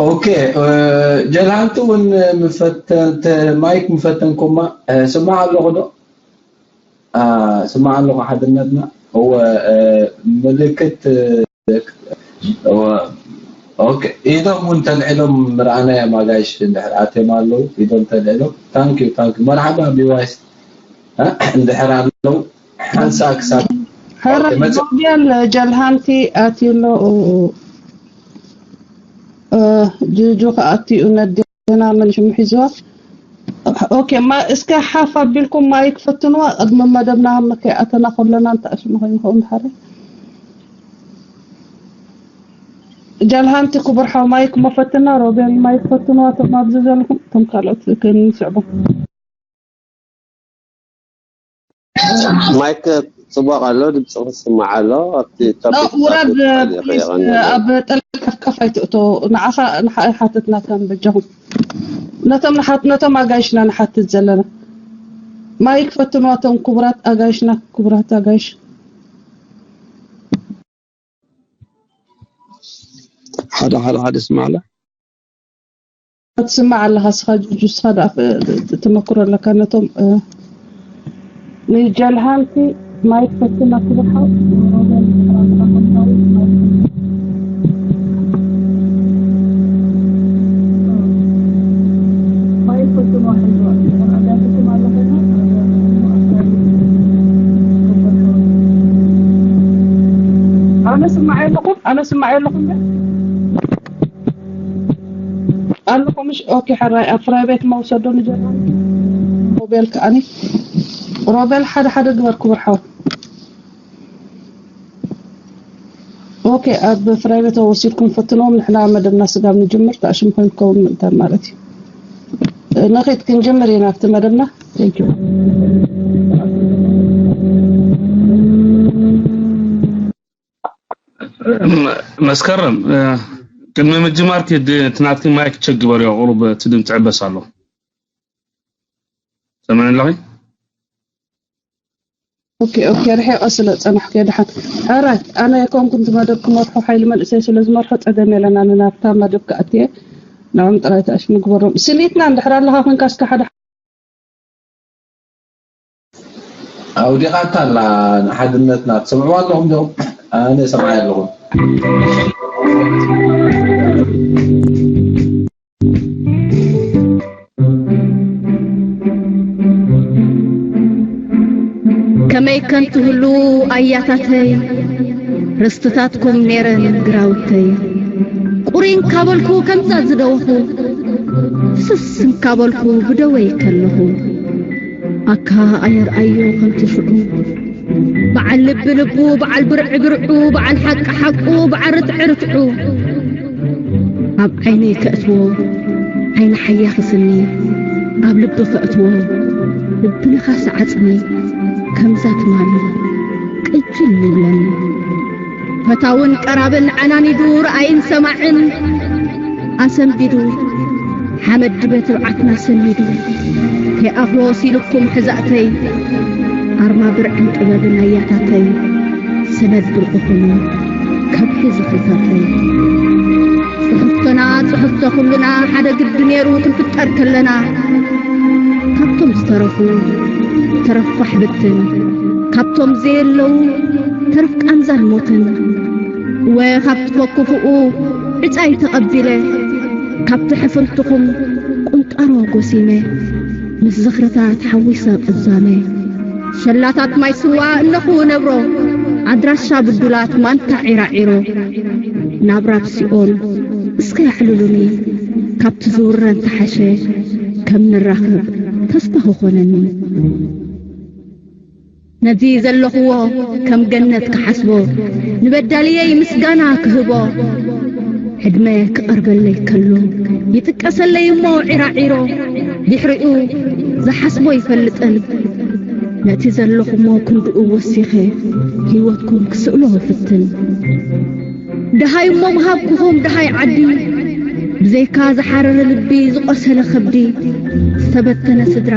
ኦኬ፣ ጀልሃንቲ እውን ምፈተን ማይክ ምፈተንኩማ። ስማዕ ኣለኹ ዶ? ስማዕ ኣለኹ ሓድነትና። እወ። ምልክት እወ። ኦኬ፣ ኢዶም እውን ተልዒሎም ምርኣናያ ማጋይሽ እንድሕር ኣትዮም ኣለዉ። ኢዶም ተልዒሎም። ታንኪዩ፣ ታንኪዩ። መርሓባ ቢዋይስ። እንድሕር ኣለዉ ሓንሳ ክሳብ። ሕረ ኦኬ፣ መጽ- ሞቢል ጀልሃንቲ ኣትዩ ኣሎ። ጁጁ ከኣትዩ ነዴና መን ሽሙ ሒዝዋ። ኦኬ፣ እስከ ሓፍ ኣቢልኩም ማይክ ፈትንዋ። ቅድሚ መደብና ከይኣተና ከለና እንተኣሽሙ ኮይኑ ከውን ድሓረ ጃልሃንቲ ክቡር ሓው ማይክ መፈትና። ሮቤል ማይክ ፈትንዋ። እቶም ኣብዚ ዘለኹም እቶም ካልኦት ክንስዕቦም። ማይክ ጽቡቕ ኣሎ፣ ድምጽ ክስማዕ ኣሎ። ኣብቲ ኖ፣ ውረድ ፕሊስ። ኣብ ጠልቀፍቀፍ ኣይትእቶ። ንዓኻ ንሓ- ሓተትና ከም በጃኹም ነቶም ንሓት ነቶም ኣጋይሽና ንሓትት ዘለና ማይክ ፈትንዋ። እቶም ክቡራት ኣጋይሽና፣ ክቡራት ኣጋይሽ። ሓደ ሓደ ሓደ ስማዕላ ትስማዕ ኣለኻ እስኻ ጁጁ፣ እስኻ ደኣ ፍ- ትመክሮ ኣለካ ነቶም እ፣ ንጀልሃንቲ ማይክ ፈትና ክብርሓው ኣነ ስማዕ ኣለኹም ኣነ ስማዕ ኣለኹም ኣለኹ ምሽ ኦኬ። ሕራይ ኣብ ፍራይ ቤት መውሰዶ ንጀርመን ሮቤል ከኣኒ ሮቤል ሓደ ሓደ ግበር ክቡር ሓው። ኦኬ፣ ኣብ ፍራይ ቤት ወሲድኩም ፈትኖም። ንሕና መደብና ስጋብ ንጅምር ተኣሽም ኮይን ክኸውን ምእንታን ማለት እዩ። ንኸይድ ክንጀምር ኢና ኣብቲ መደብና። Thank you። መስከረም፣ ቅድሚ ምጅማር እቲ ናትኪ ማይክ ቸክ ግበርዮ፣ ቁሩብ እቲ ድምፂ ዕበስ ኣሎ። ሰምዕኒ ኣለኺ? ኦኬ ኦኬ፣ ርሒቐ ስለ ጸናሕኩ ድሓን። ሕራይ፣ ኣነ ኣይኮንኩን እቲ መደብ ክመርሖ፣ ሓይሊ መንእሰይ ስለ ዝመርሖ ጸገም የለን። ኣነ ናብታ መደብ ክኣትየ ንዕኦም ጥራይ ተኣሽሙ ግበሮም። ስኒትና እንድሕር ኣለኻ ኮንካ እስከ ሓደ ኣውዲቓታ ኣላ ንሓድነትና። ትሰምዕዋ ኣለኹም ዶ? ኣነ ሰምዓያ ኣለኹ። ከመይ ከን ትህሉ ኣያታተይ፣ ርስትታትኩም ኔረን ግራውተይ። ቁሪ እንካበልኩ ከምዛ ዝደወኹ፣ ፍስስ እንካበልኩ ብደወይ ከለኹ። ኣካ ኣየርኣዮ ከምቲ ሽዑ፣ በዓል ልቢ ልቡ፣ በዓል ብርዒ ብርዑ፣ በዓል ሓቂ ሓቁ፣ በዓል ርትዒ ርትዑ። ኣብ ዓይነይ ከእትዎ ዓይኒ ሓያኺ ስኒ፣ ኣብ ልቢ ከእትዎ ልቢ ነኻሲ ዓጽሚ፣ ከምዛ ትማሊ ቅጅል ይብለኒ። ፈታውን ቀራብን ዓናኒዱ፣ ረኣይን ሰማዕን ኣሰንቢዱ፣ ሓመድ ድበ ትብዓትና ሰኒዱ፣ ከይኣኽሎ ሲልኩም ሕዛእተይ፣ ኣርማ ብርዕን ጥበብን ኣያታተይ፣ ሰነድ ብርዕኹም ከብሒ ዝኽርታተይ። ጽሕፍቶና ጽሕፍቶ ኩልና ሓደ ግዲ ነይሩ ክንፍጠር ከለና፣ ካብቶም ዝተረፉ ተረፍ ፋሕ ብትን፣ ካብቶም ዘየለዉ ተረፍ ቃንዛን ሞትን፣ እወ ካብቲ ፈኩፍኡ ዕጻይ ተቐቢለ፣ ካብቲ ሕፍንትኹም ቁንጣሮ ጎሲመ፣ ምስ ዝኽርታት ሓዊሰ ቅዛመ። ሸላታት ማይ ስዋ እነኹ ነብሮ፣ ኣድራሻ ብዱላት ማንታ ዒራዒሮ። ናብራ ኣብ ሲኦል እስከ ኣዕልሉኒ፣ ካብቲ ዝውረን ተሓሸ ከም ንራኸብ ተስፋ ክኾነኒ። ነዚ ዘለኽዎ ከም ገነት ክሓስቦ፣ ንበዳልየይ ምስጋና ክህቦ፣ ዕድመ ክቐርበለይ ከሎ፣ ይጥቀሰለይ እሞ ዒራዒሮ፣ ድሕሪኡ ዝሓስቦ ይፈልጥን፣ ነቲ ዘለኹሞ ክንድኡ ወሲኸ፣ ህይወትኩም ክስእሎ እፍትን። ደሃይ እሞ ምሃብኩኹም ደሃይ ዓዲ፣ ብዘይካ ዝሓረረ ልቢ፣ ዝቖሰለ ከብዲ፣ ዝተበተነ ስድራ፣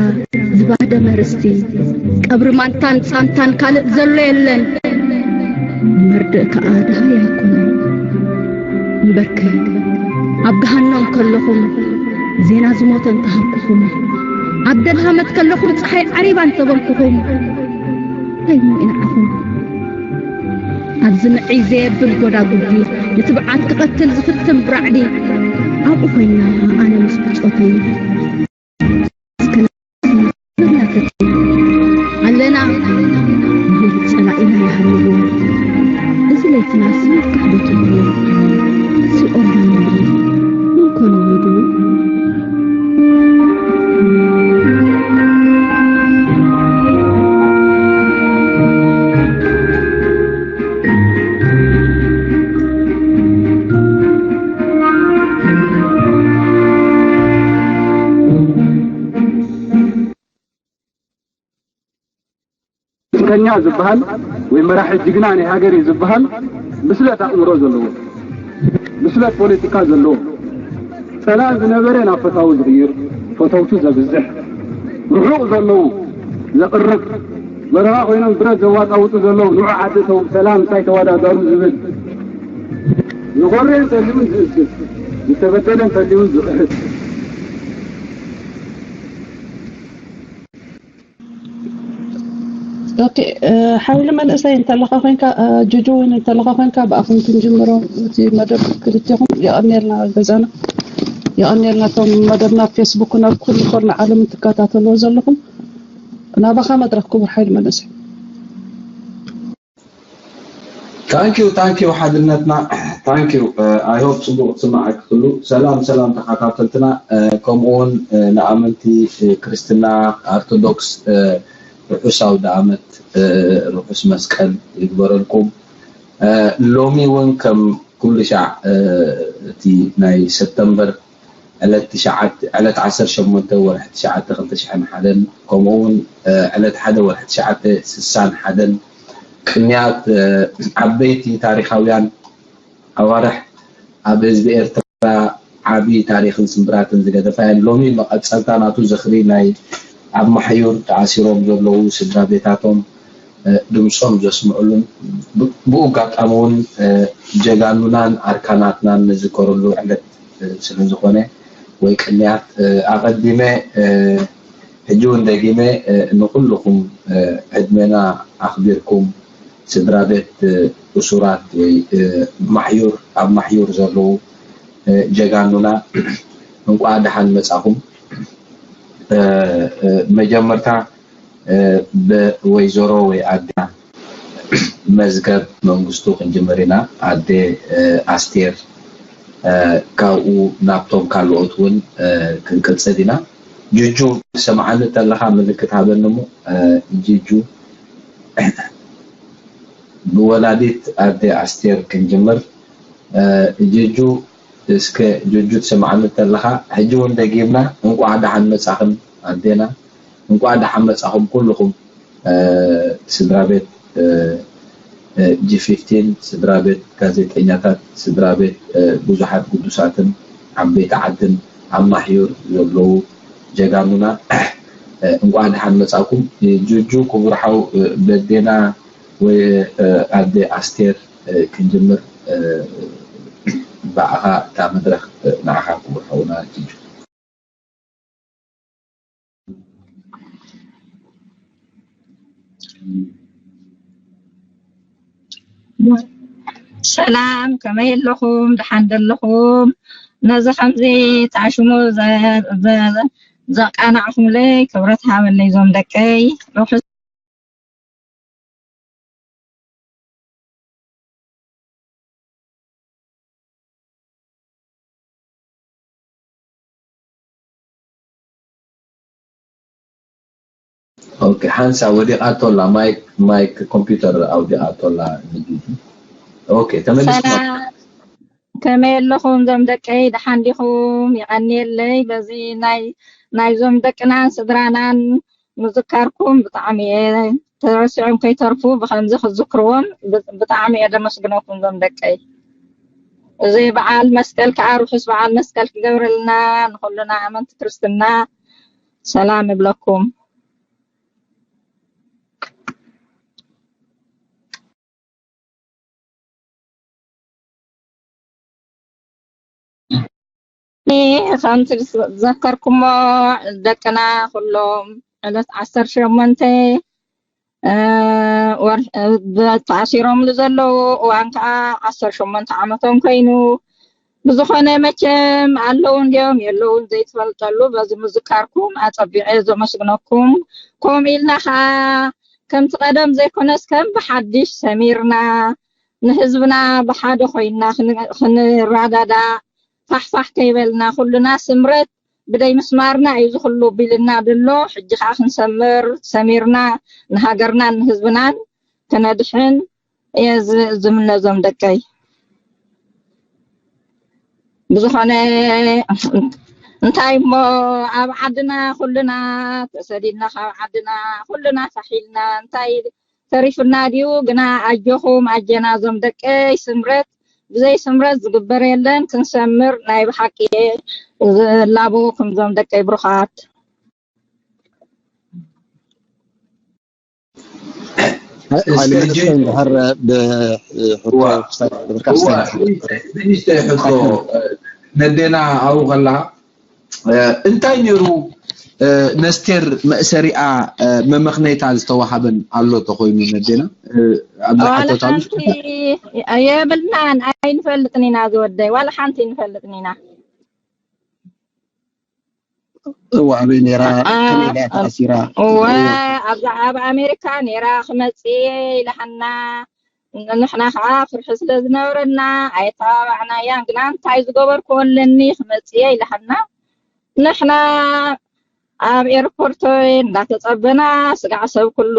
ዝባህደመ ርስቲ፣ ቀብሪ ማንታን ጻንታን ካልእ ዘሎ የለን። መርድእ ከኣ ደሃይ ኣይኮነን። እምበርከ ኣብ ገሃነም ከለኹም ዜና ዝሞተ እንተሃብኩኹም፣ ኣብ ደልሃመት ከለኹም ጸሓይ ዓሪባ እንተበልኩኹም፣ እንታይ እሞ ኢንዓኹም? ኣብዚ ምዕይ ዘየብል ጎዳጉዲ፣ ንትብዓት ክቐትል ዝፍትን ብራዕዲ፣ ኣብኡ ኮይና ኣነ ምስ ብጾተይ ኣለና። ጸላኢና ይሃልዎ። እዚ ለይትናስ ይፍታሕ ዶ ትብሉ? ሲኦል ዶ ንብል? ምን ኮነ ወድኡ? ፖለቲከኛ ዝበሃል ወይ መራሒ ጅግና ናይ ሃገር እዩ ዝበሃል ብስለት ኣእምሮ ዘለዎ፣ ብስለት ፖለቲካ ዘለዎ፣ ጸላኢ ዝነበረ ናብ ፈታዊ ዝቕይር፣ ፈተውቱ ዘብዝሕ፣ ርሑቕ ዘለዉ ዘቕርብ፣ በረኻ ኮይኖም ብረት ዘዋጣውጡ ዘለዉ ንዑ ዓዲ ተው-፣ ሰላም እንታይ ተወዳደሩ ዝብል፣ ዝኾረየ እንተልዩን ዝእስር፣ ዝተበደለ እንተልዩን ዝኽሕስ፣ ኦኬ፣ ሓይሊ መንእሰይ እንተለኻ ኮይንካ፣ ጅጁ እውን እንተለኻ ኮይንካ፣ ብኣኹም ክንጅምሮ እቲ መደብ ክልቴኹም። የቐንየልና ገዛና፣ የቐንየልና እቶም መደብና ኣብ ፌስቡክ ናብ ኩሉ ኮርና ዓለም ትከታተልዎ ዘለኹም። ናባኻ መድረኽ ክቡር ሓይሊ መንእሰይ። Thank you, thank you ሓድነትና። Thank you. I hope ጽቡቕ ትስማዕ ክትሉ። ሰላም ሰላም ተኸታተልትና፣ ከምኡ እውን ንኣመንቲ ክርስትና ኦርቶዶክስ ርሑስ ኣውደ ኣመት፣ ርሑስ መስቀል ይግበረልኩም። ሎሚ እውን ከም ኩሉ ሻዕ እቲ ናይ ሰፕተምበር ዕለት ትሽዓተ ዕለት ዓሰርተ ሸሞንተ ወርሒ ትሽዓተ ክልተ ሽሕን ሓደን ከምኡ እውን ዕለት ሓደ ወርሒ ትሽዓተ ስሳን ሓደን ቅንያት ዓበይቲ ታሪኻውያን ኣዋርሕ ኣብ ህዝቢ ኤርትራ ዓቢ ታሪኽን ስምብራትን ዝገደፋ እየን። ሎሚ መቐጸልታ ናቱ ዝኽሪ ናይ ኣብ ማሕዩር ተኣሲሮም ዘለዉ ስድራ ቤታቶም ድምጾም ዘስምዕሉን ብኡ ኣጋጣሚ እውን ጀጋኑናን ኣርካናትናን ንዝከረሉ ዕለት ስለ ዝኾነ ወይ ቅንያት ኣቐዲመ ሕጂ እውን ደጊመ ንኹልኹም ዕድሜና ኣኽቢርኩም ስድራ ቤት እሱራት ወይ ማሕዩር ኣብ ማሕዩር ዘለዉ ጀጋኑና እንቋዕ ደሓን መጻኹም። መጀመርታ ብወይዘሮ ወይ ኣዴና መዝገብ መንግስቱ ክንጅምር ኢና። ኣዴ ኣስቴር ካብኡ ናብቶም ካልኦት እውን ክንቅጽል ኢና። ጅጁ ትሰምዓኒ ተለኻ ምልክት ሃበኒ እሞ ጅጁ ብወላዲት ኣዴ ኣስቴር ክንጅምር። ጅጁ እስከ ጅጁ ትሰምዓኒ ተለኻ ሕጂ እውን ደጊምና እንቋዕ ደሓን መጻኽን ኣዴና እንቋዕ ደሓን መጻኹም ኩልኹም ስድራ ቤት ጂ ፊፍቲን ስድራ ቤት ጋዜጠኛታት ስድራ ቤት ብዙሓት ግዱሳትን ዓበይቲ ዓድን ኣብ ማሕዩር ዘለዉ ጀጋኑና እንቋዕ ደሓን መጻኩም። ጅጁ ክቡር ሓው በዴና ወይ ኣደ ኣስቴር ክንጅምር ብኣኻ እታ መድረኽ ንዓኻ ክቡር ሓውና ጅጁ። ሰላም ከመይ ኣለኹም? ደሓን ደለኹም? ነዚ ከምዚ ተዓሽሙ ዘቃናዕኹምለይ ክብረት ሃበለይ ዞም ደቀይ ርሑስ ኦኬ ሓንሳ ወዲቓቶ ኣላ ማይክ ማይክ ኮምፒውተር ኣውዲቓቶ ኣላ ንግዲ ኦኬ ተመሊስኩም ሰላም ከመይ ኣለኹም ዞም ደቀይ ደሓን ዲኹም ይቐንየለይ በዚ ናይ ናይዞም ደቅናን ስድራናን ምዝካርኩም ብጣዕሚ እየ ተረሲዖም ከይተርፉ ብከምዚ ክዝክርዎም ብጣዕሚ እየ ደመስግነኩም ዞም ደቀይ እዚ በዓል መስቀል ከዓ ርሑስ በዓል መስቀል ክገብረልና ንኩልና ኣመንቲ ክርስትና ሰላም እብለኩም። ከምቲ ዝዘከርኩሞ ደቅና ኩሎም ዕለት ዓሰርተ ሸሞንተ፣ እ፣ ወር-፣ እ፣ ተኣሲሮምሉ ዘለዉ እዋን ከዓ ዓሰርተ ሸሞንተ ዓመቶም ኮይኑ፣ ብዝኾነ መቸም ኣለዉ እንዲዮም የለውን ዘይትፈልጠሉ፣ በዚ ምዝካርኩም ኣጸቢቐ ዘመስግነኩም። ከምኡ ኢልና ከዓ ከምቲ ቀደም ዘይኮነስ ከም ብሓድሽ ሰሚርና ንህዝብና ብሓደ ኮይና ክን-፣ ክንረዳዳእ ፋሕፋሕ ከይበልና ኩልና ስምረት ብደይ ምስማርና እዩ ዝኽሉ ቢልና ድሎ። ሕጂ ከዓ ክንሰምር ሰሚርና ንሃገርናን ንህዝብናን ክነድሕን እየ ዝ-፣ ዝምነ ዞም ደቀይ። ብዝኾነ እንታይ እሞ ኣብ ዓድና ኩልና ተሰዲድና ካብ ዓድና ኩልና ፋሒልና እንታይ ተሪፉና ድዩ? ግና ኣጆኹም ኣጀና ዞም ደቀይ ስምረት፣ ብዘይ ስምረት ዝግበር የለን። ክንሰምር ናይ ብሓቂ ዝላበወኩም ዞም ደቀይ ብሩኻት። እስከ ሕጂ እንድሕር ብሕቶ ክሳብ እዋ፣ ንእሽተይ ሕቶ፣ ነዴና ኣብኡ ከላ፣ እ፣ እንታይ ነይሩ፣ እ፣ ነስቴር መእሰሪኣ፣ እ፣ መመኽነይታ ዝተዋሃበን ኣሎ ተኾይኑ ነዴና፣ እ፣ ኣብዚ ዋላ ሓቶታሉ ሓንቲ የብልናን፣ ኣይንፈልጥን ኢና ዝወደይ፣ ዋላ ሓንቲ ኣይንፈልጥን ኢና። እዋ ኣበይ ነይራ፣ ከመይ ኢላ እያ ተኣሲራ? እወ፣ ኣብዛ ኣብ ኣሜሪካ ነይራ ክመፅእ እየ ኢላሃና። ንሕና ከዓ ፍርሒ ስለ ዝነበረና ኣየተባባዕናያን። ግና እንታይ ዝገበርኩ ኣለኒ ክመፅእ እየ ኢላሃና። ንሕና ኣብ ኤርፖርት እንዳተፀበና፣ ስጋዕ ሰብ ኩሉ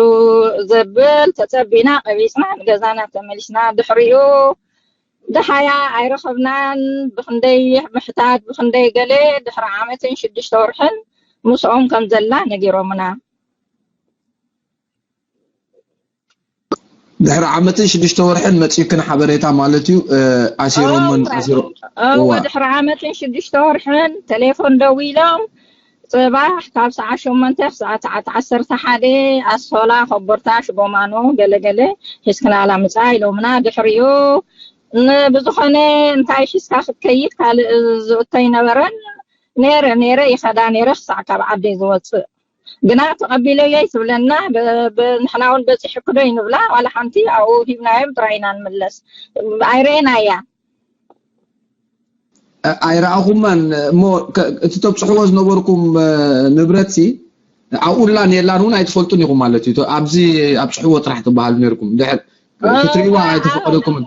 ዘብል ተፀቢና ቀቢፅና ንገዛና ተመሊስና። ድሕሪኡ ደሃያ ኣይረኸብናን። ብክንደይ ምሕታት ብክንደይ ገለ ድሕሪ ዓመትን ሽዱሽተ ወርሕን ምስኦም ከም ዘላ ነጊሮምና። ድሕሪ ዓመትን ሽዱሽተ ወርሕን መፂኡክን ሓበሬታ ማለት እዩ። እ፣ ኣሲሮምን እወ፣ ኣሲሮ እወ እዋ ድሕሪ ዓመትን ሽዱሽተ ወርሕን ቴሌፎን ደዊሎም ፅባሕ ካብ ሰዓት ሸሞንተ ክሳዕ ሰዓት ዓሰርተ ሓደ ኣስሆላ ኮቦርታ ሽጎማኖ ገለገለ ሒዝክናላ ምፃ ኢሎምና። ድሕሪኡ ን-፣ ብዝኾነ እንታይ ሒዝካ ክትከይድ ካልእ ዝእቶ ኣይነበረን። ነይረ ነይረ ይኸዳ ነይረ ክሳዕ ካብ ዓደይ ዝወፅእ ግና ተቐቢለዮ ኣይትብለና። ብ-፣ ብ-፣ ንሕና እውን በፂሑኪ ዶ ይንብላ ዋላ ሓንቲ ኣብኡ ሂብናዮም ጥራይ ኢና ንምለስ። ኣይረኤናያ። ኣይረኣኹማን እሞ ከ-፣ እቲ ተብፅሕዎ ዝነበርኩም፣ እ፣ ንብረት ሲ ኣብኡላን የላን እውን ኣይትፈልጡን ኢኹም ማለት እዩ። ቶ-፣ ኣብዚ ኣብፅሕዎ ጥራሕ ትበሃሉ ነይርኩም። ድሕር ክትሪእዋ ኣይተፈቀደኩምን።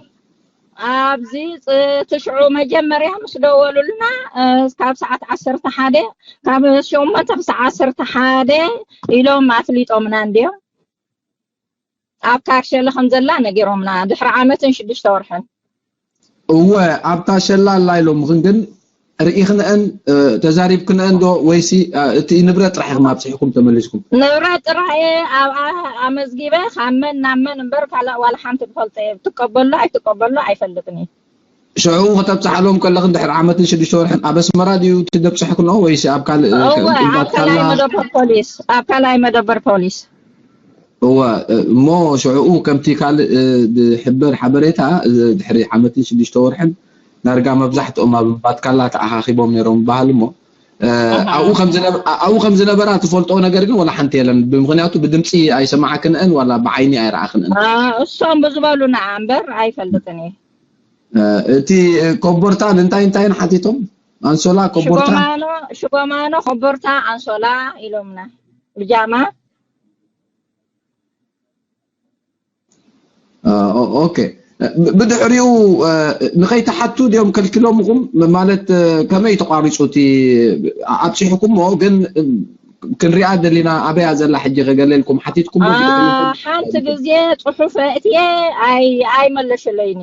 ኣብዚ ፅ-፣ ትሽዑ መጀመርያ ምስ ደወሉልና፣ እ፣ ካብ ሰዓት ዓሰርተ ሓደ፣ ካብ ሸሞንተ ክሳዕ ዓሰርተ ሓደ ኢሎም ኣፍሊጦምና እንድዮም። ኣብ ካርሸለ ከም ዘላ ነጊሮምና ድሕሪ ዓመትን ሽዱሽተ ወርሕን። እወ፣ ኣብታ ሸላ ኣላ ኢሎምኽን ግን ርኢኽንአን፣ እ፣ ተዛሪብክንአን ዶ ወይሲ፣ እ፣ እቲ ንብረት ጥራሕ ኢኹም ኣብፂሕኩም ተመሊስኩም? ንብረት ጥራሕ እየ ኣብኣ ኣመዝጊበ ካብ መን ናብ መን እምበር ካልእ ዋላ ሓንቲ ዝፈልጦ እየ። ትቀበሎ ኣይትቀበሎ ኣይፈልጥን እየ። ሽዑ ከተብፅሓሎም ከለኽን ድሕሪ ዓመትን ሽዱሽተ ወርሕን ኣብ ኣስመራ ድዩ እቲ ደብፅሕክንኦ ወይሲ ኣብ ካልእ፣ እ፣ እወ ኣብ እምባትካላ? ካልኣይ መደበር ፖሊስ፣ ኣብ ካልኣይ መደበር ፖሊስ። እወ፣ እ፣ እሞ ሽዕኡ ከምቲ ካልእ፣ እ፣ ዝሕበር ሓበሬታ፣ እ፣ ድሕሪ ዓመትን ሽዱሽተ ወርሕን ዳርጋ መብዛሕትኦም ኣብ ባትካላ ተኣኻኺቦም ነይሮም ይበሃል እሞ፣ እ፣ ኣሃ። ኣብኡ ከም ዝነበ-፣ ኣ-፣ ኣብኡ ከም ዝነበራ ትፈልጦ ነገር ግን ወላ ሓንቲ የለን። ብምኽንያቱ ብድምፂ ኣይሰማዕክንእን ዋላ ብዓይኒ ኣይረኣኽንእን። ኣ፣ እሶም ብዝበሉና እምበር ኣይፈልጥን እየ። እ፣ እቲ ኮቦርታን እንታይ እንታይን ሓቲቶም? ኣንሶላ፣ ኮቦርታ? ሽጎማኖ፣ ሽጎማኖ፣ ኮቦርታ፣ ኣንሶላ ኢሎምና። ብጃማ። አ፣ ኦ-፣ ኦኬ። ብ-፣ ብድሕሪኡ፣ እ፣ ንኸይትሓቱ ድዮም ከልኪሎምኹም? ማለት፣ እ፣ ከመይ ተቋሪጹ እቲ ኣ-፣ ኣብጺሕኩሞ? ግን፣ እ፣ ክንሪኣ ደሊና ኣበያ ዘላ ሕጂ ከገለልኩም ሓቲትኩም? አ፣ ብድሕሪኡ ሓንቲ ግዜ ጽሑፍ ኣእትየ ኣይ-፣ ኣይመለሽለይኒ።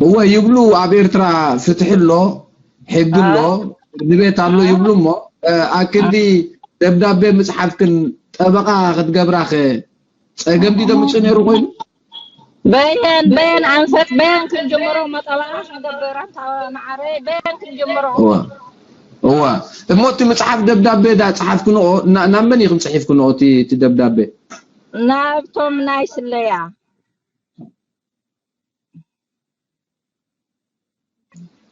እወ ይብሉ፣ ኣብ ኤርትራ ፍትሒ ኣሎ፣ ሕጊ ኣሎ፣ ፍርዲ ቤት ኣሎ ይብሉ። እሞ፣ እ፣ ኣክንዲ ደብዳቤ ምጽሓፍክን ጠበቓ ክትገብራኸ ጸገም ድዩ ደምጽእ ነይሩ ኮይኑ? በየን፣ በየን ኣንፈት፣ በየን ክንጅምሮ? መጠባና ክንገብር፣ ኣንታ መዓረይ፣ በየን ክንጅምሮ? እወ፣ እወ። እሞ እቲ ምጽሓፍ ደብዳቤ ዳ ጸሓፍክንኦ፣ ና-፣ ናብ መን ኢኹም ጽሒፍክንኦ እቲ፣ እቲ ደብዳቤ? ናብቶም ናይ ስለያ።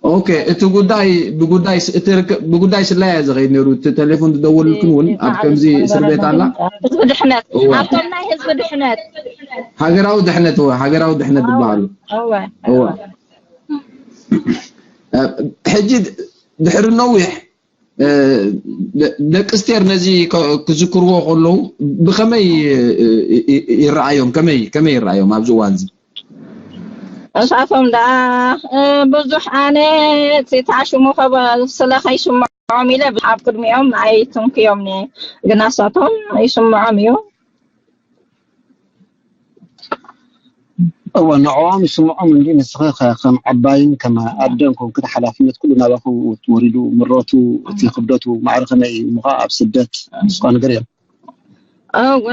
ኦኬ፣ እቲ ጉዳይ ብጉዳይ ስ- እቲ ርክ- ብጉዳይ ስለያ ዝኸይድ ነይሩ። እቲ ቴሌፎን ዝደወልልክን እውን ኣብ ከምዚ እስር ቤት ኣላ። ህዝቢ ድሕነት እዋ ኣብቶም ናይ ህዝቢ ድሕነት ሃገራዊ ድሕነት እዋ ሃገራዊ ድሕነት ዝበሃሉ እወ እዋ እ፣ ሕጂ ድሕሪ ነዊሕ እ፣ ደ- ደቂ ስቴር ነዚ ከ- ክዝክርዎ ከለዉ ብኸመይ እ፣ እ፣ እ፣ ይረኣዮም ከመይ ከመይ ይረኣዮም ኣብዚ እዋን እዚ እሳቶም ደኣ እ፣ ብዙሕ ኣነ እቲ ተዓሽሙ ከበ- ስለ ከይስምዖም ኢለ ኣብ ቅድሚኦም ኣይትንክዮም ግና እሳቶም ይስምዖም እዩ። እወ ንዕኦም ይስምዖም እንዲ ንስኺ ከ- ከም ዓባይን ከም ኣደን ኮንክን ሓላፍነት ኩሉ ናባኹ ወሪዱ ምረቱ እቲ ክብደቱ ማዕረ ከመይ እዩ እሞ ከዓ ኣብ ስደት ንስኻ ንገርዮም እወ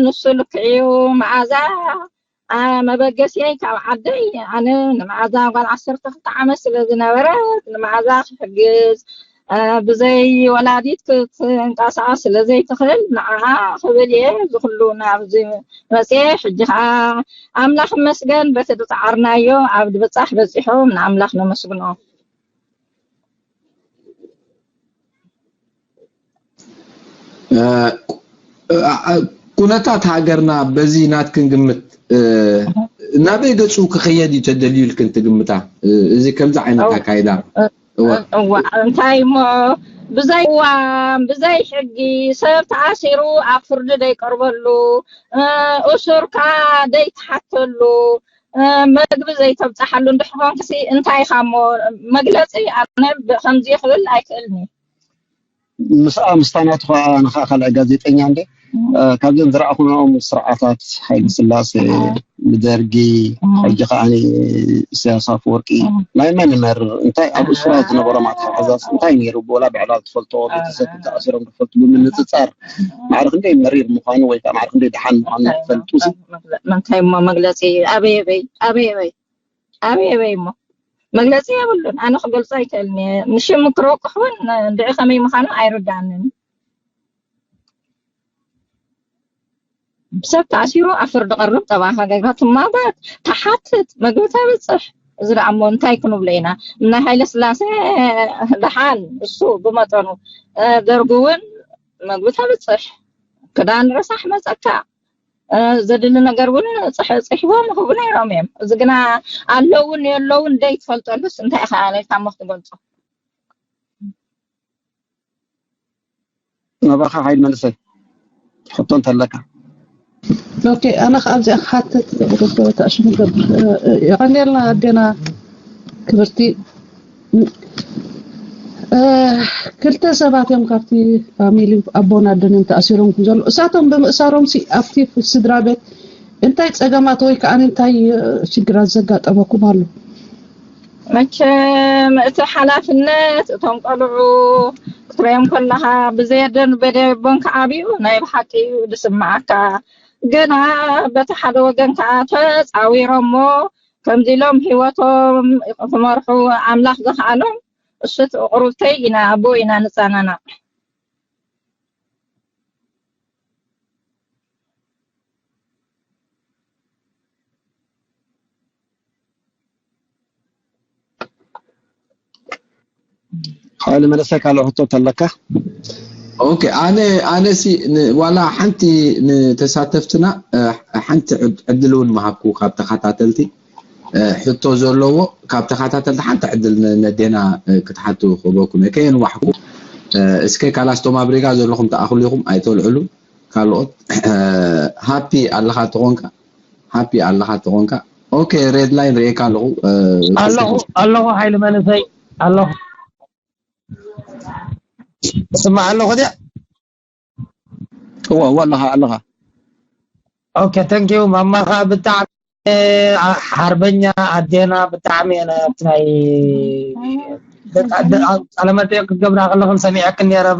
ንሱ ልክዕ እዩ መዓዛ ኣ- መበገስየይ ካብ ዓደይ ኣነ ንመዓዛ ጓል ዓሰርተ ክልተ ዓመት ስለ ዝነበረት ንመዓዛ ክሕግዝ ኣ፣ ብዘይ ወላዲት ክትንቀሳቐስ ስለ ዘይትኽእል ንዓኣ ክብል እየ እዚ ኩሉ ናብዚ መፅየ። ሕጂ ከዓ ኣምላኽ ይመስገን በቲ ዝፀዓርናዮ ኣብ ድብፃሕ በፂሑ ንኣምላኽ ነመስግኖ። እ፣ እ፣ እ፣ ኩነታት ሃገርና በዚ ናትክን ግምት እ፣ ናበይ ገፁ ክኸየድ እዩ ተደልዩ ኢልክን ትግምታ? እ፣ እዚ ከምዚ ዓይነት ኣካይዳ እዋ እዋ እንታይ እሞ ብዘይ እዋን ብዘይ ሕጊ ሰብ ተኣሲሩ ኣብ ፍርዲ ደይቀርበሉ እ፣ እሱርካ ደይትሓተሉ እ፣ መግቢ ዘይተብፀሓሉ እንድሕር ኮንክሲ እንታይ ኢኻ እሞ መግለፂ ኣነ ብ- ከምዚ ክብል ኣይክእልኒ። ምስኣ ምስታ ናቱ ከዓ ንኸዓ ካልኣይ ጋዜጠኛ እንደ እ፣ ካብዘን ዝረኣኹናኦም ስርዓታት ሃይለ ስላሴ ንደርጊ ሕጂ ከዓ ኢሳያስ ኣፈወርቂ ናይ መን ይመርር እንታይ ኣብ እሱራት ዝነበሮም ኣተሓሕዛስ እንታይ ነይሩ ብወላ ብዕላል ትፈልጦ ቤተሰብ ተኣሲሮም ክፈልጡ ብምንፅፃር ማዕረ ክንደይ መሪር ምዃኑ ወይ ከዓ ማዕረ ክንደይ ደሓን ምዃኑ ንክፈልጡ መንታይ እሞ መግለፂ ኣበይ ኣበይ ኣበይ ኣበይ ኣበይ ኣበይ እሞ መግለፂ የብሉን። ኣነ ክገልፆ ኣይክእልን እየ። ንሽም ክረቁሕ እውን እንድዒ ከመይ ምዃኑ ኣይርዳእንን። ሰብ ተኣሲሩ ኣብ ፍርዲ ቀርብ ጠባኻ ጌርካ ትማጎት ትሓትት መግቢ ተብፅሕ። እዚ ደኣ እሞ እንታይ ክንብሎ ኢና? ናይ ሃይለ ስላሴ ደሓን እሱ ብመጠኑ እ፣ ደርጉ እውን መግቢ ተብፅሕ ክዳን ረሳሕ መፀካ እ፣ ዘድሊ ነገር እውን ፅሕ- ፅሒቦም ይህቡ ነይሮም እዮም። እዚ ግና ኣለውን የለውን ደይ ትፈልጠሉስ እንታይ ኢኻ ኢልካ እሞ ክትገልፆ? ናባኻ ሓይል መንእሰይ ሕቶ እንተለካ ኦኬ ኣነ ከ ኣብዚኣ ክሓትት ተእሽሙ ገብር የቐንየልና ኣዴና ክብርቲ እ፣ ክልተ ሰባት እዮም ካብቲ ፋሚሊ ኣቦን ኣደን እዮም ተኣሲሮም ዘለዉ እሳቶም ብምእሳሮም ሲ ኣብቲ ስድራ ቤት እንታይ ፀገማት ወይ ከዓ እንታይ እ፣ ሽግራት ዘጋጠመኩም ኣሎ መቸም እቲ ሓላፍነት እቶም ቆልዑ ክትሪኦም ከለኻ ብዘየደን በደቦን ክዓብዩ ናይ ብሓቂ እዩ ዝስምዓካ። ግና በቲ ሓደ ወገን ከዓ ተፃዊሮሞ ከምዚ ኢሎም ህይወቶም ክመርሑ ኣምላኽ ዘኽኣሎም እሱ እቲ ቁሩብተይ ኢና ኣብኡ ኢና ንፀናናቕ። ሓይሊ መለሰ ካልኦ ሕቶ ተለካ ኦኬ ኣነ ኣነ ሲ ን- ዋላ ሓንቲ ንተሳተፍትና እ፣ ሓንቲ ዕድ- ዕድል እውን መሃብኩ ካብ ተኸታተልቲ እ፣ ሕቶ ዘለዎ ካብ ተኸታተልቲ ሓንቲ ዕድል ን- ነዴና እ፣ ክትሓቱ ክህበኩም እየ ከየንዋሕኩ እ፣ እስከ ካላስቶም ኣብሪጋ ዘለኹም ተኣኽሉ ኢኹም ኣይተልዕሉ ካልኦት ሃፒ ኣለኻ ተኾንካ ሃፒ ኣለኻ ተኾንካ ኦኬ ሬድ ላይን ርኤካ ኣለኹ እ፣ ኣለኹ ኣለኹ ሓይሊ መንእሰይ ኣለኹ ስማዕ ኣለኹ ድያ እዋ እዋ ኣለኻ ኣለኻ ኦኬ ተንኪዩ ማማኻ ብጣዕሚ ሓርበኛ ኣዴና ብጣዕሚ እየ ናይ ቃለመጠይቅ ክትገብራ ከለኽን ሰሚዐክን ነረ ኣብ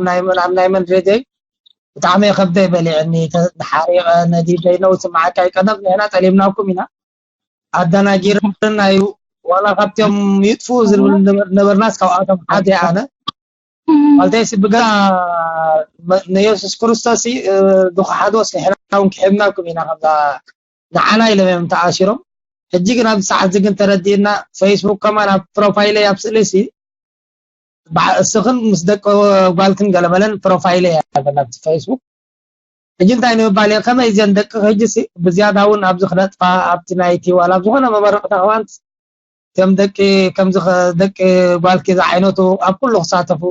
ናይ መን ሬድዮይ ብጣዕሚ ከብደይ በሊዕኒ ተሓሪቐ ነዲደ ኢለ ስምዓካ ይቀደም ንሕና ጠሊምናኩም ኢና ኣደናጊርና እዩ ዋላ ካብቶም ይጥፉ ዝብል ነበርናስ ካብኣቶም ሓደ ኣነ ማለተይ ስብጋ ንየሱስ ክርስቶስ ዝኸሓድዎ ስሕና እውን ክሕብናኩም ኢና ከምዛ ንዓና ኢሎም እዮም ተኣሲሮም ሕጂ ግን ኣብዚ ሰዓት እዚ ግን ተረዲእና። ፌስቡክ ከማን ኣብ ፕሮፋይለይ ኣብ ስእሊ ሲ እስኽን ምስ ደቂ ጓልክን ገለመለን ፕሮፋይለይ ኣለና ኣብቲ ፌስቡክ። ሕጂ እንታይ ንምባል እየ፣ ከመይ እዘን ደቂ ሕጂ ሲ ብዝያዳ እውን ኣብዚ ክነጥፋ ኣብቲ ናይቲ ዋላ ኣብ ዝኾነ መመረቕታ እዋን ከም ደቂ ከምዚ ኸ- ደቂ ጓልኪ ዝዓይነቱ ኣብ ኩሉ ክሳተፉ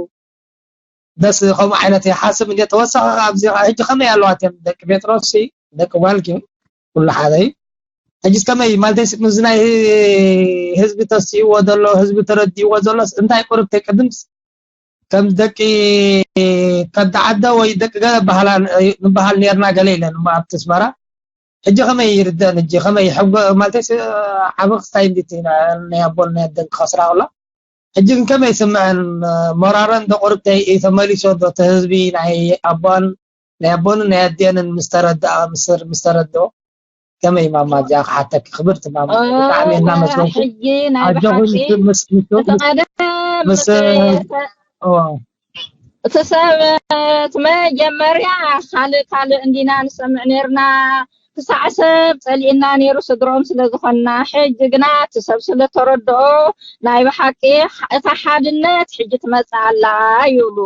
ደስ ከምኡ ዓይነት ይሓስብ እንደ ተወሳኺ ኣብዚ ኸዓ ሕጂ ከመይ ኣለዋት እዮም ደቂ ጴጥሮስ ሲ ደቂ ጓልኪ ኩሉ ሓደ እዩ። ሕጂስ ከመይ ማለተይ ምስ ናይ ህዝቢ ተስእዎ ዘሎ ህዝቢ ተረዲእዎ ዘሎስ እንታይ ቁርብተይ ቅድምስ ከም ደቂ ከብዲ ዓደ ወይ ደቂ ገለ በሃላ ንበሃል ነርና ገለ ኢለን እሞ ኣብቲ ኣስመራ ሕጂ ከመይ ይርደእን ሕጂ ከመይ ሕጎ ማለተይ ዓቢ ክስታይ እንዲቲ ናይ ኣቦን ናይ ኣደን ክኸስራ ከሎ ሕጂ ግን ከመይ ይስምዐን ሞራረን ዶ ቁርብተይ እዩ ተመሊሶ ዶ እቲ ህዝቢ ናይ ኣቦን ናይ ኣቦንን ናይ ኣዴንን ምስ ተረድኣ ምስ ምስ ተረድኦ ከመይ ማማ እዚኣ ክሓተኪ ክብርቲ ማማ ብጣዕሚ እናመስገንኩ ሕጂ ናይ ኣጆኹም ብሓቂ ምስ ምስ እቲ ምስ ቀደም ምስ እቲ እዋ እቲ ሰብ እቲ መጀመርያ ካልእ ካልእ እንዲና ንሰምዕ ነርና ክሳዕ ሰብ ጸሊእና ነይሩ ስድሮም ስለ ዝኾንና ሕጂ ግና እቲ ሰብ ስለ ተረድኦ ናይ ብሓቂ እታ ሓድነት ሕጂ ትመጽእ ኣላ ይብሉ።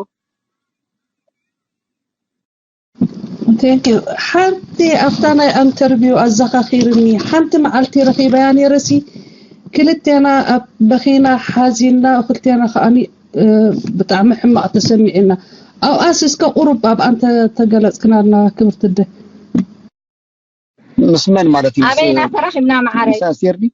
Thank you ሓንቲ ኣብታ ናይ ኣንተርቪው ኣዘኻኺርኒ ሓንቲ መዓልቲ ረኺበያ ነይረሲ ክልቴና ኣብ በኺና ሓዚና ክልቴና ከዓኒ ብጣዕሚ ሕማቕ ተሰሚዕና ኣብኣስ እስከ ቁሩብ ኣብኣ እንተተገለጽክናልና ክብርቲ ኣደ ምስ መን ማለት እዩ ኣበይና ተራኺብና መዓረይ ምስ ኣስቴር ድዩ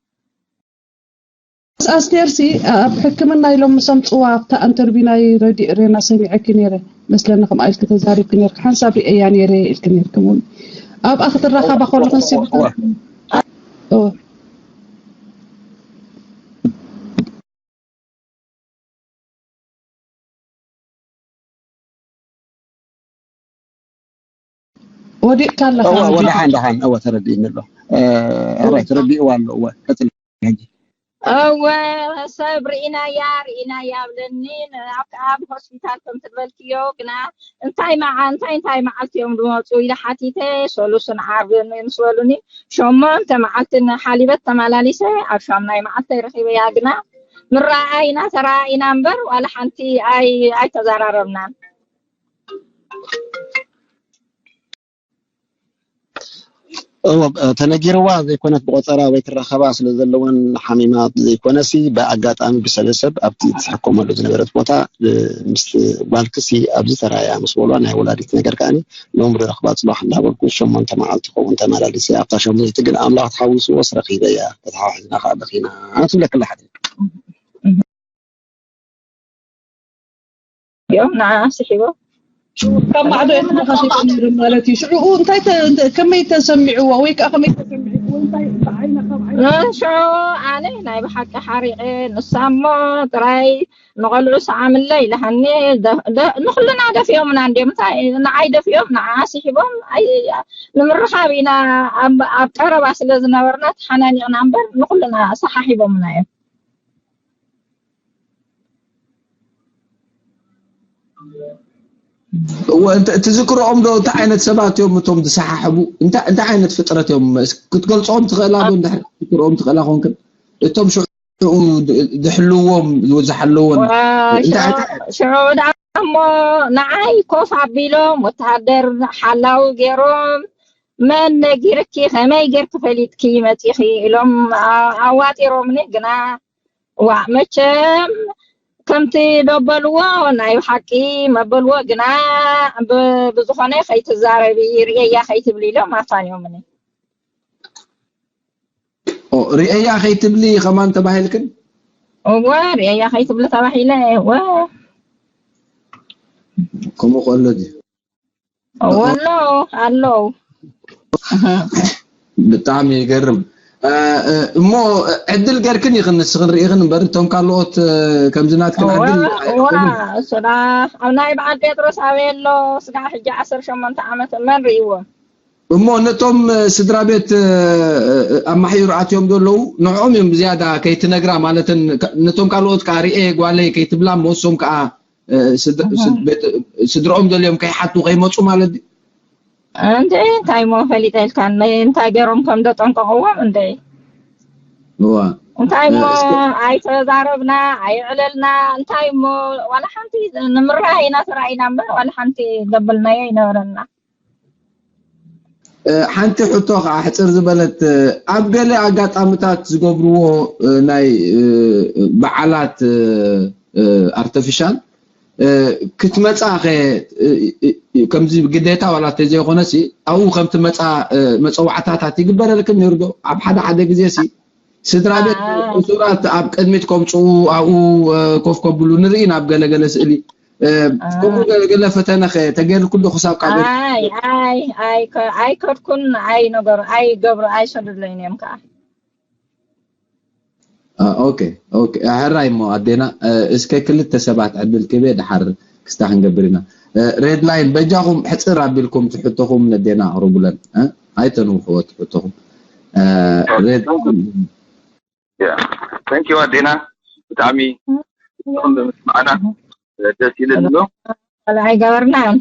ምስ ኣስቴርሲ ኣብ ሕክምና ኢሎም ምስ ኣምፅዋ ኣብታ ኣንተርቪ ናይ ረዲእ ሬና ሰሚዐኪ ነይረ መስለኒ ከምኣ ኢልኪ ተዛሪብኪ ነይርኪ ሓንሳብ ሪአያ ነይረ ኢልኪ ነይርኪ ሙሉ ኣብኣ ክትራኸባ ከለኹ ወዲቕካ ኣለኻ እወ ወደሓን ደሓን እወ ተረዲእኒ ኣሎ እራይ ተረዲእዋ ኣሎ እወ ቀፅል ሕጂ እወ ሰብ ርኢናያ ርኢናያ ብለኒ ኣብ ሆስፒታል ከም ትበልክዮ ግና እንታይ መዓ እንታይ እንታይ መዓልቲ እዮም ዝመፁ ኢለ ሓቲተ ሰሉስን ዓርብን ምስ በሉኒ ሸሞንተ መዓልቲ ንሓሊበት ተመላሊሰ ኣብ ሻምናይ መዓልተይ ረኺበያ ግና ምረኣኢና ተረኣኢና እምበር ዋላ ሓንቲ ኣይተዘራረብናን። እወ ተነጊርዋ ዘይኮነት ብቆፀራ ወይ ክራኸባ ስለዘለወን ሓሚማ ዘይኮነሲ ብኣጋጣሚ ብሰበሰብ ኣብቲ ትሕከመሉ ዝነበረት ቦታ ምስ ጓልክሲ ኣብዚ ተራእያ ምስ በልዋ ናይ ወላዲት ነገር ከዓኒ ሎሚ ዶ ረኽባ ፅባሕ እንዳበልኩ ሸሞንተ መዓልቲ ክኸውን ተመላሊሰ ኣብታ ሸሞንተ ግን ኣምላኽ ተሓዊስዎስ ረኺበያ ተተሓሒዝና ከዓ በኺና ትብለክላ ሓደይ እዮም ንዓ ስሒቦም ካብ ማዕዶ እዮም ተመኻኺቶም ነይሮም ማለት እዩ። ሽዑኡ እንታይ ከመይ ተሰሚዕዎ ወይ ከዓ ከመይ ተሰሚዕዎ እንታይ ብዓይና ካብ ዓይና ሽዑ ኣነ ናይ ብሓቂ ሓሪቐ ንሳ እሞ ጥራይ ንቆልዑ ሰዓምለይ ኢላሃኒ ንኩልና ደፊኦምና እንድዮም እንታይ ንዓይ ደፊኦም ንዓ ስሒቦም ንምርኻብ ኢና ኣብ ቀረባ ስለ ዝነበርና ተሓናኒቕና እምበር ንኩልና ሰሓሒቦምና እዮም። ትዝክርኦም ዶ እንታይ ዓይነት ሰባት እዮም እቶም ዝሰሓሕቡ እንታይ ዓይነት ፍጥረት እዮም ክትገልፆም ትኽእላ ዶ ትዝክርኦም ትኽእላ ኮንክን እቶም ሽዑ ዝሕልዎም ዝሓለዎን ሽዑ ደኣ እሞ ንዓይ ኮፍ ኣቢሎም ወተሃደር ሓላዊ ገይሮም መን ነጊርኪ ከመይ ጌርኪ ፈሊጥኪ መፂኺ ኢሎም ኣዋጢሮምኒ ግና ዋእ መቸም ከምቲ ደበልዎ ናይ ብሓቂ መበልዎ ግና ብዝኾነ ከይትዛረቢ ርእየያ ከይትብሊ ኢሎም ኣፋንዮምኒ ርእየያ ከይትብሊ ከማን ተባሂልክን እወ ርእየያ ከይትብሊ ተባሂለ እወ ከምኡ ከሎ ድዩ ወሎ ኣለው ብጣዕሚ ይገርም እሞ ዕድል ገርክን ይኽን ንስኽን ርኢኽን እምበር እቶም ካልኦት ከምዚ ናትክን ዕድል ስራሕ ኣብ ናይ በዓል ጴጥሮስ ኣበይ ኣሎ ስጋዕ ሕጂ ዓሰርተ ሸሞንተ ዓመት መን ርእይዎም እሞ ነቶም ስድራ ቤት ኣማሕዩር ኣትዮም ዘለዉ ንዕኦም እዮም ዝያዳ ከይትነግራ ማለትን ነቶም ካልኦት ከዓ ርኤ ጓለይ ከይትብላ መወሶም ከዓ ስድርኦም ደልዮም ከይሓቱ ከይመፁ ማለት ድዩ? እንደ እንታይ ሞ ፈሊጠ ኢልካ እንታይ ገይሮም ከም ዘጠንቀቅዎም እንደ እዋ እንታይ እሞ እስከ ኣይተዛረብና ኣይዕለልና እንታይ እሞ ዋላ ሓንቲ ንምርኣይ ኢና ተራኢና እምበር ዋላ ሓንቲ ዘበልናዮ ኣይነበረና። ሓንቲ ሕቶ ከዓ ሕፅር ዝበለት ኣብ ገለ ኣጋጣምታት ዝገብርዎ ናይ በዓላት ኣርተፊሻል ክትመፃ ከምዚ ግዴታ ዋላ ተዘይኮነሲ ኣብኡ ከምትመፃ መፀዋዕታታት ይግበረልክን ነይሩ ዶ? ኣብ ሓደ ሓደ ግዜ ሲ ስድራ ቤት እሱራት ኣብ ቅድሚት ከምፅኡ ኣብኡ ኮፍ ከብሉ ንርኢ ናብ ገለገለ ስእሊ ከምኡ ገለገለ ፈተነ ከ ተገይርልኩ ዶ ክሳብ ካብ ኤርትራ ኣይ ኣይ ኣይ ከ- ኣይከድኩን ኣይነገሩ ኣይገብሩ ኣይሰዱለይን እዮም ከዓ ኦኬ ኦኬ ሕራይ እሞ ኣዴና እስከ ክልተ ሰባት ዕድል ክቤ ድሓር ክስታ ክንገብር ኢና ሬድ ላይን በጃኹም ሕፅር ኣቢልኩም ትሕተኹም ነዴና ኣቕርቡለን ኣይተንውሕዎ ትሕተኹም ሬድ Thank you ኣዴና ብጣዕሚ ንስኹም ብምስማዕና ደስ ኢሉኒ ኣሎ። ኣይገበርናን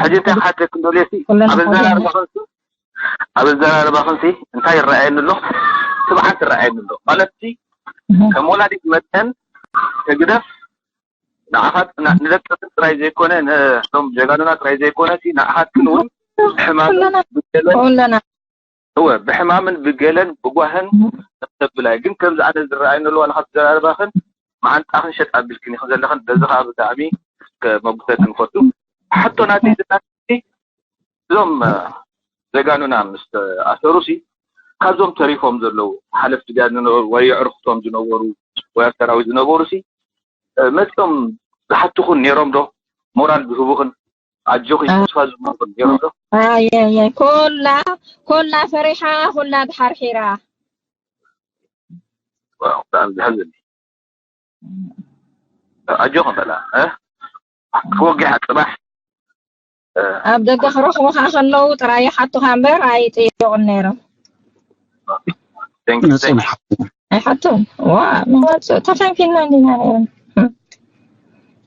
ሕጂ እንታይ ክሓተክን ደልየ ሲ ኩለን ኣብ ኣዘራርባኽን ሲ ኣብ ኣዘራርባኽን ሲ እንታይ ይረኣየኒ ኣሎ? ትብዓት ይረኣየኒ ኣሎ ማለት ሲ ከም ወላዲት መጠን ህግደፍ ንዓኻት ንደቅኽን ጥራይ ዘይኮነ ነቶም ጀጋኑና ጥራይ ዘይኮነ ሲ ንዓኻትክን እውን ሕማምን ብገለን ኩለና እወ ብሕማምን ብገለን ብጓህን ተብላይ ግን ከምዚ ኣነ ዝረኣይ ነሎ ዋላ ካብ ዘራርባኽን መዓንጣኽን ሸጥ ኣቢልክን ኢኽን ዘለኽን በዚ ከዓ ብጣዕሚ ከመጉሰክን ፈቱ። ሕቶ ናተይ ዝናተይ እዞም ጀጋኑና ምስ ኣሰሩ ሲ ካብዞም ተሪፎም ዘለዉ ሓለፍቲ ጋር ዝነበሩ ወይ የዕርኽቶም ዝነበሩ ወይ ኣብ ሰራዊት ዝነበሩ ሲ መፅኦም ዝሓትኹን ነይሮም ዶ? ሞራል ዝህቡኽን ኣጆኺ ተስፋ ዝህቡኽን ነይሮም ዶ? ኣየየ ኮላ ኮላ ፈሪሓ ኮላ ድሓርሒራ ዋው ብጣዕሚ ዘሕዝን እዩ። ኣጆኽን በላ እ? ክወግሕ ፅባሕ ኣብ ደገ ክረኽቡኻ ከለዉ ጥራይ ይሓቱኻ እምበር ኣይጥይቑን ነይሮም። Thank you, thank you. ኣይሓቱን ዋ መመፅእ ተፈንፊና እንዲና ነይሮም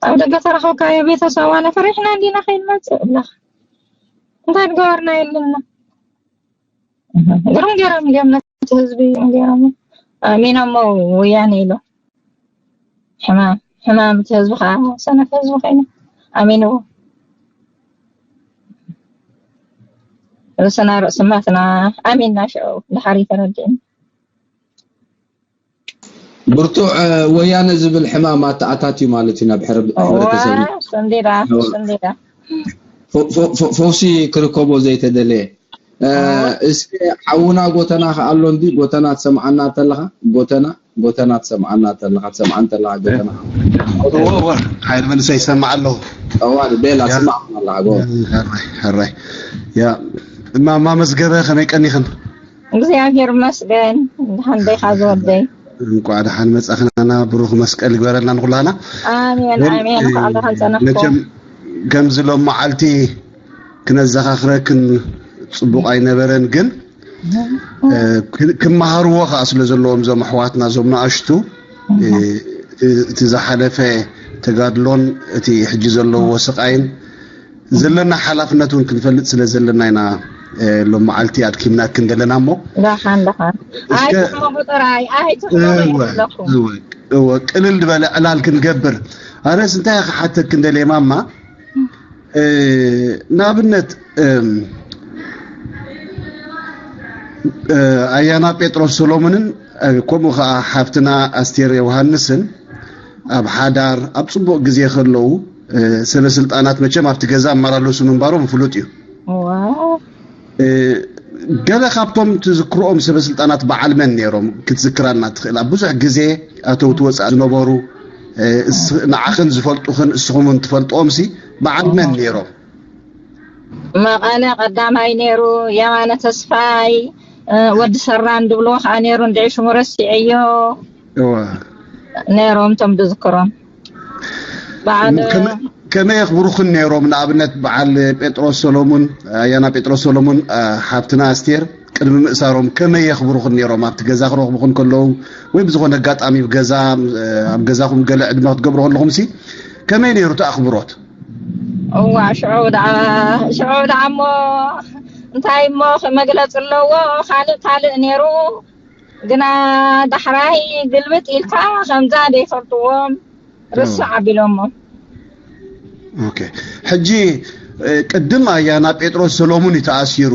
ኣብ ደገ ተረኸብካዮ ቤተሰብ ዋላ ፈሪሕና እንዲና ከይንመፅእ እብለኻ እንታይ ዝገበርና የለና ግርም ገይሮም እንዲኦም ነቲ ህዝቢ ገይሮም ኣሚኖሞ ወያነ ኢሎም ሕማም ሕማም እቲ ህዝቢ ከዓ ሰነፍ ህዝቢ ኮይኑ ኣሚንዎ ርእስና ርእሲ ማትና ኣሚንና ሽዑ ድሓር ተረዲእና ብርቱዕ ወያነ ዝብል ሕማም ኣተኣታትዩ ማለት እዩ ናብ ሕብረተሰብ ሰንዴዳ ሰንዴዳ ፈውሲ ክርከቦ ዘይተደለየ እስከ ሓውና ጎተና ከኣሎ እንዲ ጎተና ትሰምዓና ተለኻ ጎተና ጎተና ትሰምዓና ተለኻ ትሰምዓ እንተለኻ ጎተና ሓይል መንሰ ይሰምዓ ኣለኹ ጠዋል ቤላ ስማዕ ኣለኻ ጎ ሕራይ ያ እማማ መስገበ ከመይ ቀኒኽን እግዚኣብሔር ይመስገን ደሓን ደይካ ዝወደይ እንቋዕ ደሓን መጻኽናና ብሩኽ መስቀል ይግበረልና ንኩላና ኣሜን ኣሜን እንኳዕ ደሓን ጸነሕኩም መቸም ከምዚ ሎም መዓልቲ ክነዘኻኽረክን ጽቡቕ ኣይነበረን ግን ክመሃርዎ ከዓ ስለ ዘለዎም እዞም ኣሕዋትና እዞም ንኣሽቱ እቲ ዝሓለፈ ተጋድሎን እቲ ሕጂ ዘለዎ ስቃይን ዘለና ሓላፍነት እውን ክንፈልጥ ስለ ዘለና ኢና ሎም መዓልቲ ኣድኪምናክን ዘለና እሞ ዳሓን ዳሓን ኣይትሕመቑ ጥራይ ኣይትሕመቑ ይብለኩም እወ ቅልል ዝበለ ዕላል ክንገብር ኣነስ እንታይ ክሓተክን ደልየ ማማ ንኣብነት ኣያና ጴጥሮስ ሶሎሞንን ከምኡ ከዓ ሓፍትና ኣስቴር ዮሃንስን ኣብ ሓዳር ኣብ ፅቡቅ ግዜ ከለዉ ሰበ ስልጣናት መቸም ኣብቲ ገዛ ኣመላለሱ ምንባሮም ፍሉጥ እዩ። ገለ ካብቶም ትዝክርኦም ሰበ ስልጣናት በዓል መን ነይሮም ክትዝክራልና ትኽእል? ኣብ ብዙሕ ግዜ ኣተው ትወፃእ ዝነበሩ ንዓኽን ዝፈልጡኽን እስኹምን ትፈልጥኦም ሲ በዓል መን ነይሮም? መቐለ ቀዳማይ ነይሩ፣ የማነ ተስፋይ፣ ወዲ ሰራን ድብልዎ ከዓ ነይሩ፣ እንድዒ ሽሙ ረሲዐዮ። ነይሮም እቶም ድዝክሮም። በዓል ከመይ የኽብሩኽን ነይሮም? ንኣብነት በዓል ጴጥሮስ ሰሎሙን፣ ኣያና ጴጥሮስ ሰሎሙን፣ ሓፍትና ኣስቴር ቅድሚ ምእሳሮም ከመይ የኽብሩኽን ነይሮም? ኣብቲ ገዛ ክረኽቡኽን ከለዉ ወይ ብዝኾነ ኣጋጣሚ ኣብ ገዛ ኣብ ገዛኹም ገለ ዕድመ ክትገብሩ ከለኹም ሲ ከመይ ነይሩ እቲ ኣኽብሮት? እዋ ሽዑ ደኣ ሽዑ ደኣ እሞ እንታይ እሞ መግለፂ ኣለዎ ካልእ ካልእ ነይሩ ግና ዳሕራይ ግልብጥ ኢልካ ከምዛ ዘይፈልጥዎም ርስዕ ኣቢሎሞ። ኦኬ። ሕጂ ቅድም ኣያና ጴጥሮስ ሰሎሙን እዩ ተኣሲሩ።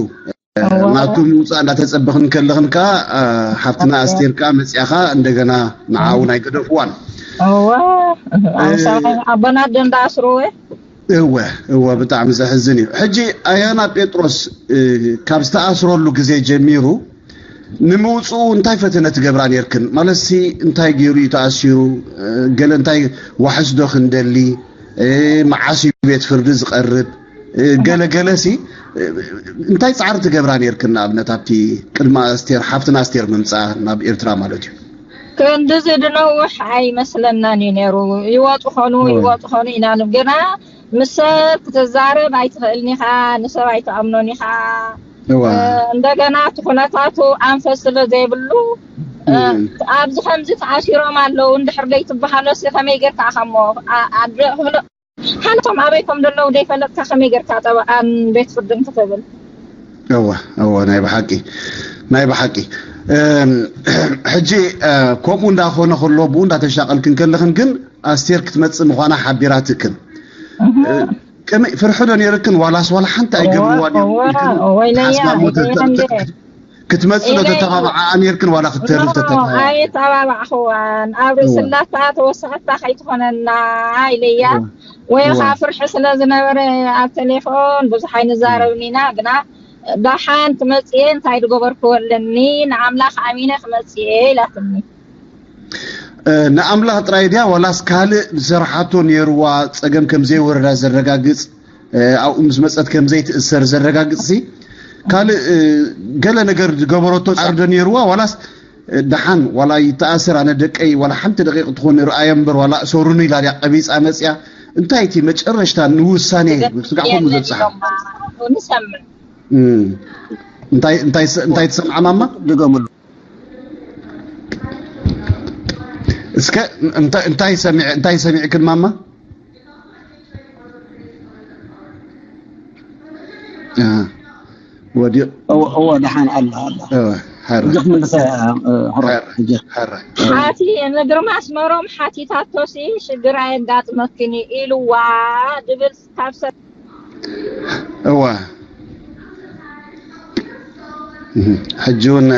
ናቱ ምውፃእ እንዳተፀበኽን ከለኽን ከዓ ሓፍትና ኣስቴር ከዓ መፅያ ከዓ እንደገና ንዓውን ኣይገደፍዋን። ኣቦናት ደንዳኣስርወ። እወ እወ፣ ብጣዕሚ ዘሕዝን እዩ። ሕጂ ኣያና ጴጥሮስ ካብ ዝተኣስረሉ ግዜ ጀሚሩ ንምውፅኡ እንታይ ፈተነ ትገብራ ነርክን? ማለትሲ እንታይ ገይሩ እዩ ተኣሲሩ? ገለ እንታይ ዋሕስ ዶ ክንደሊ? መዓስ እዩ ቤት ፍርዲ ዝቐርብ? ገለ ገለ ሲ እንታይ ፃዕሪ ትገብራ ነርክን? ንኣብነት ኣብቲ ቅድሚ ኣስቴር ሓፍትና ኣስቴር ምምፃ ናብ ኤርትራ ማለት እዩ። ክንድዚ ድነውሕ ኣይመስለናን እዩ ነይሩ። ይወጡ ኾኑ ይወጡ ኾኑ ኢና ንብ ግና ምስ ሰብ ክትዛረብ ኣይትኽእልን ኢኻ፣ ንሰብ ኣይትኣምኖን ኢኻ። እንደገና እቲ ኩነታቱ ኣንፈት ስለ ዘይብሉ ኣብዚ ከምዚ ተኣሲሮም ኣለዉ እንድሕር ዘይትበሃሎሲ ከመይ ጌርካ ኢኻሞ? ሓለቶም ኣበይ ከም ዘለዉ ዘይፈለጥካ ከመይ ጌርካ ጠበቃን ቤት ፍርድን ክትብል? እወ እወ፣ ናይ ብሓቂ ናይ ብሓቂ። ሕጂ ከምኡ እንዳኾነ ከሎ ብኡ እንዳተሻቀልክን ከለኽን ግን ኣስቴር ክትመጽእ ምዃና ሓቢራትክን። ከመይ ፍርሒ ዶ ነይርክን? ዋላስ ዋላ ሓንቲ ኣይገብርዋን እዮም ኢልክን? ሓስባ ሞ ክትመጽእ ዶ ተተባብዓኣ ነርክን ዋላ ክትተርፍ ተተባብዓ? ኣይተባባዕኽዋን። ኣብ ርእስላታ ተወሰኸታ ከይትኾነና ኢለያ። ወይ ከዓ ፍርሒ ስለ ዝነበረ ኣብ ቴሌፎን ብዙሕ ኣይንዛረብን ኢና፣ ግና ደሓን ክመጽእ እንታይ ዝገበርክዎ ኣለኒ፣ ንኣምላኽ ኣሚነ ክመጽእ ኢላትኒ። ንኣምላኽ ጥራይ ድያ ዋላስ ካልእ ዝሰርሓቶ ነይርዋ ጸገም ከም ዘይወረዳ ዘረጋግጽ ኣብኡ ምስ መጸት ከም ዘይትእሰር ዘረጋግጽ ሲ ካልእ ገለ ነገር ዝገበረቶ ጻዕሪ ዶ ነይርዋ ዋላስ ደሓን ዋላ ይተኣሰር ኣነ ደቀይ ዋላ ሓንቲ ደቂቕ ትኾን ርኣዮ እምበር ዋላ እሰሩኒ ኢላ ድያ ቀቢጻ መጽያ እንታይ እቲ መጨረሽታ ንውሳኔ ስጋዕ ከምኡ ዘብጽሓ እንታይ ትሰምዓ ማማ ድገምሉ እስከ እንታይ ሰሚዕክን ማማ ወዲቕ እወ ደሓን ኣላ ኣላ ብዙሕ ምልሰ ሕጂ ሓቲ ንግርማ ኣስመሮም ሓቲታቶሲ ሽግር ኣየጋጥመክን ኢልዋ ድብል ካብ ሰብ እወ ሕጂ እውን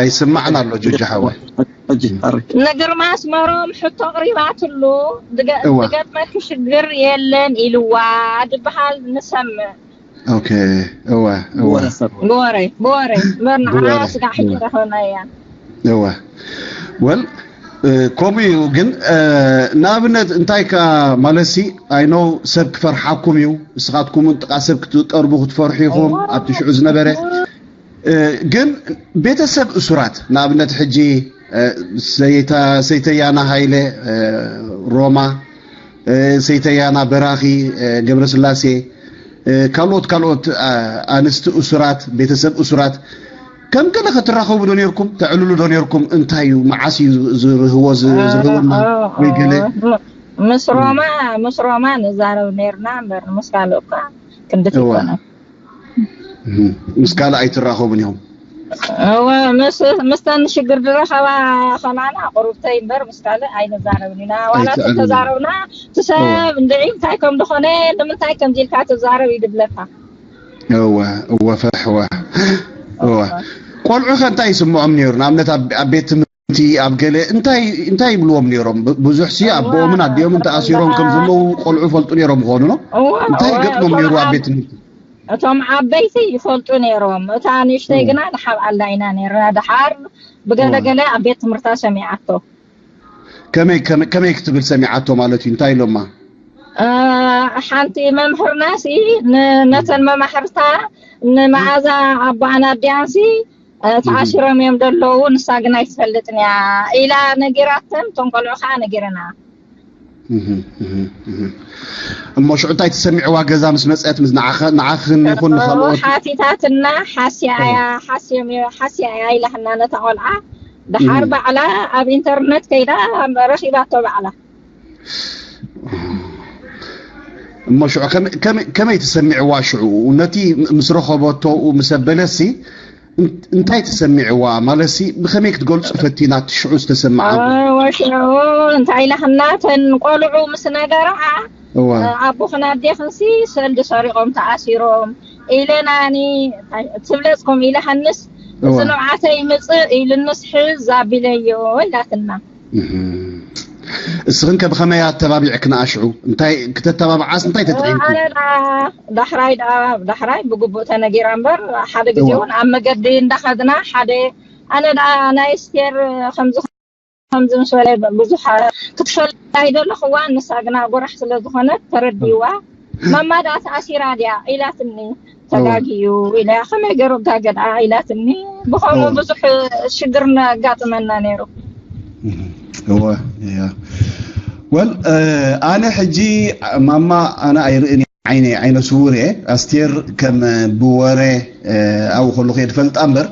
ኣይስማዕን ኣሎ ጁጂ ሓወይ ንግርማ ኣስመሮም ሕቶ ቅሪባትሉ ዝገጥመኪ ሽግር የለን ኢልዋ ድበሃል ንሰምዕ ኦኬ እወ እወ ብወረ ብወረ መርናዓ ስጋዕ ሕጂ ረኸብናያ እወ ወል ከምኡ እዩ ግን ንኣብነት እንታይ ከ ማለትሲ ኣይኖ ሰብ ክፈርሓኩም እዩ ንስኻትኩም ጥቃ ሰብ ክትቀርቡ ክትፈርሑ ኢኹም ኣብቲ ሽዑ ዝነበረ ግን ቤተሰብ እሱራት ንኣብነት ሕጂ ሰይተያና ሃይለ ሮማ ሰይተያና በራኺ ገብረስላሴ ካልኦት ካልኦት ኣንስቲ እሱራት ቤተሰብ እሱራት ከም ገለ ክትራኸቡ ዶ ነርኩም ተዕልሉ ዶ ነርኩም እንታይ እዩ መዓስ እዩ ዝርህዎ ዝርህወና ወይ ገለ ምስ ሮማ ምስ ሮማ ንዛረብ ነርና እምበር ምስ ካልእ እኳ ክንድት ይኮነ ምስ ካልእ ኣይትራኸቡን ኢኹም እወ ምስ ምስተን ሽግር ዝረኸባ ከማና ቁሩብተይ እምበር ምስ ካልእ ኣይንዛረብን ኢና ዋላ ተዛረብና ትሰብ እንድዒ እንታይ ከም ዝኾነ ንምንታይ ከምዚ ኢልካ ትዛረብ እዩ ድብለካ እወ እወ ፈርሕዋ እወ ቆልዑ ከ እንታይ ይስምዖም ነይሩ ንኣብነት ኣብ ቤት ትምህርቲ ኣብ ገለ እንታይ እንታይ ይብልዎም ነይሮም ብዙሕ ሲ ኣቦኦምን ኣዲኦምን ተኣሲሮም ከም ዘለዉ ቆልዑ ፈልጡ ነይሮም ይኾኑ ነው እንታይ ይገጥሞም ነይሩ ኣብ ቤት ትምህርቲ እቶም ዓበይቲ ይፈልጡ ነይሮም እታ ንእሽተይ ግና ንሓብኣላ ኢና ነይርና ድሓር ብገለገለ ኣብ ቤት ትምህርታ ሰሚዓቶ ከመይ ከመይ ክትብል ሰሚዓቶ ማለት እዩ እንታይ ኢሎማ ሓንቲ መምህርና ሲ ነተን መማሕርታ ንመዓዛ ኣቦኣን ኣዲኣን ሲ ተኣሲሮም እዮም ዘለዉ ንሳ ግን ኣይትፈልጥን እያ ኢላ ነጊራተን እቶም ቆልዑ ከዓ ነጊረና እሞ ሽዑ እንታይ ተሰሚዕዋ ገዛ ምስ መፀት ንዓኽን ይኹን ንካልኦት ሓቲታትና ሓስያ እያ ሓስያ እያ ኢላትና ነታ ቆልዓ ደሓር ባዕላ ኣብ ኢንተርነት ከይዳ ረኺባቶ ባዕላ እሞ ሽዑ ከመይ ተሰሚዕዋ ሽዑ ነቲ ምስ ረኸበቶ ምስ ኣበለሲ እንታይ ተሰሚዕዋ? ማለትሲ ብኸመይ ክትገልጹ ፈቲና እቲ ሽዑ ዝተሰምዓ? ወሽዑ እንታይ ኢላኽና? ተን ቆልዑ ምስ ነገርዓ፣ ኣቦኽን ኣዴኽንሲ ሰልዲ ሰሪቖም ተኣሲሮም ኢለናኒ። ትብለጽኩም ኢላኽንስ፣ እዚ ንብዓተይ ይምጽእ ኢሉንስ፣ ሕዝ ኣቢለዮ ኢላትና። እስኽን ከ ብኸመይ ኣተባቢዕክን ኣሽዑ? እንታይ ክተተባብዓስ እንታይ ተጥዒምኩ? ኣነ ደኣ ዳሕራይ ደኣ ዳሕራይ ብግቡእ ተነጊራ እምበር፣ ሓደ ግዜ እውን ኣብ መገዲ እንዳኸድና ሓደ፣ ኣነ ደኣ ናይ ስቴር ከምዚ ከምዚ ምስ በለ ብዙሕ ክትፈልጥ ኣይደለኹዋን፣ ንሳ ግና ጎራሕ ስለ ዝኾነት ተረዲዋ። ማማ ደኣ ተኣሲራ ድያ ኢላትኒ። ተጋጊዩ ኢለ ከመይ ገይሩ ጋገ ደኣ ኢላትኒ። ብኸምኡ ብዙሕ ሽግር ነጋጥመና ነይሩ። እወ እያ። ወል ኣነ ሕጂ ማማ ኣነ ኣይርእን እየ፣ ዓይነ ዓይነ ስውር እየ። ኣስቴር ከም ብወረ ኣብኡ ከለኹ እየ ዝፈልጣ እምበር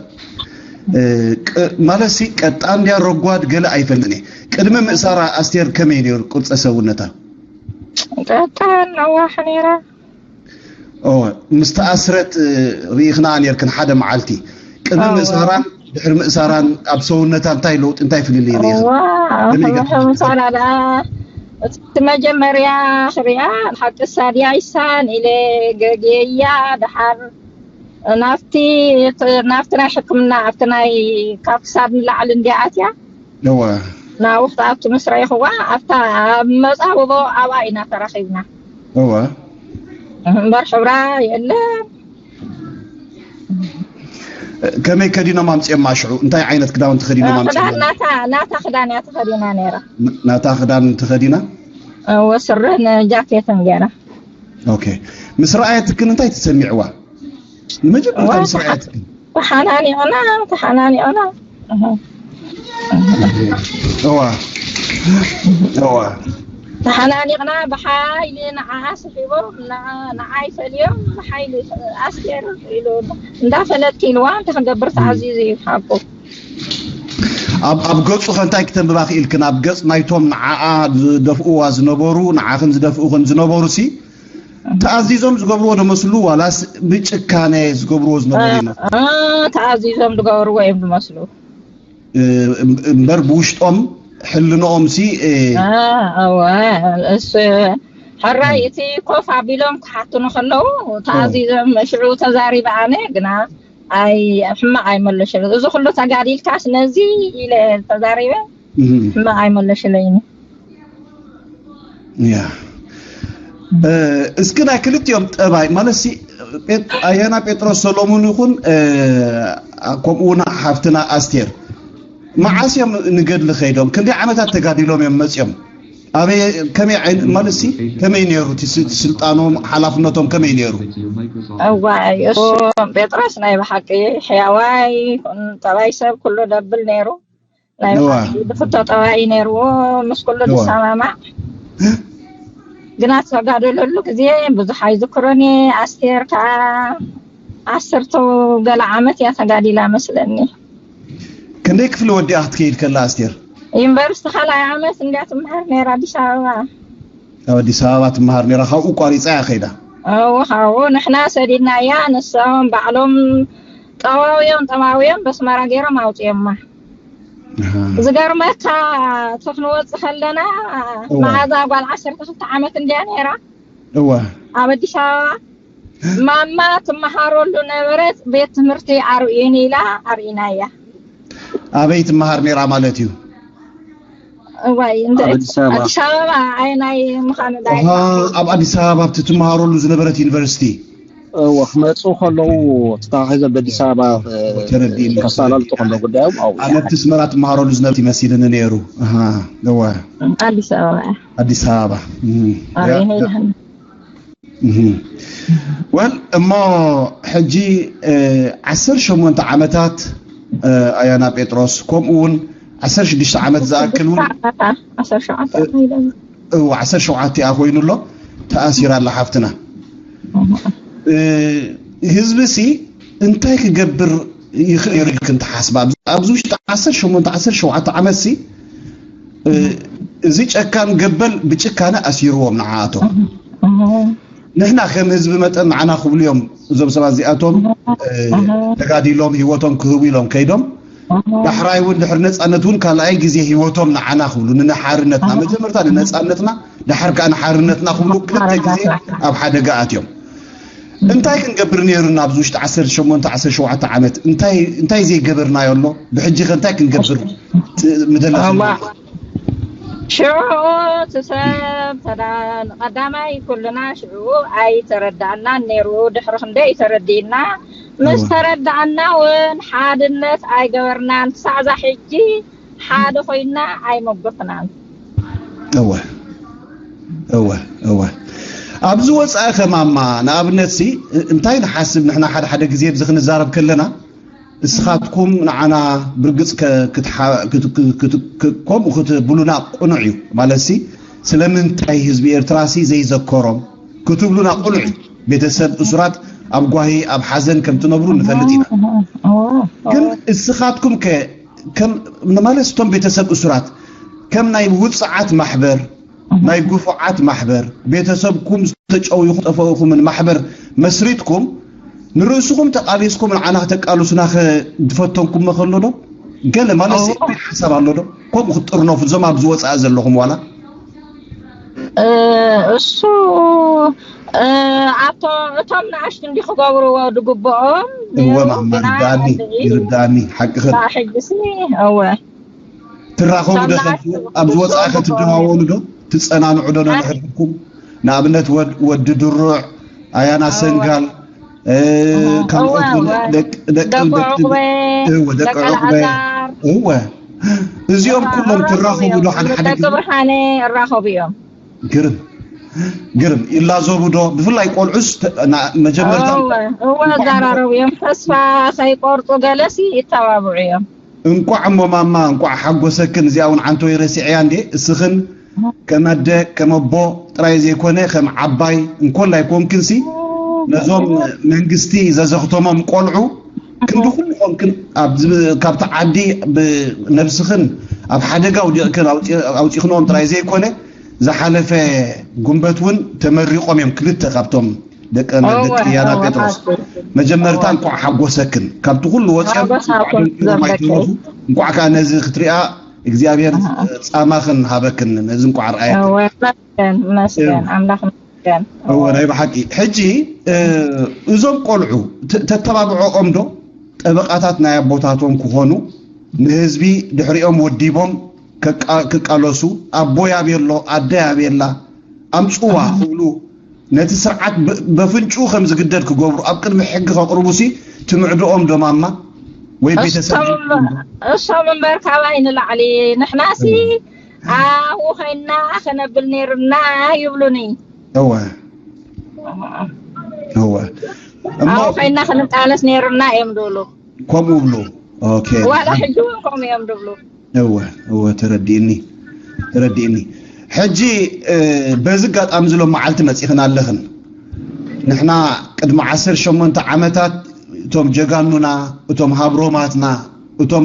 ማለትሲ ቀጣን ድያ ረጓድ ገለ ኣይፈልጥን እየ። ቅድሚ ምእሳራ ኣስቴር ከመይ ነይሩ ቅርፀ ሰውነታ? ቀጣን ነዋሕ ነይራ። ምስ ተኣስረት ርኢኽና ነርክን ሓደ መዓልቲ ቅድሚ ምእሳራን ድሕሪ ምእሳራን ኣብ ሰውነታ እንታይ ለውጢ እንታይ ፍልልይ ርኢኽን? ምሳና ደኣ እቲ መጀመርያ ክሪኣ ሓቂ ሳድያ ይሳን ኢለ ገጌያ ደሓር ናብቲ ናብቲ ናይ ሕክምና ኣብቲ ናይ ካብ ክሳድ ንላዕሊ እንዲያ ኣትያ እወ ናብኡ ክትኣቱ ምስ ረኢኽዋ ኣብታ ኣብ መጻብቦ ኣብኣ ኢና ተራኺብና። እወ እምበር ሕብራ የለን። ከመይ ከዲኖም ኣምፅኦም ኣሽዑ እንታይ ዓይነት ክዳውንቲ ከዲኖም ኣምፅኦም? ናታ ክዳን እያ ተኸዲና ነይራ። ናታ ክዳን ተኸዲና? እወ ስረን ጃኬትን ገይራ። ኦኬ ምስ ረኣየትክን እንታይ ተሰሚዕዋ? ንመጀመርታ ምስ ረኣየትክን? ተሓናኒቕና ተሓናኒቕና። እዋ እዋ ተሓናኒቕና ብሓይሊ ንዓኣ ስሒቦም ንዓይ ፈልዮም ብሓይሊ ኣስቴር ኢሉ እንዳፈለጥኪ ኢልዋ እንተ ክገብር ተዓዚዙ እዩ ሓቁ። ኣብ ኣብ ገጹ ከ እንታይ ክተንብባ ክኢልክን? ኣብ ገጽ ናይቶም ንዓኣ ዝደፍእዋ ዝነበሩ ንዓኽን ዝደፍኡኽን ዝነበሩ ሲ ተኣዚዞም ዝገብርዎ ዶ መስሉ ዋላስ ብጭካነ ዝገብርዎ ዝነበሩ ይመስሉ? ተኣዚዞም ዝገብርዎ እዮም ዝመስሉ። እምበር ብውሽጦም ሕልንኦም ሲ እወ እስ ሕራይ እቲ ኮፍ ኣቢሎም ክሓቱኒ ከለዉ ተኣዚዞም ሽዑ ተዛሪበ ኣነ ግና ኣይ ሕማቕ ኣይመለሽለ እዚ ኩሉ ተጋዲልካስ ነዚ ኢለ ተዛሪበ ሕማቕ ኣይመለሽለይኒ። ያ እስኪ ናይ ክልቲኦም ጠባይ ማለት ሲ ኣያና ጴጥሮስ ሰሎሙን ይኹን ከምኡ እውን ሓፍትና ኣስቴር መዓስ እዮም ንገድሊ ከይዶም? ክንደይ ዓመታት ተጋዲሎም እዮም መፅኦም? ኣበይ ከመይ ዓይነት ማለት ሲ ከመይ ነይሩ እቲ ስልጣኖም ሓላፍነቶም ከመይ ነይሩ? እዋይ እሱ ጴጥሮስ ናይ ብሓቂ ሕያዋይ ጠባይ ሰብ ኩሉ ደብል ነይሩ። ናይ ብሓቂ ዝፍቶ ጠባይ ነይርዎ ምስ ኩሉ ዝሰማማዕ ግና ተጋደለሉ ግዜ ብዙሕ ኣይዝክሮን እየ። ኣስቴር ከዓ ዓሰርተ ገለ ዓመት እያ ተጋዲላ መስለኒ። ክንደይ ክፍሊ ወዲኣ ክትከይድ ከላ ኣስቴር? ዩኒቨርሲቲ ካልኣይ ዓመት እንድያ ትምሃር ነይራ ኣዲስ ኣበባ። ኣብ ኣዲስ ኣበባ ትምሃር ነይራ ካብኡ ቋሪፃ እያ ከይዳ። እው ካብኡ ንሕና ሰዲድናያ ንሶም ባዕሎም ጠዋውዮም ጠማውዮም በስመራ ገይሮም ኣውፅዮማ። ዝገርመካ እቲ ክንወፅእ ከለና መዓዛ ጓል ዓሰርተ ክልተ ዓመት እንድያ ነይራ እወ ኣብ ኣዲስ ኣበባ ማማ ትመሃረሉ ነበረት ቤት ትምህርቲ ኣርእዩኒ ኢላ ኣርእናያ። ኣበይ ትመሃር ነይራ ማለት እዩ? እዋይ እንደ ኣብ ኣዲስ ኣበባ። ኣዲስ ኣበባ ኣየናይ ምዃኑ ዳ ኣብ ኣዲስ ኣበባ ኣብቲ ትመሃረሉ ዝነበረት ዩኒቨርሲቲ እወ ክመፁ ከለዉ ተታሒዞም በኣዲስ ኣበባ ተረዲእኒ። ከሳላልጡ ከለዉ ጉዳዮም ኣብኡ ኣነ ኣብቲ ኣስመራ ትመሃረሉ ዝነበረት ይመሲልኒ ነይሩ። ኣሃ፣ እወ ኣዲስ ኣበባ እያ። ኣዲስ ኣበባ እም፣ ኣበይ ያ- ነይርህን እም። ወል እሞ ሕጂ እ፣ ዓሰርተ ሸሞንተ ዓመታት እ፣ ኣያና ጴጥሮስ ከምኡ እውን ዓሰርተ ሽዱሽተ ዓመት ዝኣክል እውን ዓሰርተ ሸውዓተ ኣኺለን እው ዓሰርተ ሸውዓተ እያ ኮይኑ ኣሎ ተኣሲራ ኣላ ሓፍትና። እ፣ ህዝቢ ሲ እንታይ ክገብር ይኽእል ኢልክን ትሓስባ? ኣብዚ ውሽጢ ዓሰርተ ሸሞንተ ዓሰርተ ሸውዓተ ዓመት ሲ እ፣ እዚ ጨካን ገበል ብጭካነ ኣሲርዎም ንዓኣቶም። ንሕና ከም ህዝቢ መጠን ንዓና ክብሉ እዮም እዞም ሰባት እዚኣቶም ተጋዲሎም ህይወቶም ክህቡ ኢሎም ከይዶም፣ ዳሕራይ እውን ድሕሪ ነፃነት እውን ካልኣይ ግዜ ህይወቶም ንዓና ክብሉ፣ ንሓርነትና፣ መጀመርታ ንነፃነትና፣ ዳሕር ከዓ ንሓርነትና ክብሉ ክልተ ግዜ ኣብ ሓደጋ ኣትዮም። እንታይ ክንገብር ነይሩና ኣብዚ ውሽጢ ዓሰርተ ሸሞንተ ዓሰርተ ሸውዓተ ዓመት? እንታይ እንታይ ዘይገበርናዮ ኣሎ? ብሕጂ ከ እንታይ ክንገብር ት- ምደላ? ሽዑ እቲ ሰብ ተዳ- ቀዳማይ ኩልና ሽዑ ኣይተረዳእናን ነይሩ። ድሕሪ ክንደይ ተረዲእና፣ ምስ ተረዳእና እውን ሓድነት ኣይገበርናን። ክሳዕዛ ሕጂ ሓደ ኮይና ኣይመጎትናን። እወ እወ እወ ኣብዚ ወፃኢ ከማማ ንኣብነት ሲ እንታይ ንሓስብ ንሕና ሓደ ሓደ ግዜ ብዚ ክንዛረብ ከለና እስኻትኩም ንዓና ብርግፅ ከምኡ ክትብሉና ቅኑዕ እዩ። ማለትሲ ስለምንታይ ህዝቢ ኤርትራሲ ዘይዘከሮም ክትብሉና ቅኑዕ እዩ። ቤተሰብ እሱራት ኣብ ጓሂ ኣብ ሓዘን ከም ትነብሩ ንፈልጥ ኢና። ግን እስኻትኩም ከ ከም ማለት እቶም ቤተሰብ እሱራት ከም ናይ ውፅዓት ማሕበር ናይ ግፉዓት ማሕበር ቤተሰብኩም ዝተጨውዩኹም ጠፈኡኹምን ማሕበር መስሪትኩም ንርእስኹም ተቃሊስኩም ንዓና ከተቃልሱና ከ ዝፈተንኩም መኸሎ ዶ? ገለ ማለት ሓሳብ ኣሎ ዶ? ከምኡ ክትጥርነፉ እዞም ኣብዚ ወፃኢ ዘለኹም ዋላ እሱ ኣቶ እቶም ንኣሽቱ እንዲ ክገብርዎ ዝግብኦም እወ ማማ ርዳኒ ይርዳኒ ሓቅኽን ሕግሲ እወ ትራኸቡ ዶ ኣብዚ ወፃኢ ከ ትደዋወሉ ዶ ትፀናንዑ ዶ ነንሕድሕድኩም ንኣብነት ወዲ ድሩዕ ኣያና ሰንጋል ካልኦት ደቂ ዕቁበ እወ እዚኦም ኩሎም ትራኸቡ ዶ ሓደ ሓደ ደቂ ብርሃነ እራኸቡ እዮም ግርም ግርም ይላዘቡ ዶ ብፍላይ ቆልዑስ መጀመርታ እወ እዛራረቡ እዮም ተስፋ ከይቆርጡ ገለሲ ይተባብዑ እዮም እንቋዕ እሞ ማማ እንቋዕ ሓጎሰክን እዚኣ እውን ዓንተወይ ረሲዐያ እንዴ እስኽን ከም ኣደ ከም ኣቦ ጥራይ ዘይኮነ ከም ዓባይ እንኮላይ ኮንክንሲ ነዞም መንግስቲ ዘዘኽተሞም ቆልዑ ክንዲ ኩሉ ኮንክን ካብቲ ዓዲ ነብስኽን ኣብ ሓደጋ ውዲቕክን ኣውፂኽንኦም ጥራይ ዘይኮነ ዝሓለፈ ጉንበት እውን ተመሪቖም እዮም ክልተ ካብቶም ደቂ ደቂ ያና ጴጥሮስ መጀመርታ እንኳዕ ሓጎሰክን ካብቲ ኩሉ ወፂኦም ኣይተረፉ እንኳዕ ከዓ ነዚ ክትሪኣ እግዚኣብሔር ፃማኽን ሃበክን ነዚ እንኳዕ ርኣየክን መስገን ኣምላኽ መስገን እወ ናይ ብሓቂ ሕጂ እዞም ቆልዑ ተተባብዖኦም ዶ ጠበቃታት ናይ ኣቦታቶም ክኾኑ ንህዝቢ ድሕሪኦም ወዲቦም ክቃለሱ ኣቦይ ኣበይ ኣሎ ኣደይ ኣበይ ኣላ ኣምፅዋ ክብሉ ነቲ ስርዓት በፍንጭኡ ከም ዝግደድ ክገብሩ ኣብ ቅድሚ ሕጊ ከቕርቡሲ ትምዕድኦም ዶ ማማ ወይ ቤተሰብ እሶም እምበር ካባይ ንላዕሊ ንሕናሲ ኣብኡ ኮይንና ከነብል ነይርና ይብሉኒ እወ እወ እሞ ኣብኡ ኮይንና ክንቃለስ ነይርና እዮም ዝብሉ ከምኡ ብሉ ኦኬ ዋላ ሕጂ እውን ከምኡ እዮም ዝብሉ እወ እወ ተረዲእኒ ተረዲእኒ ሕጂ በዚ ጋጣሚ ዝሎም መዓልቲ መፂኽን ኣለኽን ንሕና ቅድሚ ዓሰርተ ሸሞንተ ዓመታት እቶም ጀጋኑና እቶም ሃብሮማትና እቶም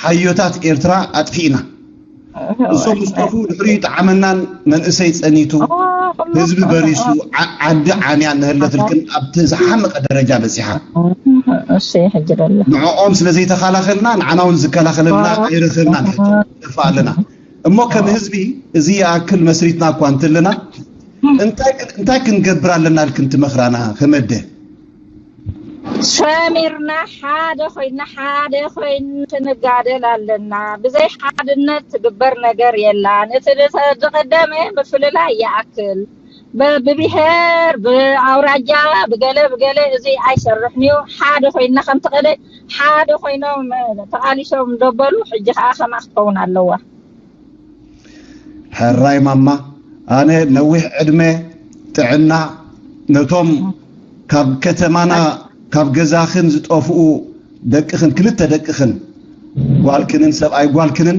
ሓዮታት ኤርትራ ኣጥፊእና እሶም ምስ ጠፍኡ ድሕሪኡ ይጠዓመናን መንእሰይ ጸኒቱ ህዝቢ በሪሱ ዓዲ ዓንያ እናሀለትልክን ኣብቲ ዝሓመቐ ደረጃ በጺሓ እሰይ ሕጂ ደሎ ንዕኦም ስለ ዘይተኸላኸልና ንዓና እውን ዝከላኸለልና ኣይረኸብናን ሕጂ ንጠፍእ ኣለና እሞ ከም ህዝቢ እዚ ይኣክል መስሪትና እኳ እንትልና እንታይ ክንገብር ኣለና ኢልክን ትመኽራና ከመደ ሰሚርና ሓደ ኮይና ሓደ ኮይን ክንጋደል ኣለና። ብዘይ ሓድነት ትግበር ነገር የላን። እቲ ዝቐደመ ምፍልላይ ይኣክል። ብብሄር ብኣውራጃ ብገለ ብገለ እዚ ኣይሰርሕን እዩ። ሓደ ኮይንና ከምቲ ቀደይ ሓደ ኮይኖም ተቓሊሶም ደበሉ ሕጂ ከዓ ከምኣ ክትከውን ኣለዋ። ሕራይ ማማ ኣነ ነዊሕ ዕድመ ጥዕና ነቶም ካብ ከተማና ካብ ገዛኽን ዝጠፍኡ ደቅኽን ክልተ ደቅኽን ጓልክንን ሰብኣይ ጓልክንን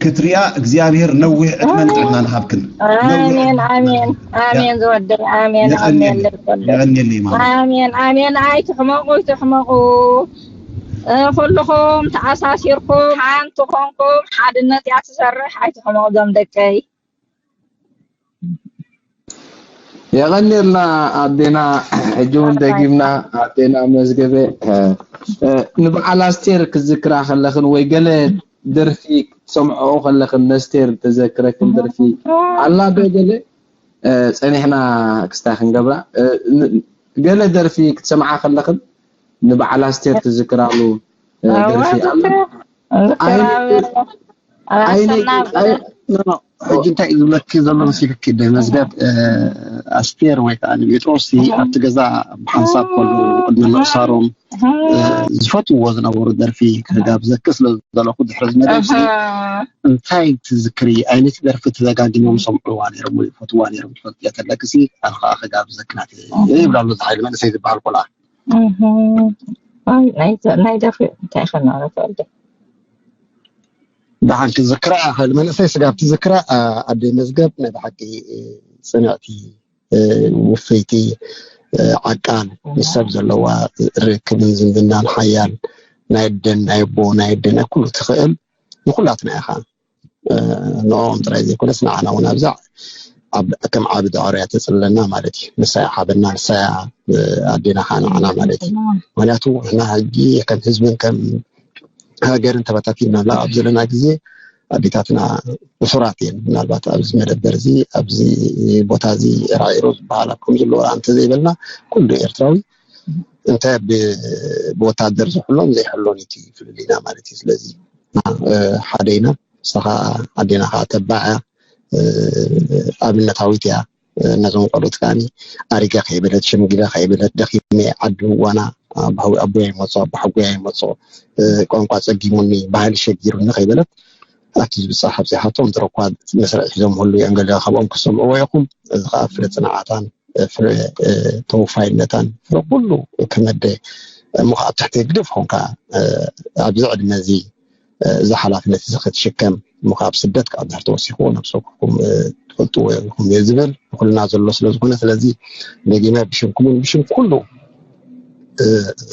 ክትሪኣ እግዚኣብሔር ነዊሕ ዕድመን ጥዕናን ሃብክን ኣሜን ኣሜን ኣሜን ዝወደይ ኣሜን ኣሜን የቐንየለይ ማማ ኣሜን ኣሜን ኣይትሕመቑ ኣይትሕመቑ ኩልኹም ተኣሳሲርኩም ሓንቲ ኮንኩም ሓድነት እያ ትሰርሕ ኣይትሕመቑ ዞም ደቀይ የቐንየልና ኣዴና። ሕጂ እውን ደጊምና ኣዴና መዝገበ፣ እ፣ እ፣ ንበዓል ኣስቴር ክዝክራ ከለኽን ወይ ገለ ደርፊ ክትሰምዖ ከለኽን፣ ነስቴር ተዘክረክን ደርፊ ኣላ ዶ ገለ? እ፣ ጸኒሕና ክስታይ ክንገብራ፣ እ፣ ን-፣ ገለ ደርፊ ክትሰምዓ ከለኽን ንበዓል ኣስቴር ትዝክራሉ፣ እ፣ ደርፊ ኣላ? ኣይነ-፣ ኣይነ-፣ ኣይ-፣ ኖ፣ ኖ፣ ሕጂ እንታይ እዩ ዝብለኪ ዘሎ መሲልኪ? ደ መዝገብ፣ እ፣ ኣስቴር ወይ ከዓ ንጴጥሮስ ኣብቲ ገዛ ብሓንሳብ ከሉ ቅድሚ ምእሳሮም፣ እ፣ ዝፈትውዎ ዝነበሩ ደርፊ ክጋብዘኪ ስለ ዘለኹ ድሕሪ እዚ መደብ እዚ እንታይ ትዝክሪ? ዓይነት ደርፊ ተደጋጊሞም ይሰምዕዋ ነይሮም ወይ ይፈትዋ ነይሮም ትፈልጥዮ ተለክሲ፣ ኣነ ከዓ ክጋብዘኪ ናተይ ይብላ ኣሎ። እዚ ሓይሊ መንእሰይ ዝበሃል ቆልዓ። ኣይ፣ ናይ ናይ ደርፊ እንታይ ከናረፈ ኣደ? ደሓን ክዝክራ፣ ሓይሊ መንእሰይ ስጋብ ትዝክራ፣ ኣ-፣ ኣደይ መዝገብ ናይ ብሓቂ ጽንዕቲ፣ እ፣ ውፍይቲ፣ እ፣ ዓቃል፣ ምስ ሰብ ዘለዋ ርክብን ዝምድናን ሓያል፣ ናይ ኣደን ናይ ኣቦ፣ ናይ ኣደ ናይ ኩሉ ትኽእል፣ ንኩላትና ኢኻ። እ፣ ንዕኦም ጥራይ ዘይኮነስ ንዓና እውን ኣብዛ ኣብ-፣ ከም ዓቢ ዳዕሮ እያ ተጽልለና ማለት እዩ። ንሳ እያ ሓበና፣ ንሳ እያ፣ እ፣ ኣዴና ኸዓ ንዓና ማለት እዩ። ምኽንያቱ ንሕና ሕጂ ከም ህዝብን ከም ሃገርን ተበታቲንና ኣብ ዘለና ግዜ ኣዴታትና እሱራት እየን። ምናልባት ኣብዚ መደበር እዚ፣ ኣብዚ ቦታ እዚ ራዒሮ ዝበሃላ ከም ዘለዋ እንተዘይበልና፣ ኩሉ ኤርትራዊ እንታይ ብ-፣ ብወታደር ዝሕሎን ዘይሕሎን እቲ ፍልልይና ማለት እዩ። ስለዚ፣ እ፣ ሓደ ኢና። ንሳ ኸዓ ኣዴና ኸዓ ተባዕ እያ፣ እ፣ ኣብነታዊት እያ። እ፣ ነዞም ቆልዑት ከዓኒ ኣሪገ ከይበለት፣ ሸምጊለ ከይበለት፣ ደኺመ፣ ዓዲ ዋና፣ ኣቦ-፣ ኣቦይ ኣይመጾ፣ ኣቦሓጎይ ኣይመጾ፣ እ፣ ቋንቋ ጸጊሙኒ፣ ባህሊ ሸጊሩኒ ከይበለት፣ ኣብቲ ዝብጻሕ ኣብጺሓቶ፣ እንተረኳ መስርዕ ሒዞም ህሉ እዮም፣ ገለ ካብኦም ክሰምዕዎ ኢኹም። እዚ ኸዓ ፍረ ጽንዓታን፣ እ፣ ፍረ፣ እ፣ ተወፋይነታን፣ ፍረ ኩሉ ክመደ፣ እሞ ኸዓ ኣብ ትሕቲ ግደፍ ኾንካ፣ እ፣ ኣብዚ ዕድመ እዚ፣ እ፣ እዚ ሓላፍነት እዚ ክትሽከም፣ እሞ ካብ ስደት ካብ ድሕር ተወሲኽዎ ነብሲ ወከፍኩም፣ እ፣ ትፈልጥዎ ኢኹም እየ ዝብል፣ ንኹልና ዘሎ ስለ ዝኾነ፣ ስለዚ ደጊመ ብሽምኩምን ብሽም ኩሉ፣ እ፣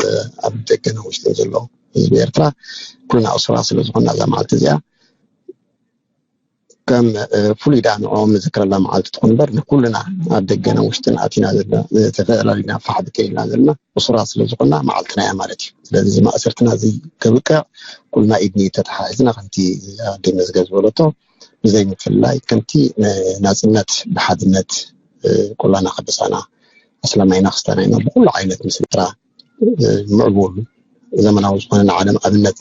እ፣ ኣብ ደገን ኣብ ውሽጥን ዘሎ ህዝቢ ኤርትራ ኩልና እሱራት ስለ ዝኾንና እዛ መዓልቲ እዚኣ ከም፣ እ፣ ፍሉይ ደኣ ንዕኦም ንዝክረላ መዓልቲ ትኹን እምበር ንኩልና ኣብ ደገን ኣብ ውሽጥን ኣቲና ዘለና፣ እ፣ ተፈላሊና ፋሕ ብትን ኢልና ዘለና እሱራት ስለ ዝኾንና መዓልትና እያ ማለት እዩ። ስለዚ እዚ ማእሰርትና እዚ ከብቅዕ ኩልና ኢድ ንኢድ ተተሓሒዝና ከምቲ ኣደ መዝገብ ዝበለቶ ብዘይ ምፍልላይ ከምቲ ን-፣ ናጽነት ብሓድነት፣ እ፣ ቆላና ከበሳና ኣስላማይና ክስታናይና ብኩሉ ዓይነት ምስ ኤርትራ፣ እ፣ ምዕቡል ዘመናዊ ዝኾነ ንዓለም ኣብነት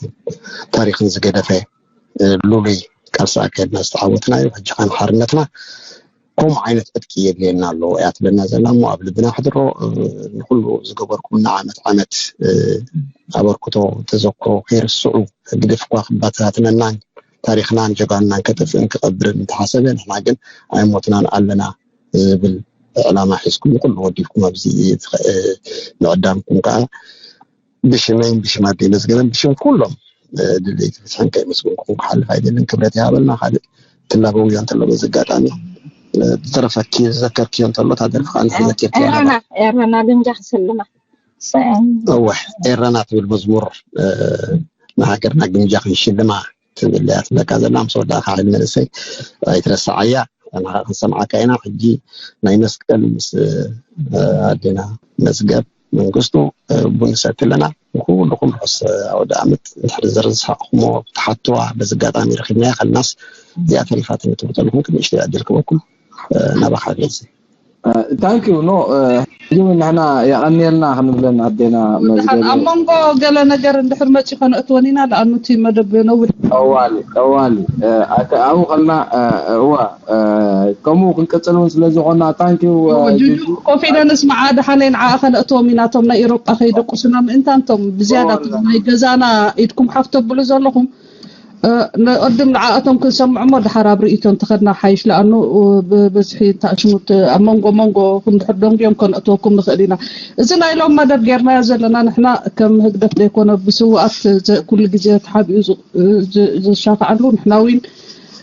ታሪኽን ዝገደፈ፣ እ፣ ልሉይ ቃልሲ ኣካየድና ዝተዓወትናዮ። ሕጂ ኸዓ ንሓርነትና ከምኡ ዓይነት ዕጥቂ የድልየና ኣሎ እያ ትብለና ዘላ እሞ ኣብ ልብና ሕድሮ። እ፣ ንኹሉ ዝገበርኩምና ዓመት ዓመት፣ እ፣ ኣበርክቶ ተዘክሮ ከይርስዑ ህግደፍ እኳ ክበታትነናን ታሪኽናን ጀጋኑናን ከጥፍእን ክቐብርን እንተሓሰበ ንሕና ግን ኣይሞትናን ኣለና ዝብል ዕላማ ሒዝኩም ንኹሉ ወዲብኩም ኣብዚ ምዕዳምኩም ከዓ ብሽመይን ብሽም ኣደይ መዝገበን ብሽም ኩሎም፣ እ፣ ድሌት ፍትሕን ከየመስገንኩም ክሓልፍ ኣይደልን። ክብረት ይሃበልና። ካልእ ትላበውዮ እንተሎ በዚ ኣጋጣሚ፣ እ፣ ዝተረፈኪ ዝዘከርክዮ እንተሎ እታ ደርፊ ከዓ ንሕና ዘኪርክያ ነበራ። ኤረና፣ ኤረና ግምጃ ክስልማ። ሰ-፣ እወ፣ ኤረና ትብል መዝሙር፣ እ፣ ንሃገርና ግምጃ ክንሽልማ ትብል እያ ትብለካ ዘላ። ምስ ወዳእካ ሓይሊ መንእሰይ ኣይትረስዓያ። ንዓኻ ክንሰምዓካ ኢና። ሕጂ ናይ መስቀል ምስ፣ እ፣ ኣዴና መዝገብ መንግስቱ፣ እ፣ ቡን ንሰቲ ኣለና። ንኩልኹም ርሑስ ኣውደ ዓመት። እንድሕር ዘርዝሓቕኹሞ ትሓትዋ በዚ ኣጋጣሚ ረኺብናያ ከለናስ እዚኣ ተሪፋትኒ ትብሉ ዘለኹም ግን ንእሽተይ ዕድል ክበኩም፣ እ፣ ናባኻ ገይሲ። እ፣ ታንክ ዩ ኖ፣ እ፣ ሕጂ እውን ንሕና የቐንየልና ክንብለን ኣዴና መዝገብ። ኣብ መንጎ ገለ ነገር እንድሕር መጺኡ ከነእትወን ኢና፣ ለኣኑ እቲ መደብ ነዊሕ። ጠዋሊ፣ ጠዋሊ፣ እ፣ ኣተ-፣ ኣብኡ ከልና፣ እ፣ እዋ፣ እ፣ ከምኡ ክንቅጽል እውን ስለ ዝኾንና፣ ታንክ ዩ፣ እ፣ እወ፣ ጁጁ፣ ጁጁ። ኮፍ ኢለ ንስማዓ፣ ደሓነይ ንዓኣ ከነእትዎም ኢና፣ እቶም ናይ ኤሮጳ ከይደቁሱና ምእንታን፣ እቶም ብዝያዳ ወላ። እቶም ናይ ገዛና ኢድኩም ሓፍ ተብሉ ዘለኹም፣ እ፣ ንቕድም ንዓኣቶም ክንሰምዕ እሞ፣ ደሓር ኣብ ርእይቶ እንተኸድና ሓይሽ፣ ለኣኑ፣ እ፣ ብብዝሒ እንተኣሽሙት ኣብ መንጎ መንጎ ኹም ድሕር ደንጉዮም ከነእትወኩም ንኽእል ኢና። እዚ ናይ ሎም መደብ ጌርናዮ ዘለና ንሕና ከም ህግደፍ ዘይኮነ፣ ብስውኣት ዘ-፣ ኩሉ ግዜ ተሓቢኡ ዝ-፣ ዝ-፣ ዝሻኽዓሉ፣ ንሕና እውን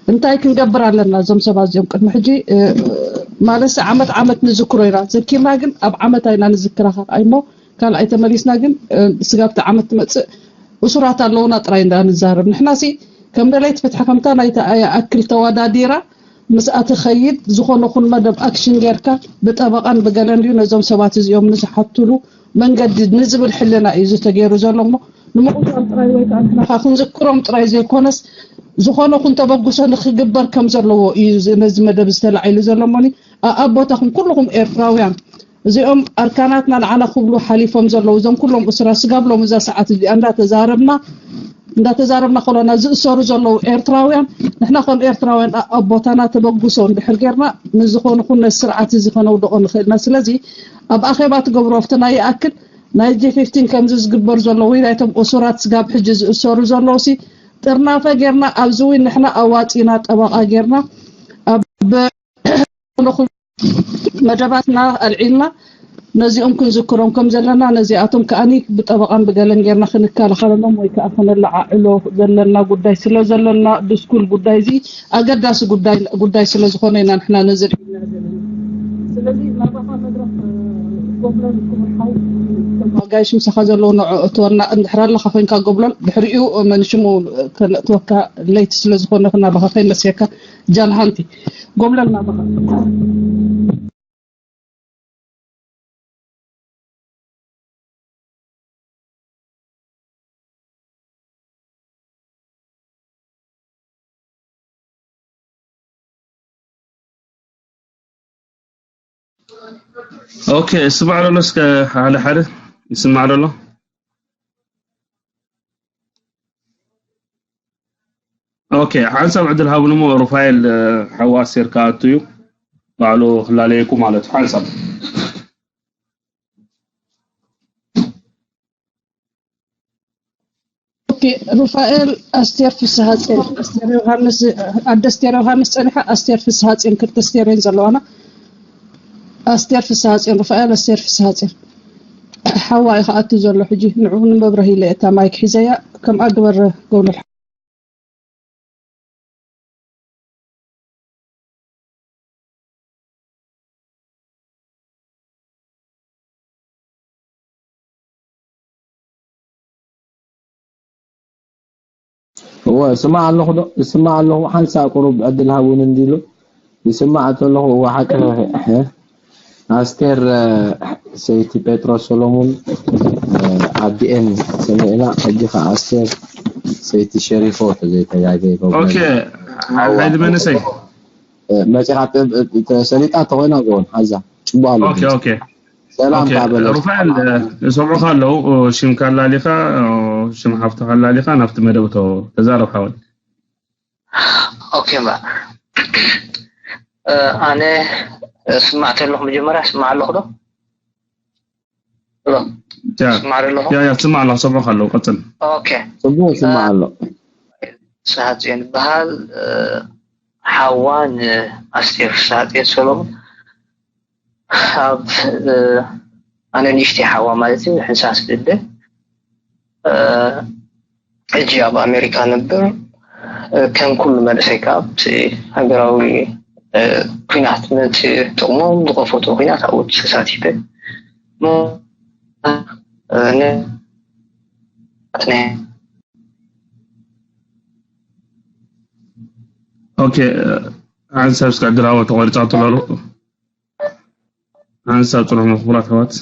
እንታይ ክንገብር ኣለና? እዞም ሰባት እዚኦም ቅድሚ ሕጂ፣ እ፣ ማለት ዓመት ዓመት ንዝክሮ ኢና። ዘኪርና ግን ኣብ ዓመት ኣይና ንዝክራ ካልኣይ እሞ፣ ካልኣይ ተመሊስና ግን፣ እ፣ ስጋብ እቲ ዓመት ትመጽእ እሱራት ኣለውና ጥራይ እንዳ ንዛረብ። ንሕና ሲ ከም ደለይቲ ፍትሒ ከምታ ናይታ ይኣክል ተወዳዲራ ምስኣ ትኸይድ ዝኾነ ኹን መደብ ኣክሽን ጌርካ ብጠበቓን ብገለን ድዩ ነዞም ሰባት እዚኦም ንዝሓቱሉ መንገዲ ንዝብል ሕልና እዩ ዝተገይሩ ዘሎ እሞ ንምቑጣር ጥራይ ወይ ከዓ ንሕናኻ ክንዝክሮም ጥራይ ዘይኮነስ ዝኾነ ኹን ተበግሶ ንክግበር ከም ዘለዎ እዩ ነዚ መደብ ዝተላዒሉ ዘሎ እሞኒ ኣኣቦታኹም ኩልኹም ኤርትራውያን እዚኦም ኣርካናትና ንዓና ክብሉ ሓሊፎም ዘለዉ እዞም ኩሎም እስራ ስጋብ ሎም እዛ ሰዓት እዚኣ እንዳተዛረብና እንዳተዛረብና ከሎና ዝእሰሩ ዘለዉ ኤርትራውያን ንሕና ከም ኤርትራውያን ኣብ ቦታና ተበግሶ እንድሕር ጌርና ንዝኾኑ ኩነ ስርዓት እዚ ከነውድቆ ንኽእልና ስለዚ ኣብ ኣኼባ ትገብሮ ኣብቲ ናይ ይኣክል ናይ ጂ ፊፍቲን ከምዚ ዝግበር ዘሎ ወይ ናይቶም እሱራት ስጋብ ሕጂ ዝእሰሩ ዘለዉ ሲ ጥርናፈ ጌርና ኣብዚ እውን ንሕና ኣዋፂና ጠበቃ ጌርና ኣብ መደባትና ኣልዒልና ነዚኦም ክንዝክሮም ከም ዘለና ነዚኣቶም ከኣኒ ብጠበቃን ብገለን ጌርና ክንከላኸለሎም ወይ ከዓ ከነለዓዕሎ ዘለና ጉዳይ ስለ ዘለና ድስኩል ጉዳይ እዚ ኣገዳሲ ጉዳይ ጉዳይ ስለ ዝኾነ ኢና ንሕና ነዚ ርኢና ዘለና ስለዚ ናባኻ መድረክ ጎብለል ክብርሓው ጋይሽ ምሳኻ ዘለዉ ንዕኡ እትወና እንድሕር ኣለኻ ኮይንካ ጎብለል ድሕሪኡ መንሽሙ ከነእትወካ ለይቲ ስለ ዝኾነ ናባኻ ከይመስየካ ጃል ሃንቲ ጎብለል ናባኻ ኦኬ እስማዕ ደሎ እስከ ሓደ ሓደ ይስማዕ ደሎ ኦኬ ሓንሳብ ዕድል ሃቡኒ እሞ ሩፋኤል ሓዋ ኣስቴር ክኣቱ እዩ ባዕሉ ክላለየኩም ማለት እዩ ሓንሳብ ሩፋኤል ኣስቴር ፍስሃፅዮን ኣስቴር ዮሃንስ ኣደ ኣስቴር ዮሃንስ ፀኒሓ ኣስቴር ፍስሃፅዮን ክልተ ኣስቴር እየን ዘለዋና ኣስቴር ፍስሃፅዮን ሩፋኤል ኣስቴር ፍስሃፅዮን ሓዋ እዩ ከኣቱ ዘሎ ሕጂ ንዑ ንመብረሂ ኢለ እታ ማይክ ሒዘያ ከምኣ ግበረ ገብረ እወ እስማዕ ኣለኹ ዶ እስማዕ ኣለኹ ሓንሳእ ቁሩብ ዕድል ሃቡኒ እንዲሉ ይስማዕ ተለኹ እወ ሓቂ ኣስቴር ሰይቲ ጴጥሮስ ሰሎሙን ኣዲኤን ሰሚዕና ሕጂ ከዓ ኣስቴር ሰይቲ ሸሪፎ ተዘይተጋገ ኦኬ ሓይሊ መንእሰይ መፂኻ ሰሊጣ ተኾይና ጎን ሓዛ ፅቡቅ ኣሎ ሰላም ካበለ ሩፋኤል ይሰምዑኻ ኣለዉ ሽምካ ኣላሊኻ ሽም ሓፍትኻ ኣላሊኻ ናብቲ መደብ ተዛረብ ሓወይ ኦኬ እምበር ኣነ ስማዕ ተለኹ መጀመርያ ስማዕ ኣለኹ ዶ ስማዕ ኣለኹ ያ ያ ትስማዕ ኣለኻ ሰምዑኻ ኣለዉ ቀፅል ኦኬ ጽቡቅ ስማዕ ኣሎ ሰሃፅዮን ይበሃል ሓዋ ንኣስቴር ሰሃፅዮን ሰሎሙን ኣብ ኣነ ንእሽተይ ሓዋ ማለት እዩ ሕንሳስ ልደ ሕጂ ኣብ ኣሜሪካ ነብር ከም ኩሉ መንእሰይ ከዓ ኣብቲ ሃገራዊ ኩናት ነቲ ጥቕሞም ዝኸፈቱ ኩናት ኣብኡ ተሳቲፈ ኦኬ ሓንሳብ እስካዕ ድራወ ተቋሪፃ ትላሉ ሓንሳብ ፅንሑ ክቡራት ኣሕዋት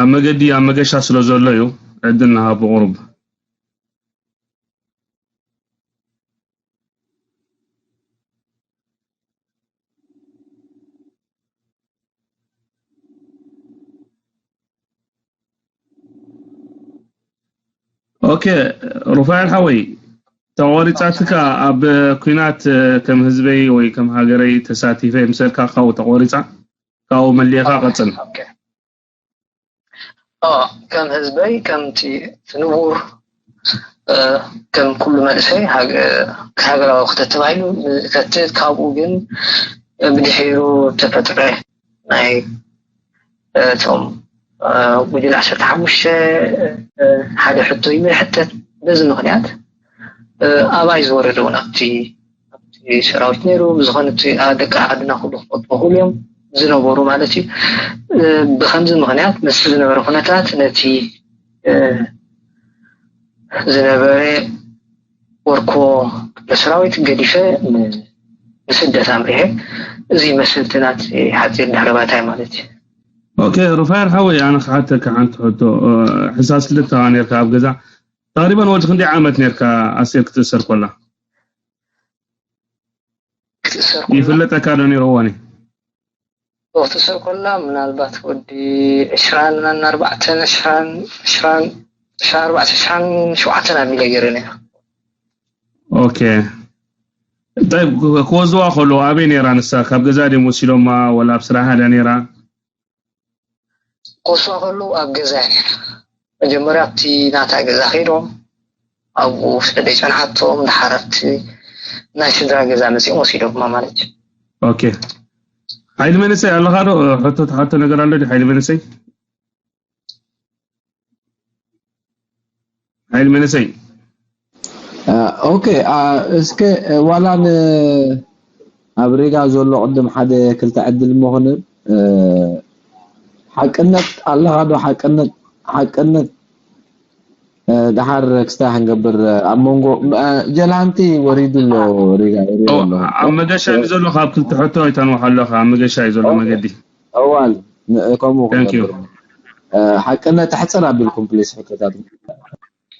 ኣብ መገዲ ኣብ መገሻ ስለ ዘሎ እዩ ዕድል ንሃብ ብቑሩብ ኦኬ ሩፋኤል ሓወይ ተቆሪፃትካ ኣብ ኩናት ከም ህዝበይ ወይ ከም ሃገረይ ተሳቲፈ ምሰልካ ካብኡ ተቆሪፃ ካብኡ መሊእካ ቀፅል ከም ህዝበይ ከምቲ እቲ ንቡር ከም ኩሉ መንእሰይ ሃገራዊ ክተት ተባሂሉ ንከትት ካብኡ ግን ብድሒሩ ተፈጥረ ናይ እቶም ጉጅለ ዓሰርተ ሓሙሽተ ሓደ ሕቶ እዩ ዝሕተት በዚ ምክንያት ኣባይ ዝወረደ እውን ኣብቲ ኣብቲ ሰራዊት ነይሩ ብዝኾነ እቲ ደቂ ዓድና ኩሉ ክፈልጥዎ ክእሉ እዮም ዝነበሩ ማለት እዩ ብከምዚ ምክንያት ነቲ ዝነበረ ኩነታት ነቲ ዝነበረ ወርኮ ለሰራዊት ገዲፈ ንስደት ኣምሪሐ። እዚ መስልቲ ናት ሓፂር ድሕረ ባታይ ማለት እዩ። ኦኬ ሩፋኤል ሓወይ ኣነ ክሓተካ ሓንቲ ሕቶ። ሕሳስ ክልተ ነርካ ኣብ ገዛ ተቅሪበን ወዲ ክንደይ ዓመት ነርካ ኣስር ክትእሰር ኮላ? ክትእሰር ይፍለጠካ ዶ ነይሩ እዋኒ? ክትእሰር ኮላ ምናልባት ወዲ ዕስራን ኣርባዕተን ዕስራን ዕስራን ዕስራን ኣርባዕተ ዕስራን ሸውዓተን ኣቢለ ገይረ ነይረ። ኦኬ። ጠይብ ክወዝዋ ከሎ ኣበይ ነይራ ንሳ? ካብ ገዛ ድዮም ወሲዶማ ወላ ኣብ ስራሓ ድያ ነይራ? ክወስዋ ከለዉ ኣብ ገዛ እያ ነይራ። መጀመርያ ኣብቲ ናታ ገዛ ከይዶም ኣብኡ ስለ ዘይጸንሓቶም ድሓር ኣብቲ ናይ ስድራ ገዛ መጺኦም ወሲዶማ ማለት እዩ። ኦኬ። ሓይሊ መንእሰይ ኣለኻ ዶ? ሕቶ ትሓቶ ነገር ኣሎ ድዩ ሓይሊ መንእሰይ? ሓይሊ መንእሰይ ኦኬ እስከ ዋላ ን ኣብ ሪጋ ዘሎ ቅድም ሓደ ክልተ ዕድል እሞ ክንብ ሓቅነት ኣለኻ ዶ ሓቅነት ሓቅነት ድሓር ክስታ ክንገብር ኣብ መንጎ ጀላንቲ ወሪዱ ኣሎ ሪጋ ይሪኦ ኣሎ ኣብ መገሻ እዩ ዘሎ ካብ ክልተ ሕቶ ኣይተንውሓ ኣለኻ ኣብ መገሻ እዩ ዘሎ መገዲ እዋን ከምኡ ክገብር ሓቅነት ኣሕፅር ኣቢልኩም ፕሊስ ሕቶታት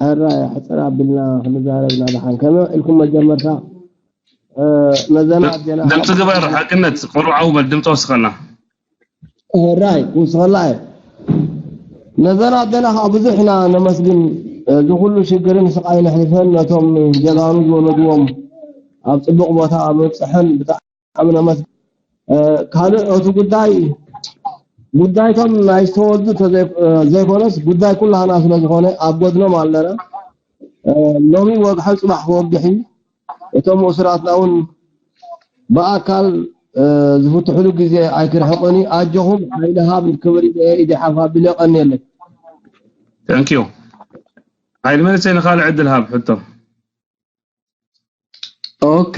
ሕራይ ኣሕፅር ኣቢልና ክንዛረብ ኢና ደሓን ከመይ ኢልኩም መጀመርታ ነዘና ኣዴና ድምፂ ግበር ሓቅነት ቆልዓ ውበል ድምፂ ወስኸልና ሕራይ ክውስኸላ እየ ነዘና ኣዴና ከዓ ብዙሕ ኢና ነመስግን እዚ ኩሉ ሽግርን ስቃይን ኣሕሊፈን ነቶም ጀጋኑ ዝወለድዎም ኣብ ፅቡቅ ቦታ ምብፅሐን ብጣዕሚ ነመስግን ካልእ እቲ ጉዳይ ጉዳይቶም ናይ ዝተወልዱ ዘይኮነስ ጉዳይ ኩላህና ስለዝኾነ ኣብ ጎድኖም ኣለና ሎሚ ወግሐ ፅባሕ ክወግሕ እዩ እቶም እሱራትና እውን ብኣካል ዝፍትሕሉ ግዜ ኣይክርሕቕን እዩ ኣጆኹም ሓይሊ ሃብ ክብር ኢደ ሓፍ ኣቢለ ቀንየለይ Thank you ሓይሊ መንእሰይ ንኻልእ ዕድል ሃብ ሕቶ ኦኬ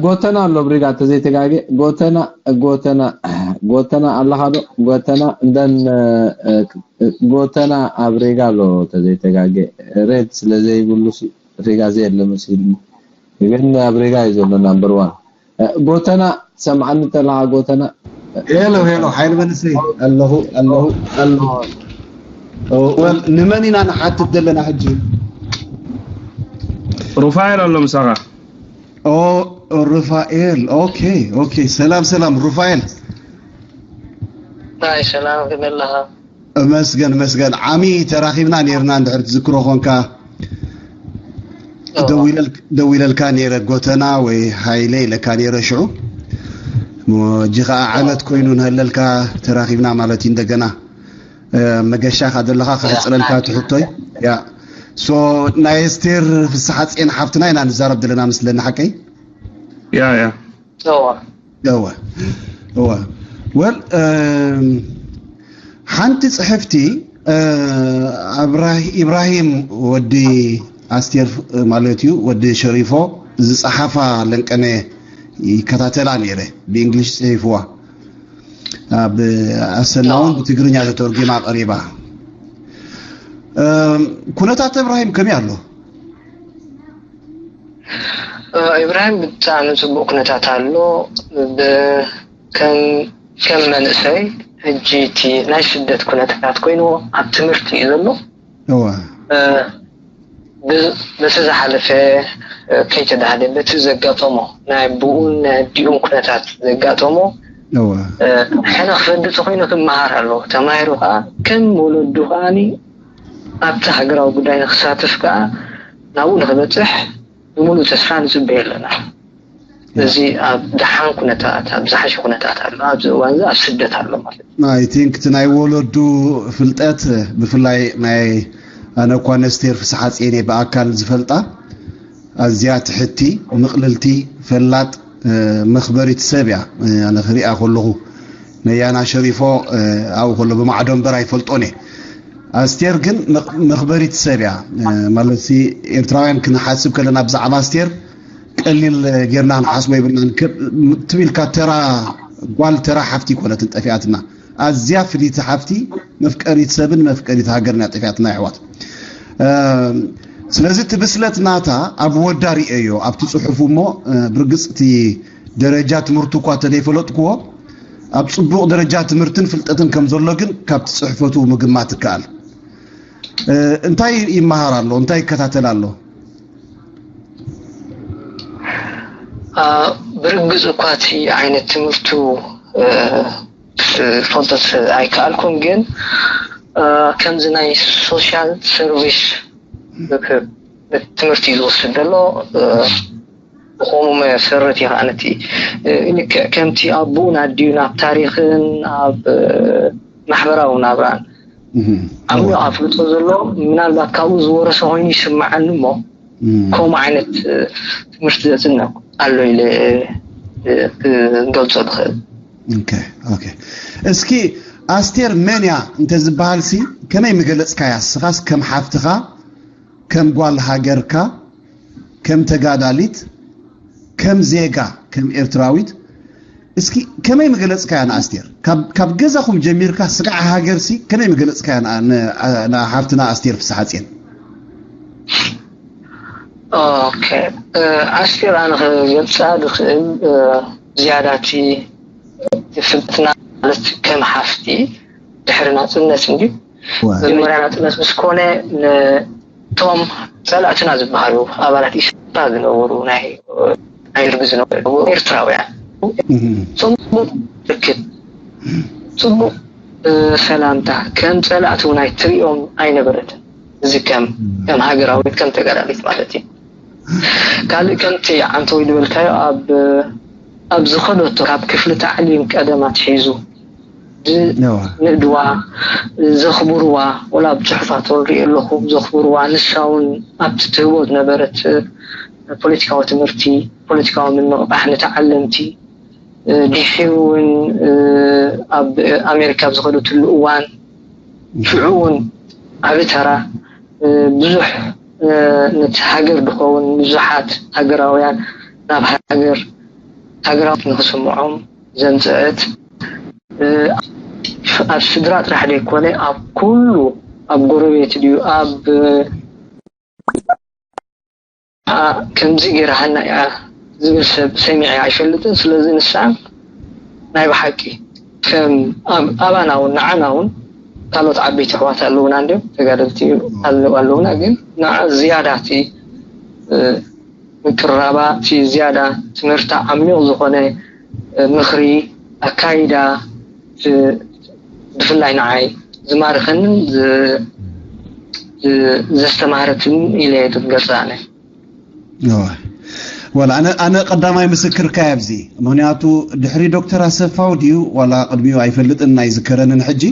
ጎተና ኣሎ ብሪጋ ተዘይተጋጌ ጎተና ጎተና ጎተና ኣለኻ ዶ ጎተና እንደን ጎተና ኣብ ሪጋ ኣሎ ተዘይተጋጌ ሬድ ስለ ዘይብሉ ሪጋ ዘየለ መሲሉ ግን ኣብ ሪጋ እዩ ዘሎ ናምበር ዋን ጎተና ሰምዓኒ ተለኻ ጎተና ሄሎ ሄሎ ሓይል መንእሰይ ኣለኹ ኣለኹ ኣለኹ ወል ንመን ኢና ንሓትት ዘለና ሕጂ ሩፋኤል ኣሎ ምሳኻ ኦ ሩፋኤል ኦኬ ኦኬ ሰላም ሰላም ሩፋኤል ናይ ሰላም ክመለኻ መስገን መስገን ዓሚ ተራኺብና ነርና እንድሕር ትዝክሮ ኾንካ ደዊለልካ ነረ ጎተና ወይ ሃይለ ኢለካ ነረ ሽዑ እጂ ከዓ ዓመት ኮይኑ ንህለልካ ተራኺብና ማለት እዩ እንደገና መገሻ ካ ዘለካ ክሕፅረልካ ትሕቶይ ያ ሶ ናይ ስቴር ፍስሓፅየን ሓፍትና ኢና ንዛረብ ዘለና ምስለኒ ሓቀይ ያ ያ እወ እወ ወል ሓንቲ ፅሕፍቲ ኢብራሂም ወዲ ኣስቴር ማለት እዩ ወዲ ሸሪፎ ዝፀሓፋ ለንቀነ ይከታተላ ነይረ ብእንግሊሽ ፅሒፍዋ ኣብ ኣሰና እውን ብትግርኛ ተተርጊማ ቀሪባ ኩነታት እብራሂም ከመይ ኣሎ ኢብራሂም ብጣዕሚ ፅቡቅ ኩነታት ኣሎ ከም ከም መንእሰይ ሕጂ እቲ ናይ ስደት ኩነታት ኮይንዎ ኣብ ትምህርቲ እዩ ዘሎ እወ በቲ ዝሓለፈ ከይተዳህለ በቲ ዘጋጠሞ ናይ ብኡን ናይ ኣዲኡን ኩነታት ዘጋጠሞ ሕነ ክፈልጥ ኮይኑ ክመሃር ኣለዎ ተማሂሩ ከዓ ከም ወለዱ ከዓ ኣብቲ ሃገራዊ ጉዳይ ንክሳተፍ ከዓ ናብኡ ንክበፅሕ ብምሉእ ተስፋ ንፅበዮ ኣለና እዚ ኣብ ደሓን ኩነታት ኣብ ዝሓሸ ኩነታት ኣሎ ኣብዚ እዋን እዚ ኣብ ስደት ኣሎ ማለት እዩ I think እቲ ናይ ወለዱ ፍልጠት ብፍላይ ናይ ኣነ እኳ ነስቴር ፍስሓፅየን እየ ብኣካል ዝፈልጣ ኣዝያ ትሕቲ ምቕልልቲ ፈላጥ መኽበሪት ሰብ እያ ኣነ ክሪኣ ከለኹ ነያና ሸሪፎ ኣብኡ ከሎ ብማዕዶ እምበር ኣይፈልጦን እየ ኣስቴር ግን መኽበሪት ሰብ እያ ማለት ኤርትራውያን ክንሓስብ ከለና ብዛዕባ ኣስቴር ቀሊል ጌርና ክንሓስቦ ይብልናን ትቢልካ ተራ ጓል ተራ ሓፍቲ ይኮነትን ጠፊኣትና ኣዝያ ፍልይቲ ሓፍቲ መፍቀሪት ሰብን መፍቀሪት ሃገርን እያ ጠፊኣትና ይሕዋት ስለዚ እቲ ብስለት ናታ ኣብ ወዳ ርእየዮ ኣብቲ ጽሑፍ እሞ፣ ብርግጽ እቲ ደረጃ ትምህርቱ እኳ ተደይፈለጥክዎ፣ ኣብ ጽቡቕ ደረጃ ትምህርትን ፍልጠትን ከም ዘሎ ግን ካብቲ ጽሕፈቱ ምግማት ይከኣል። እንታይ ይመሃር ኣሎ? እንታይ ይከታተል ኣሎ? ብርግጽ እኳ እቲ ዓይነት ትምህርቱ ክፈልጦ ኣይከኣልኩን፣ ግን ከምዚ ናይ ሶሻል ሰርቪስ ትምህርቲ እዩ ዝወስድ ዘሎ። ብኸምኡ መሰረት እዩ ከዓ ነቲ ልክዕ ከምቲ ኣቦኡን ኣዲኡን ኣብ ታሪኽን ኣብ ማሕበራዊ ናብራን ዓሚቕ ኣፍልጦ ዘሎ፣ ምናልባት ካብኡ ዝወረሰ ኮይኑ ይስምዓኒ እሞ፣ ከምኡ ዓይነት ትምህርቲ ዘጽንዕ ኣሎ ኢለ ክገልጾ ዝኽእል። እስኪ ኣስቴር መን እያ እንተዝበሃል ሲ ከመይ ምገለጽካያ? ንስኻስ ከም ሓፍትኻ፣ ከም ጓል ሃገርካ፣ ከም ተጋዳሊት፣ ከም ዜጋ፣ ከም ኤርትራዊት እስኪ ከመይ ምገለጽካያ ንኣስቴር? ካብ ገዛኹም ጀሚርካ ስጋዕ ሃገርሲ ከመይ ምገለጽካያ ንሓፍትና ኣስቴር ፍስሓጽዮን? ኣስቴር ኣነ ክገልጻ ዝኽእል ዝያዳቲ ፍልጥና ማለት ከም ሓፍቲ ድሕሪ ናጽነት እንዲ መጀመርያ ናጽነት ምስ ኮነ ነቶም ጸላእትና ዝበሃሉ ኣባላት ኢሰፓ ዝነበሩ ናይ ኣይርግ ዝነበሩ ኤርትራውያን ጽቡቕ ርክብ፣ ጽቡቕ ሰላምታ፣ ከም ጸላእቲ እውን ኣይትሪኦም ኣይነበረትን። እዚ ከም ከም ሃገራዊት ከም ተጋዳሊት ማለት እዩ። ካልእ ከምቲ ዓንተወይ ዝበልካዮ ኣብ ኣብ ዝኸደቶ ካብ ክፍሊ ታዕሊም ቀደም ኣትሒዙ ንእድዋ ዘኽብርዋ፣ ወላ ኣብ ጽሑፋት ንሪኦ ኣለኹ፣ ዘኽብርዋ፣ ንሳ እውን ኣብቲ ትህቦ ዝነበረት ፖለቲካዊ ትምህርቲ፣ ፖለቲካዊ ምንቕቓሕ ንተዓለምቲ፣ ድሒሩ እውን ኣብ ኣሜሪካ ኣብ ዝኸደትሉ እዋን ሽዑ እውን ዓቢ ተራ ብዙሕ ነቲ ሃገር ዝኸውን ብዙሓት ሃገራውያን ናብ ሃገር ሃገራውነት ንክስምዖም ዘምፀአት ኣብ ስድራ ጥራሕ ዘይኮነ ኣብ ኩሉ ኣብ ጎረቤት ድዩ ኣብ ከምዚ ገይራ ሃና እያ ዝብል ሰብ ሰሚዐ ኣይፈልጥን። ስለዚ ንሳ ናይ ብሓቂ ከም ኣባና እውን ንዓና እውን ካልኦት ዓበይቲ ኣሕዋት ኣለውና እንዲም ተጋደልቲ ኣለውና፣ ግን ንዓ ዝያዳ እቲ ምቅራባ እቲ ዝያዳ ትምህርታ ዓሚቕ ዝኾነ ምኽሪ ኣካይዳ ብፍላይ ንዓይ ዝማርከንን ዘስተማህረትን ኢለ ዝገልፃ ኣነ። ዋላ ኣነ ቀዳማይ ምስክርካ ኣብዚ ምክንያቱ ድሕሪ ዶክተር ኣሰፋው ድዩ ዋላ ቅድሚኡ ኣይፈልጥን ኣይዝከረንን ሕጂ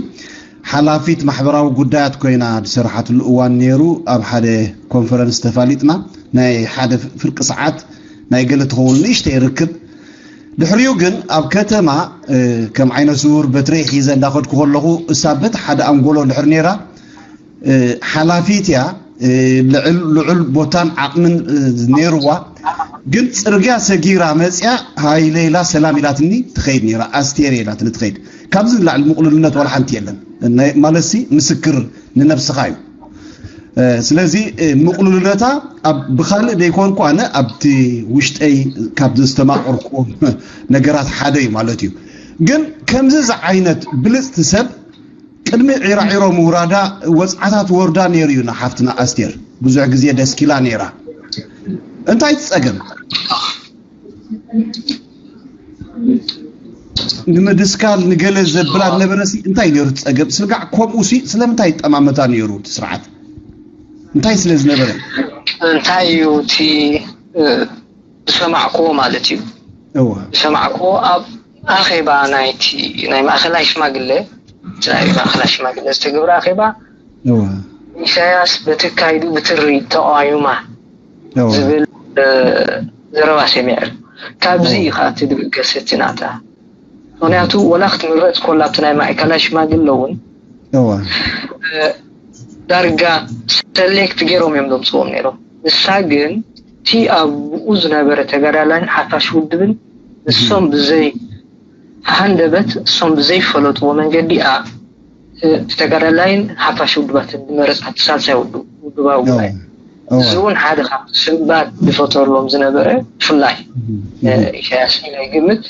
ሓላፊት ማሕበራዊ ጉዳያት ኮይና ዝሰርሓትሉ እዋን ነይሩ። ኣብ ሓደ ኮንፈረንስ ተፋሊጥና ናይ ሓደ ፍርቂ ሰዓት ናይ ገለ ትኸውን ንእሽተይ ርክብ። ድሕሪኡ ግን ኣብ ከተማ ከም ዓይነ ስውር በትረይ ሒዘ እንዳኸድኩ ከለኹ እሳ በቲ ሓደ ኣንጎሎ ድሕር ነይራ ሓላፊት እያ። ልዑል ቦታን ዓቕምን ነይርዋ። ግን ፅርግያ ሰጊራ መፅያ ሃይለ ኢላ ሰላም ኢላትኒ ትኸይድ ነይራ። ኣስቴር ኢላትኒ ትኸይድ። ካብዚ ንላዕሊ ምቕሉልነት ዋላ ሓንቲ የለን። ማለትሲ ምስክር ንነብስኻ እዩ። ስለዚ ምቕሉልነታ ብካልእ ደይኮንኩ ኣነ ኣብቲ ውሽጠይ ካብ ዘስተማቐርኩዎም ነገራት ሓደ እዩ ማለት እዩ። ግን ከምዚ ዓይነት ብልፅቲ ሰብ ቅድሚ ዒራዒሮ ምውራዳ ወፅዓታት ወርዳ ነይሩ እዩ ንሓፍትና ኣስቴር ብዙሕ ግዜ ደስኪላ ነይራ። እንታይ ትፀገም? ንምድስካል ንገለ ዘብላ ዝነበረ ሲ እንታይ ነይሩ ትፀገም? ስጋዕ ከምኡ ሲ ስለምንታይ ይጠማመታ ነይሩ እቲ ስርዓት? እንታይ ስለ ዝነበረ? እንታይ እዩ እቲ ዝሰማዕክዎ ማለት እዩ። ዝሰማዕክዎ ኣብ ኣኼባ ናይቲ ናይ ማእኸላይ ሽማግለ ናይ ማእኸላይ ሽማግለ ዝተገብረ ኣኼባ ኢሳያስ በተካይዱ ብትሪ ተቃዩማ ዝብል ዘረባ ሰሚዐ። ካብዚ እዩ ከዓ እቲ ድብገስ እቲ ናታ። ምክንያቱ ወላ ክትምረፅ ኮላ ኣብቲ ናይ ማእከላይ ሽማግለ እውን ዳርጋ ሰሌክት ገይሮም እዮም ዘምፅዎም ነይሮም። ንሳ ግን እቲ ኣብኡ ዝነበረ ተጋዳላይን ሓፋሽ ውድብን ንሶም ብዘይ ሃንደበት እሶም ብዘይፈለጥዎ መንገዲ እያ እቲ ተጋዳላይን ሓፋሽ ውድባትን ዝመረፃ እቲ ሳልሳይ ውድብ ውድባዊ ጉባኤ። እዚ እውን ሓደ ካብቲ ስንባድ ዝፈጠረሎም ዝነበረ ብፍላይ ኢሳያስ ኢለ ይግምት።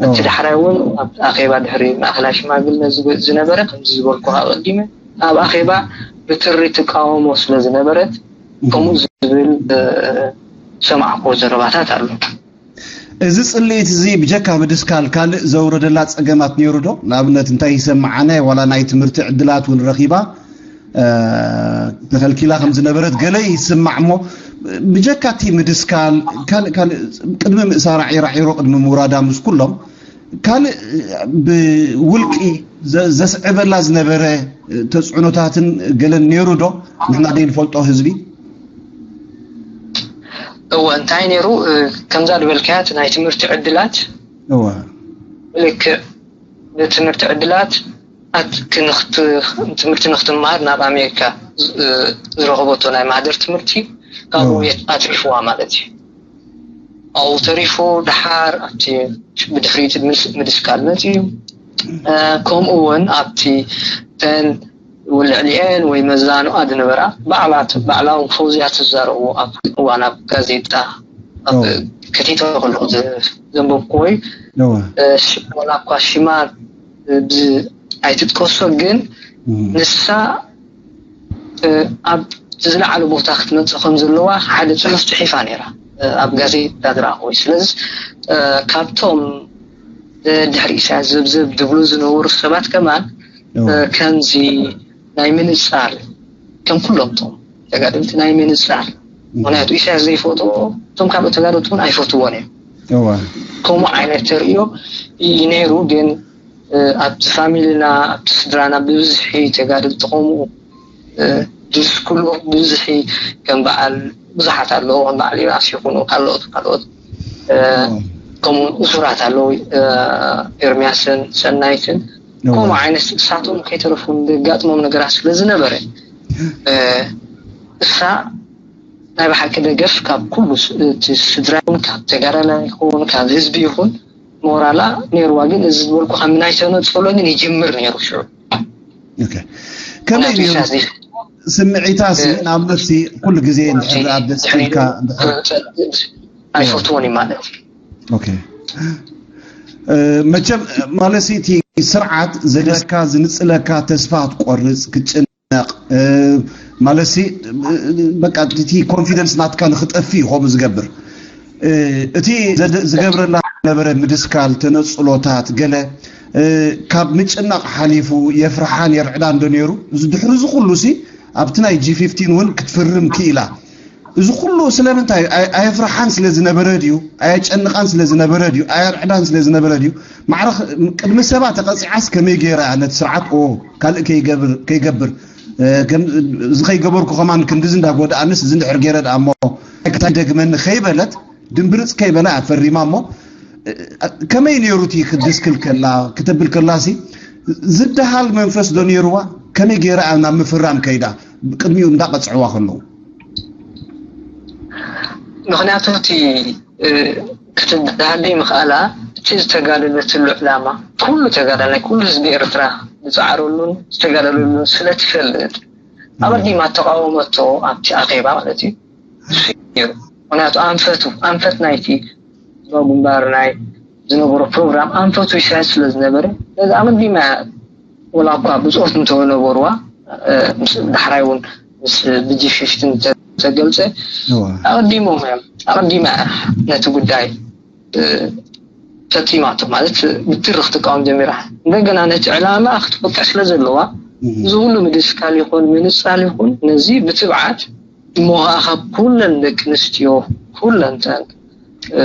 እቲ ዳሕራይ እውን ኣብ ኣኼባ ድሕሪ ማእኸላይ ሽማግለ ዝነበረ ከምዚ ዝበልኩ ኣቐዲመ ኣብ ኣኼባ ብትሪ ትቃወሞ ስለ ዝነበረት ከምኡ ዝብል ዝሰማዕኩዎ ዘረባታት ኣሎ። እዚ ጽልኢት እዚ ብጀካ ምድስካል ካልእ ዘውረደላ ጸገማት ነይሩ ዶ? ንኣብነት እንታይ ይሰምዓና ዋላ ናይ ትምህርቲ ዕድላት እውን ረኺባ ተኸልኪላ ከም ዝነበረት ገለ ይስማዕ እሞ ብጀካ እቲ ምድስካል ካልእ ካልእ ቅድሚ ምእሳራ ዒራዒሮ ቅድሚ ምውራዳ ምስ ኩሎም ካልእ ብውልቂ ዘስዕበላ ዝነበረ ተፅዕኖታትን ገለን ነይሩ ዶ? ንሕና ደይ ንፈልጦ ህዝቢ እወ እንታይ ነይሩ ከምዛ ዝበልካያ ናይ ትምህርቲ ዕድላት እወ ልክዕ ብትምህርቲ ዕድላት ትምህርቲ ንክትመሃር ናብ ኣሜሪካ ዝረኸበቶ ናይ ማህደር ትምህርቲ ካብኡ ኣትሪፍዋ ማለት እዩ ኣብኡ ተሪፉ ደሓር ኣብቲ ብድሕሪኡ ምድስካል መፅኡ ከምኡ እውን ኣብቲ ተን ልዕሊኤን ወይ መዛኑኣ ዝነበራ ባዕላት ባዕላዊ ፈውዝያ ትዛረቡ ኣብ እዋን ኣብ ጋዜጣ ኣብ ከቲተ ከለኹ ዘንበብኩ ወይ ወላ እኳ ሽማ ኣይትጥቀሶ ግን ንሳ ኣብ ዝለዓለ ቦታ ክትመፅእ ከም ዘለዋ ሓደ ፅሑፍ ፅሒፋ ነይራ ኣብ ጋዜጣ ዝረኣኹ ወይ ስለዚ ካብቶም ድሕሪ ኢሳያስ ዘብዘብ ዝብሉ ዝነበሩ ሰባት ከማን ከምዚ ናይ ምንፃር ከም ኩሎም ቶም ተጋደልቲ ናይ ምንፃር ምክንያቱ ኢሳያስ ዘይፈትዎ እቶም ካልኦት ተጋደልቲ እውን ኣይፈትዎን እዮም ከምኡ ዓይነት ተርእዮ እዩ ነይሩ ግን ኣብቲ ፋሚልና ኣብቲ ስድራና ብብዝሒ ተጋደልቲ ከምኡ ድስኩሉ ብብዝሒ ከም በዓል ብዙሓት ኣለዉ ከም በዓል ዮናስ ይኹኑ ካልኦት ካልኦት ከምኡ እሱራት ኣለዉ ኤርሚያስን ሰናይትን ከምኡ ዓይነት እሳቶም ከይተረፉ ዘጋጥሞም ነገራት ስለ ዝነበረ እሳ ናይ ብሓቂ ደገፍ ካብ ኩሉ ስድራ ይኹን ካብ ተጋዳላይ ይኹን ካብ ህዝቢ ይኹን ሞራላ ነይርዋ ግን እዚ ዝበልኩ ካብ ናይ ተነፅሎ ግን ይጅምር ነይሩ ሽዑ ከመይ ነይሩ ስምዒታ ንኣብነት ኩሉ ግዜ እንድሕር ኣብ ደስ ኢልካ ኣይፈትዎን እዩ ማለት እዩ መቸም ማለት እቲ ስርዓት ዘደስካ ዝንፅለካ ተስፋ ክትቆርፅ ክትጭነቕ ማለት በቃ እቲ ኮንፊደንስ ናትካ ንክጠፊ እዩ ከምኡ ዝገብር እቲ ዝገብረላ ነበረ ምድስካል ተነፅሎታት ገለ ካብ ምጭናቕ ሓሊፉ የፍርሓን የርዕዳን ዶ ነይሩ ድሕሪ እዚ ኩሉ ሲ ኣብቲ ናይ ጂ ፊፍቲን እውን ክትፍርም ክኢላ እዚ ኩሉ ስለምንታይ ኣየፍርሓን ስለ ዝነበረ ድዩ ኣየጨንቓን ስለ ዝነበረ ድዩ ኣየርዕዳን ስለ ዝነበረ ድዩ ማዕረ ቅድሚ ሰባ ተቐፂዓስ ከመይ ገይራ ነቲ ስርዓት ኦ ካልእ ከይገብር እዚ ከይገበርኩ ከማን ክንድዚ እንዳጎድኣንስ እዚ እንድሕር ገይረ ደኣ እሞ ክታይ ደግመኒ ከይበለት ድንብርፅ ከይበላ እያ ፈሪማ እሞ ከመይ ነይሩ እቲ ክድስክል ከላ ክተብል ከላሲ ዝደሃል መንፈስ ዶ ነይርዋ ከመይ ገይራ እያ ናብ ምፍራም ከይዳ ቅድሚኡ እንዳቐፅዕዋ ከለዉ ምክንያቱ እቲ ክትደሃለይ ምክኣላ እቲ ዝተጋደለትሉ ዕላማ ኩሉ ተጋዳላይ ኩሉ ህዝቢ ኤርትራ ዝፀዓረሉን ዝተጋደለሉን ስለትፈልጥ ኣቐዲማ ተቃወመቶ ኣብቲ ኣኼባ ማለት እዩ ምክንያቱ ኣንፈቱ ኣንፈት ናይቲ ህዝባዊ ግንባር ናይ ዝነበሮ ፕሮግራም ኣንፈቱ ኢሳያስ ስለ ዝነበረ ነዚ ኣቐዲማ ወላ እኳ ብፅኦት እንተነበርዋ ዳሕራይ እውን ምስ ብጂ ፊፍቲን ተገልፀ ኣቐዲሞም እዮም ኣቐዲማ ነቲ ጉዳይ ፈፂማቶ ማለት ብትሪ ክትቃወም ጀሚራ እንደገና ነቲ ዕላማ ክትበቅዕ ስለ ዘለዋ እዚ ሁሉ ምድስካል ይኹን ምንፃል ይኹን ነዚ ብትብዓት እሞ ከዓ ካብ ኩለን ደቂ ኣንስትዮ ኩለን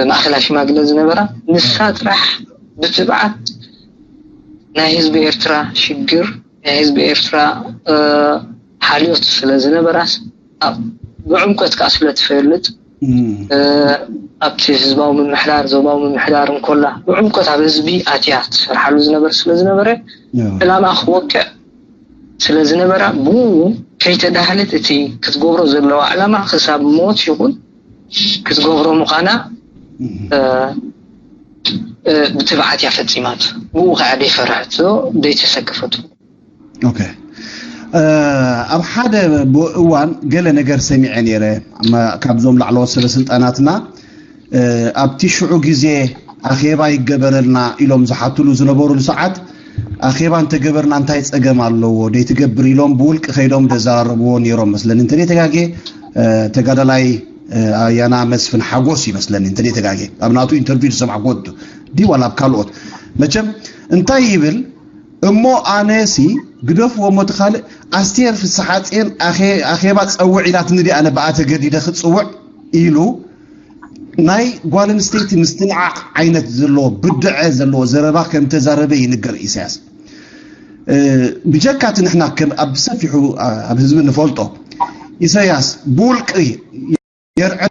ማእከላይ ሽማግለ ዝነበራ ንሳ ጥራሕ ብትብዓት ናይ ህዝቢ ኤርትራ ሽግር ናይ ህዝቢ ኤርትራ ሓልዮት ስለ ዝነበራስ ብዕምቆት ከዓ ስለ ትፈልጥ ኣብቲ ህዝባዊ ምምሕዳር ዞባዊ ምምሕዳር እንኮላ ብዕምቆት ኣብ ህዝቢ ኣትያ ትሰርሓሉ ዝነበር ስለ ዝነበረ ዕላማ ክወቅዕ ስለ ዝነበራ ብኡ ከይተዳህለት እቲ ክትገብሮ ዘለዋ ዕላማ ክሳብ ሞት ይኹን ክትገብሮ ምዃና ብትብዓት እያ ፈፂማት ብኡ ከዓ ደይፈርሐት ደይተሰከፈቱ ኣብ ሓደ እዋን ገለ ነገር ሰሚዐ ነይረ። ካብዞም ላዕለዎት ሰበ ስልጣናትና ኣብቲ ሽዑ ግዜ ኣኼባ ይገበረልና ኢሎም ዝሓትሉ ዝነበሩሉ ሰዓት፣ ኣኼባ እንተገበርና እንታይ ጸገም ኣለዎ ደይትገብር ኢሎም ብውልቂ ከይዶም ደዘራረብዎ ነይሮም መስለኒ። እንተ ተጋጌ ተጋዳላይ ኣያና መስፍን ሓጎስ ይመስለኒ፣ እንተ ተጋጌ ኣብ ናቱ ኢንተርቪው ዝሰማዕኩዎ ድዩ ዋላ ኣብ ካልኦት። መቸም እንታይ ይብል እሞ ኣነሲ ግደፍዎ እሞ እቲ ካልእ ኣስቴር ፍስሓጽዮን ኣኼባ ጸውዕ ኢላትኒ ድያ ኣነ ብኣ ተገዲደ ክጽውዕ ኢሉ ናይ ጓል ኣንስተይቲ ምስትንዓቕ ዓይነት ዘለዎ ብድዐ ዘለዎ ዘረባ ከም ተዛረበ ይንገር ኢሳያስ። ብጀካ እቲ ንሕና ከም ኣብ ሰፊሑ ኣብ ህዝቢ ንፈልጦ ኢሳያስ ብውልቂ የርዐ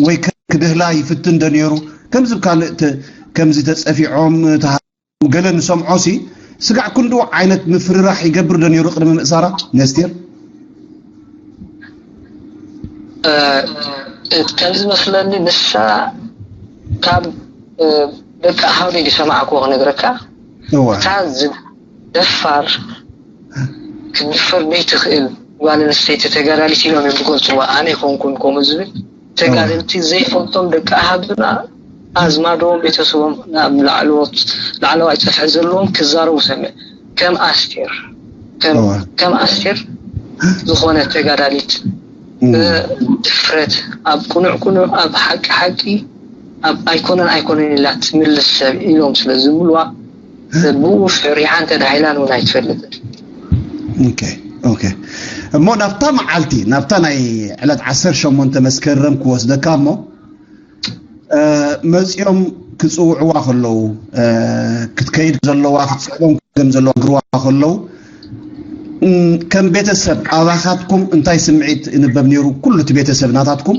ወይ ክድህላ ይፍትን ዶ ነይሩ? ከምዚ ካልእ ከምዚ ተጸፊዖም ገለ ንሰምዖ ሲ ስጋዕ ክንድኡ ዓይነት ምፍርራሕ ይገብር ዶ ነይሩ ቅድሚ ምእሳራ ነስቴር? ከም ዝመስለኒ ንሳ ካብ ደቂ ኣሃዱ ዝሰማዕክዎ ክነግረካ እዋ እታ ደፋር ክትድፈር ዘይትኽእል ጓል ኣንስተይቲ ተጋዳሊት ኢሎም እዮም ዝገልፅዋ። ኣነ ይኮንኩን ከምኡ ዝብል ተጋደልቲ ዘይፈልጦም ደቂ ኣሃዱና ኣዝማዶም ቤተሰቦም ናብ ላዕለዎት ላዕለዋይ ፀፍሒ ዘለዎም ክዛረቡ ሰምዕ ከም ኣስቴር ከም እዋ ከም ኣስቴር ዝኾነ ተጋዳሊት እም። ድፍረት ኣብ ቁኑዕ ቁኑዕ ኣብ ሓቂ ሓቂ ኣብ ኣይኮነን ኣይኮነን ኢላ ትምልስ ሰብ ኢሎም ስለ ዝብልዋ ብኡ ፍሪሓ እንተዳሂላን እውን ኣይትፈልጥን። ኦኬ ኦኬ እሞ ናብታ መዓልቲ ናብታ ናይ ዕለት ዓሰርተ ሸሞንተ መስከረም ክወስደካ እሞ መፂኦም ክፅውዕዋ ከለዉ ክትከይድ ዘለዋ ክትፅዕቦም ከም ዘለዋ ግርዋ ከለዉ ከም ቤተሰብ ኣባኻትኩም እንታይ ስምዒት ይንበብ ነይሩ? ኩሉ እቲ ቤተሰብ ናታትኩም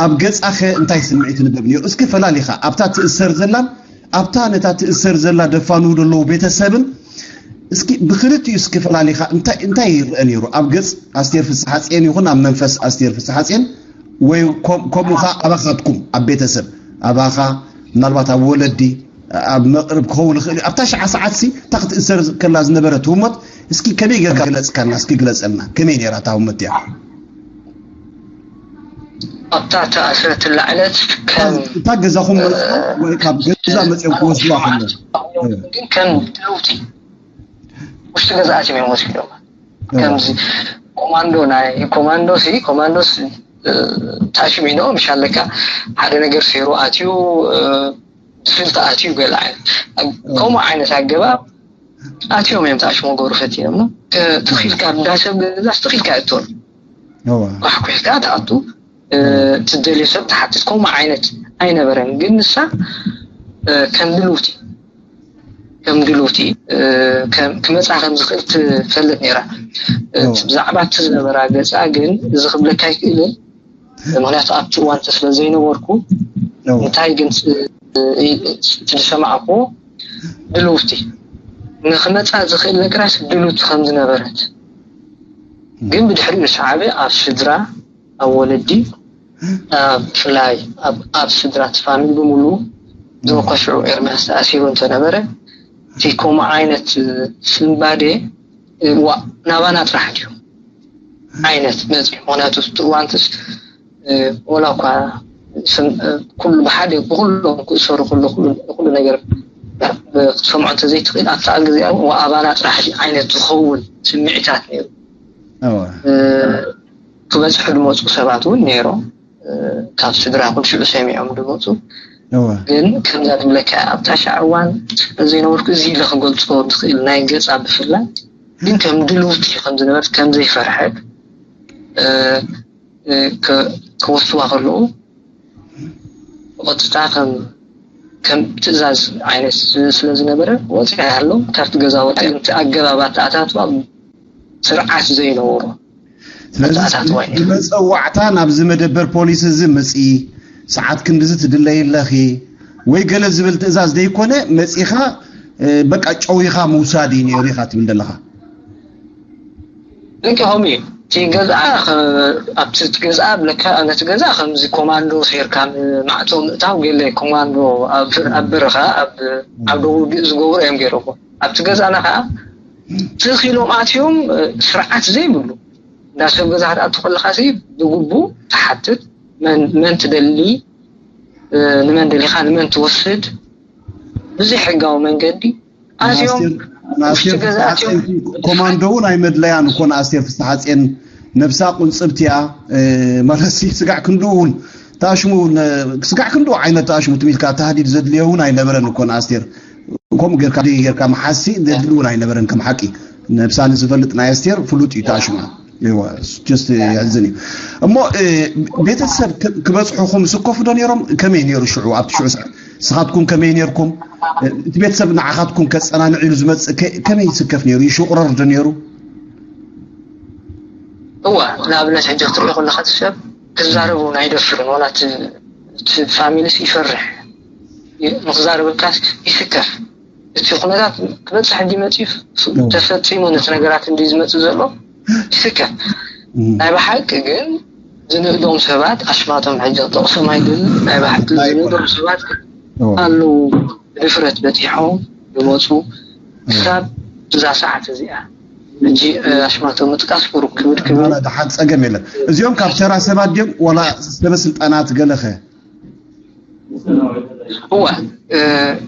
ኣብ ገፃኸ እንታይ ስምዒት ይንበብ ነይሩ? እስኪ ፈላሊኻ ኣብታ ትእሰር ዘላን ኣብታ ነታ ትእሰር ዘላ ደፋንዉ ዘለዉ ቤተሰብን እስኪ ብክልቲኡ እስኪ ፈላሊኻ እንታይ እንታይ ይረአ ነይሩ ኣብ ገፅ ኣስቴር ፍስሓፅየን ይኹን ኣብ መንፈስ ኣስቴር ፍስሓፅየን ወይ ከምኡ ከዓ ኣባኻትኩም ኣብ ቤተሰብ ኣባኻ ምናልባት ኣብ ወለዲ ኣብ መቅርብ ክኸውን ይኽእል እዩ ኣብታ ሸዓ ሰዓት ሲ እታ ክትእሰር ከላ ዝነበረት ህሞት እስኪ ከመይ ጌርካ ግለፅካና እስኪ ግለፀልና ከመይ ነይራ እታ ህሞት እያ ኣብታ ተኣስረትላ ዕለት ከም እታ ገዛኹም መፅኦም ወይ ካብ ገዛ መፅኦም ክወስድዋ ከለዉ ግን ከም ለውጢ ውሽጢ ገዛኣት እዮም ወሲዶም ከምዚ ኮማንዶ ናይ ኮማንዶ ሲ ኮማንዶስ ታሽሚኖ ምሻለካ ሓደ ነገር ሴሩ ኣትዩ ስልቲ ኣትዩ ገለ ዓይነት ከምኡ ዓይነት ኣገባብ ኣትዮም እዮም ተኣሽሞ ገብሩ ፈቲኖም ትኺልካ እንዳሰብ ገዛስ ትኺልካ እትወል ኳሕኩሕካ ተኣቱ ትደልዮ ሰብ ትሓትት ከምኡ ዓይነት ኣይነበረን ግን ንሳ ከም ድልውቲ ከም ድልውቲ ክመፃ ከም ዝኽእል ትፈልጥ ነይራ ብዛዕባ እቲ ዝነበራ ገፃ ግን እዚ ክብለካ ይክእልን ምክንያቱ ኣብቲ እዋን ስለ ዘይነበርኩ እንታይ ግን እቲ ዝሰማዕኩ ድልውቲ ንክመፃ ዝኽእል ነገራት ድልውቲ ከም ዝነበረት ግን ብድሕሪኡ ዝሰዓበ ኣብ ስድራ ኣብ ወለዲ ብፍላይ ኣብ ስድራ እቲ ፋሚሊ ብምሉኡ ብመኮሽዑ ኤርምያስ ተኣሲሩ እንተነበረ እቲ ከምኡ ዓይነት ስንባዴ ናባና ጥራሕ ድዩ ዓይነት መፅኢ ምክንያቱ እቲ እዋንትስ ወላ እኳ ኩሉ ብሓደ ብኩሎም ክእሰሩ ኩሉ ነገር ክትሰምዖ እንተዘይትኽእል ኣብታ ግዜ ኣባና ጥራሕ ዓይነት ዝኸውን ስምዒታት ነይሩ ክበፅሑ ዝመፁ ሰባት እውን ነይሮም ካብ ስድራ ኩልሽዑ ሰሚዖም ዝመፁ ግን ከምዛ ትብለካ ኣብታ ሻዕ እዋን ዘይነበርኩ እዚ ኢለ ክገልፆ ዝኽእል ናይ ገፃ ብፍላይ ግን ከም ድልውቲ ከም ዝነበረት ከም ዘይፈርሐት ክወስድዋ ከለዉ ብቐጥታ ከም ከም ትእዛዝ ዓይነት ስለ ዝነበረ ወፂኣ ኣሎ ካብቲ ገዛ ወፂኣ ኣገባብ ኣተኣታትዋ ስርዓት ዘይነበሮ ስለዚ ብመፀዋዕታ ናብዚ መደበር ፖሊስ እዚ ምፂ ሰዓት ክንድዚ ትድለይ ኣለኺ ወይ ገለ ዝብል ትእዛዝ ዘይኮነ መፂኻ በቃ ጨዊኻ ምውሳድ እዩ ነይሩ ኢኻ ትብል ዘለኻ ልክኦም እዩ እቲ ገዝኣ ኣብቲ ገዝኣ ብለካ ነቲ ገዛ ከምዚ ኮማንዶ ሴርካ ማዕፆ ምእታው ገለ ኮማንዶ ኣብ በረኻ ኣብ ዓውደ ውግእ ዝገብሩ እዮም ገይሮሞ ኣብቲ ገዛና ከዓ ትኽ ኢሎም ኣትዮም፣ ስርዓት ዘይብሉ። እንዳ ሰብ ገዛ ክትኣቱ ከለኻ ሲ ብግቡእ ትሓትት፣ መን መን ትደሊ፣ ንመን ደሊኻ፣ ንመን ትወስድ፣ ብዘይ ሕጋዊ መንገዲ ኣዝዮም ንኣስቴር ውሽጢ ንኣስቴር ገዛ ኣትዮም ፍስሓጼን ኮማንዶ እውን ኣይመድለያን እኮ። ንኣስቴር ፍስሓጼን ነብሳ ቁንጽብቲ እያ። ማለት ሲ ስጋዕ ክንድኡ እውን ተኣሽሙ እውን ስጋዕ ክንድኡ ዓይነት ተኣሽሙ ትም ኢልካ ታህዲድ ዘድልዮ እውን ኣይነበረን እኮ። ንኣስቴር ከምኡ ጌርካ ጌርካ መሓሲ ዘድሊ እውን ኣይነበረን። ከም ሓቂ ነብሳ ንዝፈልጥ ናይ ኣስቴር ፍሉጥ እዩ ተኣሽሙ። ጀስት የሕዝን እዩ። እሞ ቤተሰብ ክበፅሑኹም ስከፉ ዶ ነይሮም? ከመይ ነይሩ ሽዑ? ኣብቲ ሽዑ ንስኻትኩም ከመይ ነይርኩም? እቲ ቤተሰብ ንዓኻትኩም ከፀናንዕ ኢሉ ዝመፅእ ከመይ ይስከፍ ነይሩ? ይሽቁረር ዶ ነይሩ? እዋ፣ ንኣብነት ሕጂ ክትሪኦ ከለኻ እቲ ሰብ ክዛረብ እውን ኣይደፍርን። ዋላ እቲ ፋሚሊስ ይፈርሕ፣ ንክዛረበልካስ ይስከፍ። እቲ ኩነታት ክበፅሕ እንዲ መፅዩ ተፈፂሙ ነቲ ነገራት እንዲ ዝመፅእ ዘሎ ይስከፍ። ናይ ብሓቂ ግን ዝንእዶም ሰባት ኣሽማቶም ሕጂ ክጠቕሶም ኣይደልን። ናይ ብሓቂ ዝንእዶም ሰባት ኣለዉ፣ ብድፍረት በፂሖም ዝመፁ ክሳብ እዛ ሰዓት እዚኣ። ሕጂ ኣሽማቶም ምጥቃስ ቁሩብ ክብድ ክብል። ደሓን፣ ፀገም የለን። እዚኦም ካብ ተራ ሰባት ድዮም ዋላ ሰበ ስልጣናት ገለኸ? እዋ፣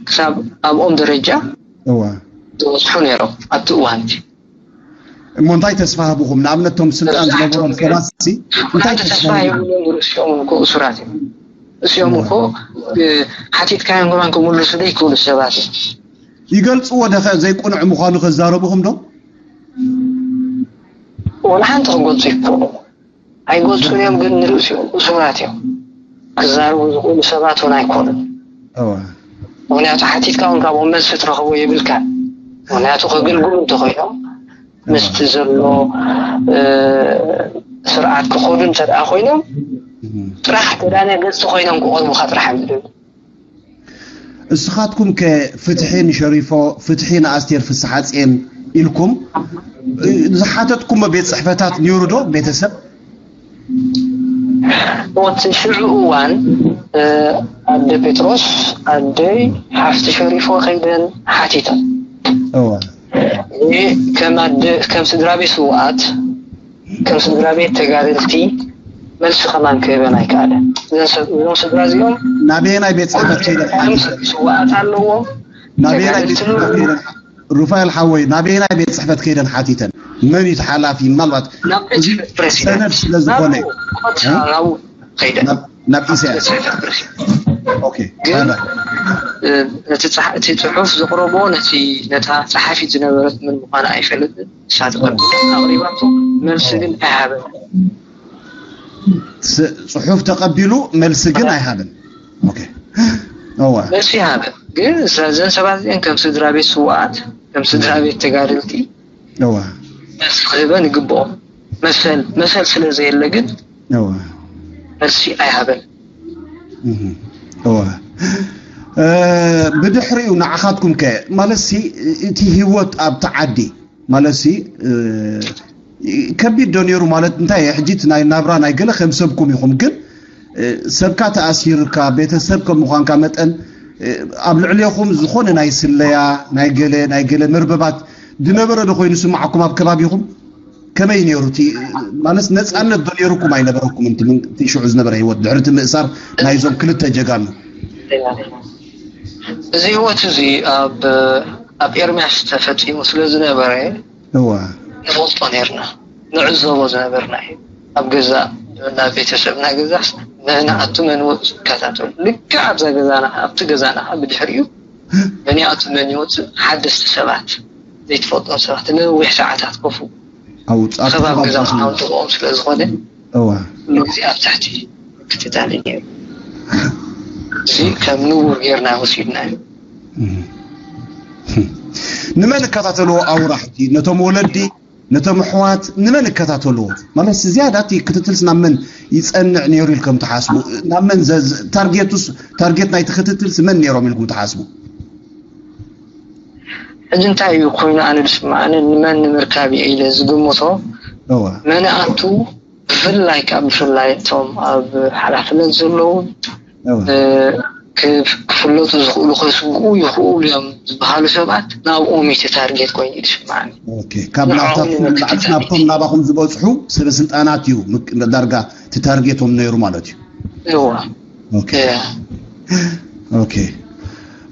ክሳብ ኣብኦም ደረጃ እዋ ዝበፅሑ ነይሮም ኣብቲ እዋን እቲ። እሞ እንታይ ተስፋ ሃብኹም? ንኣብነት እቶም ስልጣን ዝነበሮም ሰባት ሲ እንታይ ተስፋ ሂብዎም? ርእሲኦም እኮ እሱራት እዮም። እዚኦም እኮ ሓቲትካዮም ከማን ክምልሱ ዘይክእሉ ሰባት እዮም። ይገልፅዎ ደኸ ዘይቁኑዕ ምዃኑ ከዛረቡኹም ዶ? ወላ ሓንቲ ክገልፁ ይክእሉ ኣይገልፁን እዮም፣ ግን ንርእሲኦም እሱራት እዮም። ክዛረቡ ዝኽእሉ ሰባት እውን ኣይኮኑን። ምኽንያቱ ሓቲትካ እውን ካብኦም መልሲ ትረኽቦ የብልካን። ምኽንያቱ ከገልግሉ እንተኾይኖም ምስቲ ዘሎ ስርዓት ክኸዱ እንተ ደኣ ኮይኖም ጥራሕ ተዳንያ ገጽቲ ኮይኖም ክቐርቡኻ ጥራሕ እዮም ዝደልዩ። እስኻትኩም ከ ፍትሒ ንሸሪፎ ፍትሒ ንኣስቴር ፍስሓጼን ኢልኩም ዝሓተትኩሞ ቤት ጽሕፈታት ነይሩ ዶ ቤተሰብ? እቲ ሽዑ እዋን ኣደ ጴጥሮስ ኣደይ ሓፍቲ ሸሪፎ ከይደን ሓቲተን። ከም ኣደ ከም ስድራ ቤት ስውኣት ከም ስድራ ቤት ተጋደልቲ መልሲ ከማን ክህበን ኣይከኣለን። እዞም ስድራ እዚኦም ናበየናይ ቤት ፅሕፈት ከይደን ሓቲተን? ስውኣት ኣለዎም። ናበየናይ ቤት ፅሕፈት ከይደን ሩፋኤል ሓወይ ናበየናይ ቤት ፅሕፈት ከይደን ሓቲተን? መን እዩ ሓላፊ? ምናልባት እዚ ሰነድ ስለ ዝኾነ ናብ ኢሳያስ ግን እቲ ጽሑፍ ዘቕረቦ ነቲ ነታ ጸሓፊት ዝነበረት ምን ምዃና ኣይፈልጥን። ንሳ ተቐቢላ ኣቕሪባቶ፣ መልሲ ግን ኣይሃበን። ጽሑፍ ተቐቢሉ መልሲ ግን ኣይሃበን። መልሲ ይሃበ ግን እዘን ሰባት እዚአን ከም ስድራ ቤት ስውኣት ከም ስድራ ቤት ተጋደልቲ እዋ ክህበን ይግብኦም። መሰል መሰል ስለ ዘየለ ግን እዋ መልሲ ኣይሃበን። እዋ ብድሕሪኡ ንዓኻትኩም ከ ማለት ሲ እቲ ህይወት ኣብቲ ዓዲ ማለት ሲ ከቢድ ዶ ነይሩ? ማለት እንታይ ሕጂ ናይ ናብራ ናይ ገለ ከም ሰብኩም ኢኹም ግን ሰብካ ተኣሲርካ ቤተሰብ ከም ምዃንካ መጠን ኣብ ልዕሌኹም ዝኾነ ናይ ስለያ ናይ ገለ ናይ ገለ መርበባት ዝነበረ ዶ ኮይኑ ስማዓኩም ኣብ ከባቢኹም? ከመይ ነይሩ እቲ ማለት ነፃነት ዶ ነይሩኩም ኣይነበረኩም? እቲ ሽዑ ዝነበረ ህይወት ድሕሪ እቲ ምእሳር ናይዞም ክልተ ጀጋኑ እዚ ህይወት እዚ ኣብ ኣብ ኤርምያስ ተፈፂሙ ስለ ዝነበረ እዋ ንፈልጦ ነርና ንዕዘቦ ዝነበርና እዩ። ኣብ ገዛ ናብ ቤተሰብና ገዛስ ንሕና ኣቱ መን ወፁ ይከታተሉ ልክዕ ኣብዛ ገዛና ኣብቲ ገዛና ከዓ ብድሕሪኡ መን ይኣቱ መን ይወፅእ ሓደስቲ ሰባት ዘይትፈልጦም ሰባት ነዊሕ ሰዓታት ኮፉ ኣብ ኣብ ከባቢ ገዛ ክናውጥኦም ስለ ዝኾነ እዋ ኩሉ ግዜ ኣብ ትሕቲ ምክትታል እዩ ነይሩ። እዚ ከም ንቡር ጌርና ወሲድናዮ። ንመን እከታተልዎ ኣውራሕቲ ነቶም ወለዲ ነቶም ኣሕዋት ንመን እከታተልዎ ማለት ዝያዳ እቲ ክትትልስ ናብ መን ይፀንዕ ነይሩ ኢልኩም ትሓስቡ ናብ መን ታርጌቱስ ታርጌት ናይቲ ክትትልስ መን ነይሮም ኢልኩም ትሓስቡ ሕጂ እንታይ እዩ ኮይኑ ኣነ ዝስምዓኒ ንመን ንምርካብ እየ ኢለ ዝግምቶ እዋ መን ኣቱ ብፍላይ ካብ ብፍላይ እቶም ኣብ ሓላፍነት ዘለዉ እዋ ክፍለጡ ዝኽእሉ ከስግኡ ይኽእሉ እዮም ዝበሃሉ ሰባት ናብኦም እዩ ታርጌት ኮይኑ ዝስማዓኒ። ካብ ናብታትኩም ናባኹም ዝበፅሑ ሰበ ስልጣናት እዩ ዳርጋ እቲ ታርጌቶም ነይሩ ማለት እዩ። እዋ ኦኬ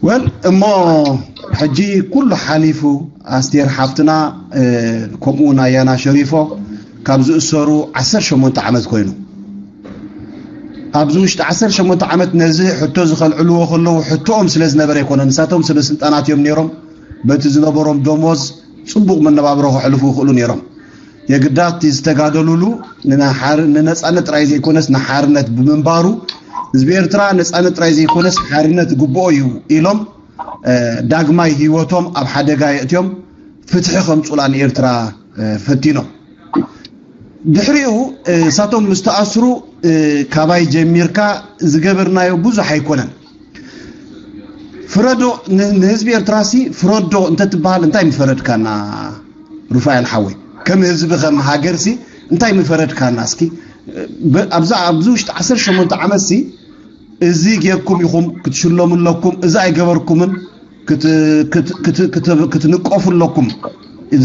ወል እሞ ሕጂ ኩሉ ሓሊፉ ኣስቴር ሓፍትና ከምኡ እውን ኣያና ሸሪፎ ካብ ዝእሰሩ ዓሰርተ ሸሞንተ ዓመት ኮይኑ ኣብዚ ውሽጢ ዓሰርተ ሸሞንተ ዓመት ነዚ ሕቶ ዝኸልዕልዎ ከለዉ ሕቶኦም ስለ ዝነበረ ኣይኮነ ንሳቶም ስለ ስልጣናት እዮም ነይሮም በቲ ዝነበሮም ደሞዝ ፅቡቕ መነባብሮ ከሕልፉ ይኽእሉ ነይሮም የግዳት ዝተጋደሉሉ ንነፃነት ጥራይ ዘይኮነስ ንሓርነት ብምንባሩ ህዝቢ ኤርትራ ነፃነት ጥራይ ዘይኮነስ ሓርነት ግብኦ እዩ ኢሎም ዳግማይ ህይወቶም ኣብ ሓደጋ የእትዮም ፍትሒ ከምፁላ ንኤርትራ ፈቲኖም ድሕሪኡ እሳቶም ምስ ተኣስሩ ካባይ ጀሚርካ ዝገበርናዮ ብዙሕ ኣይኮነን ፍረዶ ንህዝቢ ኤርትራሲ ፍረዶ እንተትበሃል እንታይ ምፈረድካና ሩፋኤል ሓወይ ከም ህዝቢ ከም ሃገርሲ እንታይ ምፈረድካና እስኪ ኣብዛ ኣብዚ ውሽጢ ዓሰርተ ሸሞንተ ዓመትሲ እዚ ጌርኩም ኢኹም ክትሽለሙ ኣለኩም እዚ ኣይገበርኩምን ክትንቀፉ ኣለኩም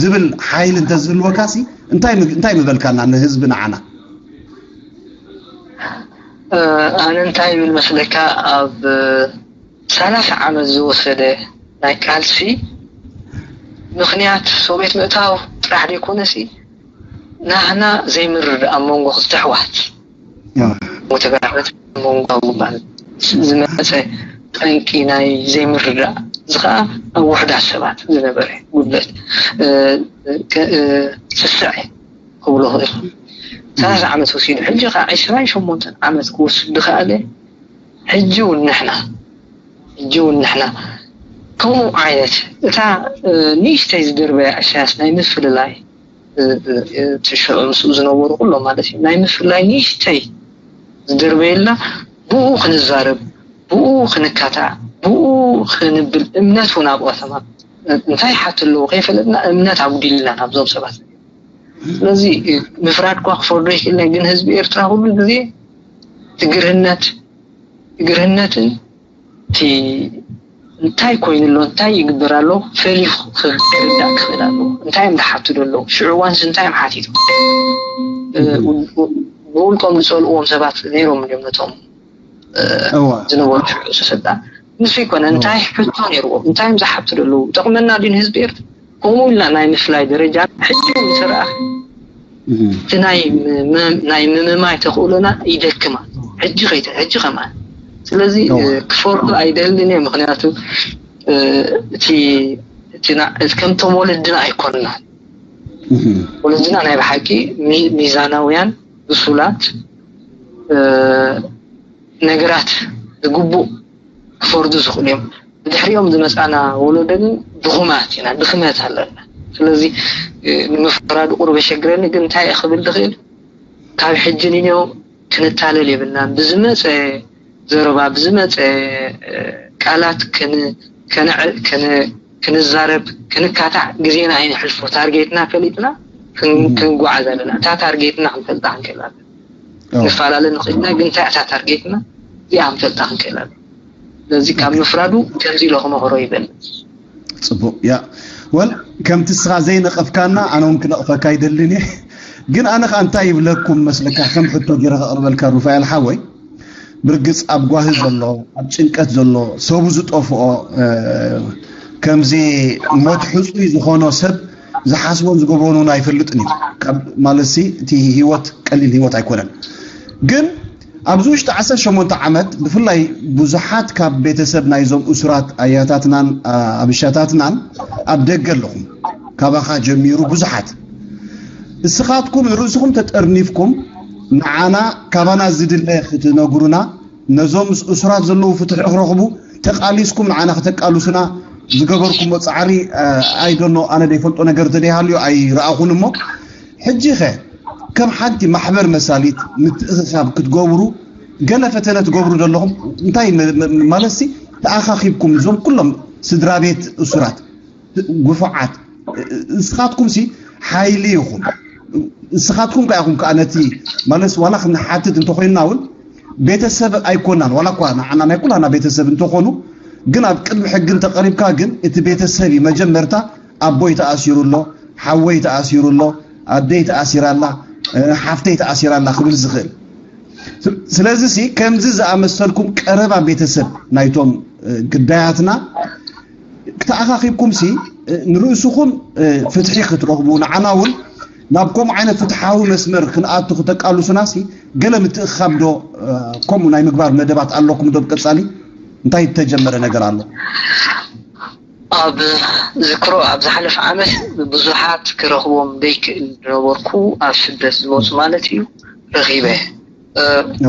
ዝብል ሓይል እንተዝህልወካሲ እንታይ ምበልካና ንህዝቢ ንዓና ኣነ እንታይ ይብል መስለካ ኣብ ሰላሳ ዓመት ዝወሰደ ናይ ቃልሲ ምኽንያት ሶቤት ምእታው ጥራሕ ዘይኮነሲ ናህና ዘይምርድ ኣብ መንጎ ክልተ ኣሕዋት ወተጋበት መንጎ ዝበሃል ዝመፀ ጠንቂ ናይ ዘይምርዳእ እዚ ከዓ ኣብ ውሕዳት ሰባት ዝነበረ ጉድለት ስስዐ ክብሎ ክእል ሰላሳ ዓመት ወሲዱ ሕጂ ከዓ ዕስራን ሸሞንተን ዓመት ክወስድ ዝኸኣለ ሕጂ እውን ንሕና ሕጂ እውን ንሕና ከምኡ ዓይነት እታ ንእሽተይ ዝደርበያ እሳያስ ናይ ምፍልላይ ሽዑ ምስኡ ዝነበሩ ኩሎም ማለት እዩ ናይ ምፍልላይ ንእሽተይ ዝደርበየላ ብኡ ክንዛረብ ብኡ ክንካታዕ ብኡ ክንብል እምነት እውን ኣብኦተማ እንታይ ሓት ኣለዎ ከይፈለጥና እምነት ኣጉዲልና ናብዞም ሰባት ስለዚ ምፍራድ ኳ ክፈርዶ ይክእል ግን ህዝቢ ኤርትራ ኩሉ ግዜ ትግርህነት ትግርህነትን እቲ እንታይ ኮይኑ ኣሎ እንታይ ይግበር ኣሎ ፈሊዩ ክርዳእ ክኽእል ኣለዎ እንታይ እዮም ዝሓቱ ዘለዉ ሽዑ እዋንስ እንታይ እዮም ሓቲቶም ብውልቆም ዝፀልእዎም ሰባት ነይሮም እዮም ነቶም ዝነበሩ ሽዑ ስልጣን ንሱ ይኮነ እንታይ ሕቶ ነይርዎም እንታይ እዮም ዝሓቱ ዘለዉ ጠቕመና ድዩ ንህዝቢ ኤርትራ ከምኡ ኢልና ናይ ምፍላይ ደረጃ ሕጂ ንስርኣ እቲ ናይ ምምማይ ተኽእሎና ይደክማ ሕጂ ከይተ ሕጂ ከማን ስለዚ ክፈርዱ ኣይደልን እየ ምክንያቱ እቲ ከምቶም ወለድና ኣይኮንና ወለድና ናይ ብሓቂ ሚዛናውያን ብሱላት ነገራት ዝግቡእ ክፈርዱ ዝኽእሉ እዮም ብድሕሪኦም ዝመፃና ወለዶ ግን ድኹማት ኢና ድኽመት ኣለና ስለዚ ንምፍራዱ ቁርብ የሸግረኒ ግን እንታይ ክብል ዝኽእል ካብ ሕጂ ንኔው ክንታለል የብልናን ብዝመፀ ዘረባ ብዝመፀ ቃላት ክንዛረብ ክንካታዕ ግዜና ኣይንሕልፎ ታርጌትና ፈሊጥና ክንጓዓዝ ኣለና እታ ታርጌትና ክንፈልጣ ክንክእል ኣለና ንፈላለ ንኽእልና ግን እንታይ እታ ታርጌትና እዚኣ ክንፈልጣ ክንክእል ኣለና ስለዚ ካብ ምፍራዱ ከምዚ ኢሎ ክመኽሮ ይበል ፅቡቅ ያ ወል ከምቲ ስኻ ዘይነቐፍካና ኣነ እውን ክነቕፈካ ይደልን እየ ግን ኣነ ከዓ እንታይ ይብለኩም መስለካ ከም ሕቶ ጌረ ከቕርበልካ ሩፋኤል ሓወይ ብርግፅ ኣብ ጓሂ ዘሎ ኣብ ጭንቀት ዘሎ ሰቡ ዝጠፍኦ ከምዚ ሞት ሕፁይ ዝኾኖ ሰብ ዝሓስቦን ዝገብሮን እውን ኣይፈልጥን እዩ ማለትሲ እቲ ህይወት ቀሊል ህይወት ኣይኮነን ግን ኣብዚ ውሽጢ ዓሰርተ ሸሞንተ ዓመት ብፍላይ ብዙሓት ካብ ቤተሰብ ናይዞም እሱራት ኣያታትናን ኣብሻታትናን ኣብ ደገ ኣለኹም ካባኻ ጀሚሩ ብዙሓት እስኻትኩም ንርእስኹም ተጠርኒፍኩም ንዓና ካባና ዝድለ ክትነግሩና ነዞም እሱራት ዘለዉ ፍትሒ ክረኽቡ ተቃሊስኩም ንዓና ከተቃልሱና ዝገበርኩሞ ፃዕሪ ኣይደኖ ኣነ ዘይፈልጦ ነገር ተደይሃልዩ ኣይረኣኹን እሞ ሕጂ ኸ ከም ሓንቲ ማሕበር መሳሊት ምትእኽኻብ ክትገብሩ ገለ ፈተነ ትገብሩ ዘለኹም እንታይ ማለት ሲ ተኣኻኺብኩም እዞም ኩሎም ስድራ ቤት እሱራት ጉፉዓት ንስኻትኩም ሲ ሓይሊ ኢኹም ንስኻትኩም ከ ኢኹም ከዓ ነቲ ማለት ዋላ ክንሓትት እንተኮይንና እውን ቤተሰብ ኣይኮናን፣ ዋላ እኳ ንዓና ናይ ኩላና ቤተሰብ እንተኾኑ፣ ግን ኣብ ቅድሚ ሕጊ እንተቐሪብካ ግን እቲ ቤተሰብ እዩ መጀመርታ። ኣቦይ ተኣሲሩ ኣሎ፣ ሓወይ ተኣሲሩ ኣሎ፣ ኣደይ ተኣሲራ ኣላ፣ ሓፍተይ ተኣሲራ ኣላ ክብል ዝኽእል። ስለዚ ሲ ከምዚ ዝኣመሰልኩም ቀረባ ቤተሰብ ናይቶም ግዳያትና ክተኣኻኺብኩም ሲ ንርእስኹም ፍትሒ ክትረኽቡ፣ ንዓና እውን ናብ ከምኡ ዓይነት ፍትሓዊ መስመር ክንኣቱ ክተቃልሱና ሲ ገለ ምትእኻብ ዶ ከምኡ ናይ ምግባር መደባት ኣለኩም ዶ? ብቀጻሊ እንታይ እተጀመረ ነገር ኣሎ? ኣብ ዝክሮ ኣብ ዝሓለፈ ዓመት ብዙሓት ክረኽቦም ዘይክእል ዝነበርኩ ኣብ ስደት ዝመፁ ማለት እዩ ረኺበ።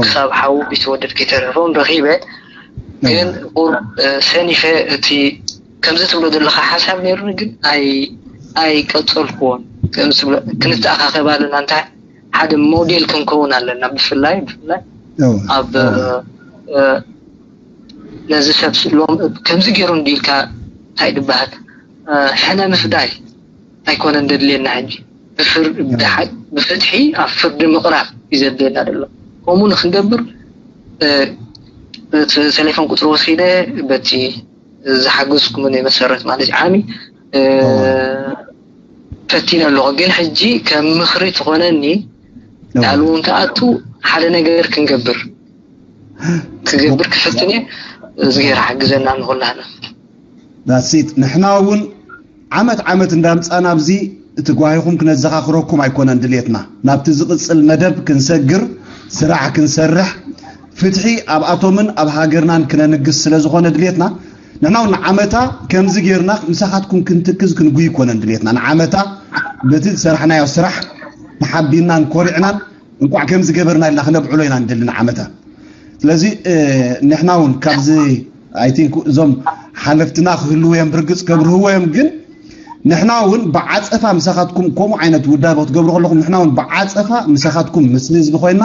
ክሳብ ሓው ቢትወደድ ከይተረፎም ረኺበ። ግን ቁር ሰኒፈ እቲ ከምዚ ትብሎ ዘለካ ሓሳብ ነይሩኒ፣ ግን ኣይቀፀልኩዎን። ክንተኣኻኸብ ኣለና፣ እንታይ ሓደ ሞዴል ክንከውን ኣለና። ብፍላይ ብፍላይ ኣብ ነዚ ሰብ ሎም ከምዚ ገይሩ እንዲልካ እንታይ ድበሃል ሕነ ምፍዳይ ኣይኮነን ደድልየና ሕጂ። ብፍትሒ ኣብ ፍርዲ ምቕራብ እዩ ዘድልየና ደሎ። ከምኡ ንክንገብር ቴሌፎን ቁፅሪ ወሲደ በቲ ዝሓገዝኩምኒ መሰረት ማለት እዩ ዓሚ ፈቲነ ኣለኹ። ግን ሕጂ ከም ምኽሪ ትኾነኒ ቃል እውን ክኣቱ ሓደ ነገር ክንገብር ክገብር ክፍትን እየ። እዝግሄር ሓግዘና ንኹላህና። ዳሲት ንሕና እውን ዓመት ዓመት እንዳምፃና ኣብዚ እቲ ጓሂኹም ክነዘኻኽረኩም ኣይኮነን ድሌትና። ናብቲ ዝቕፅል መደብ ክንሰግር ስራሕ ክንሰርሕ ፍትሒ ኣብኣቶምን ኣብ ሃገርናን ክነንግስ ስለ ዝኾነ ድሌትና ንሕና እውን ንዓመታ ከምዚ ጌርና ምሳኻትኩም ክንትክዝ ክንጉይ ኣይኮነን ድሌትና። ንዓመታ በቲ ዝሰራሕናዮ ስራሕ ተሓቢንናን ኮሪዕናን እንኳዕ ከምዚ ገበርና ኢልና ክነብዕሎ ኢና ንደሊ ንዓመታ። ስለዚ ንሕና እውን ካብዚ I think እዞም ሓለፍትና ክህልዉ እዮም ብርግፅ ከብርህዎ እዮም። ግን ንሕና እውን ብዓፀፋ ምሳኻትኩም ከምኡ ዓይነት ውዳበ ክትገብሩ ከለኹም ንሕና እውን ብዓፀፋ ምሳኻትኩም ምስ ህዝቢ ኮይና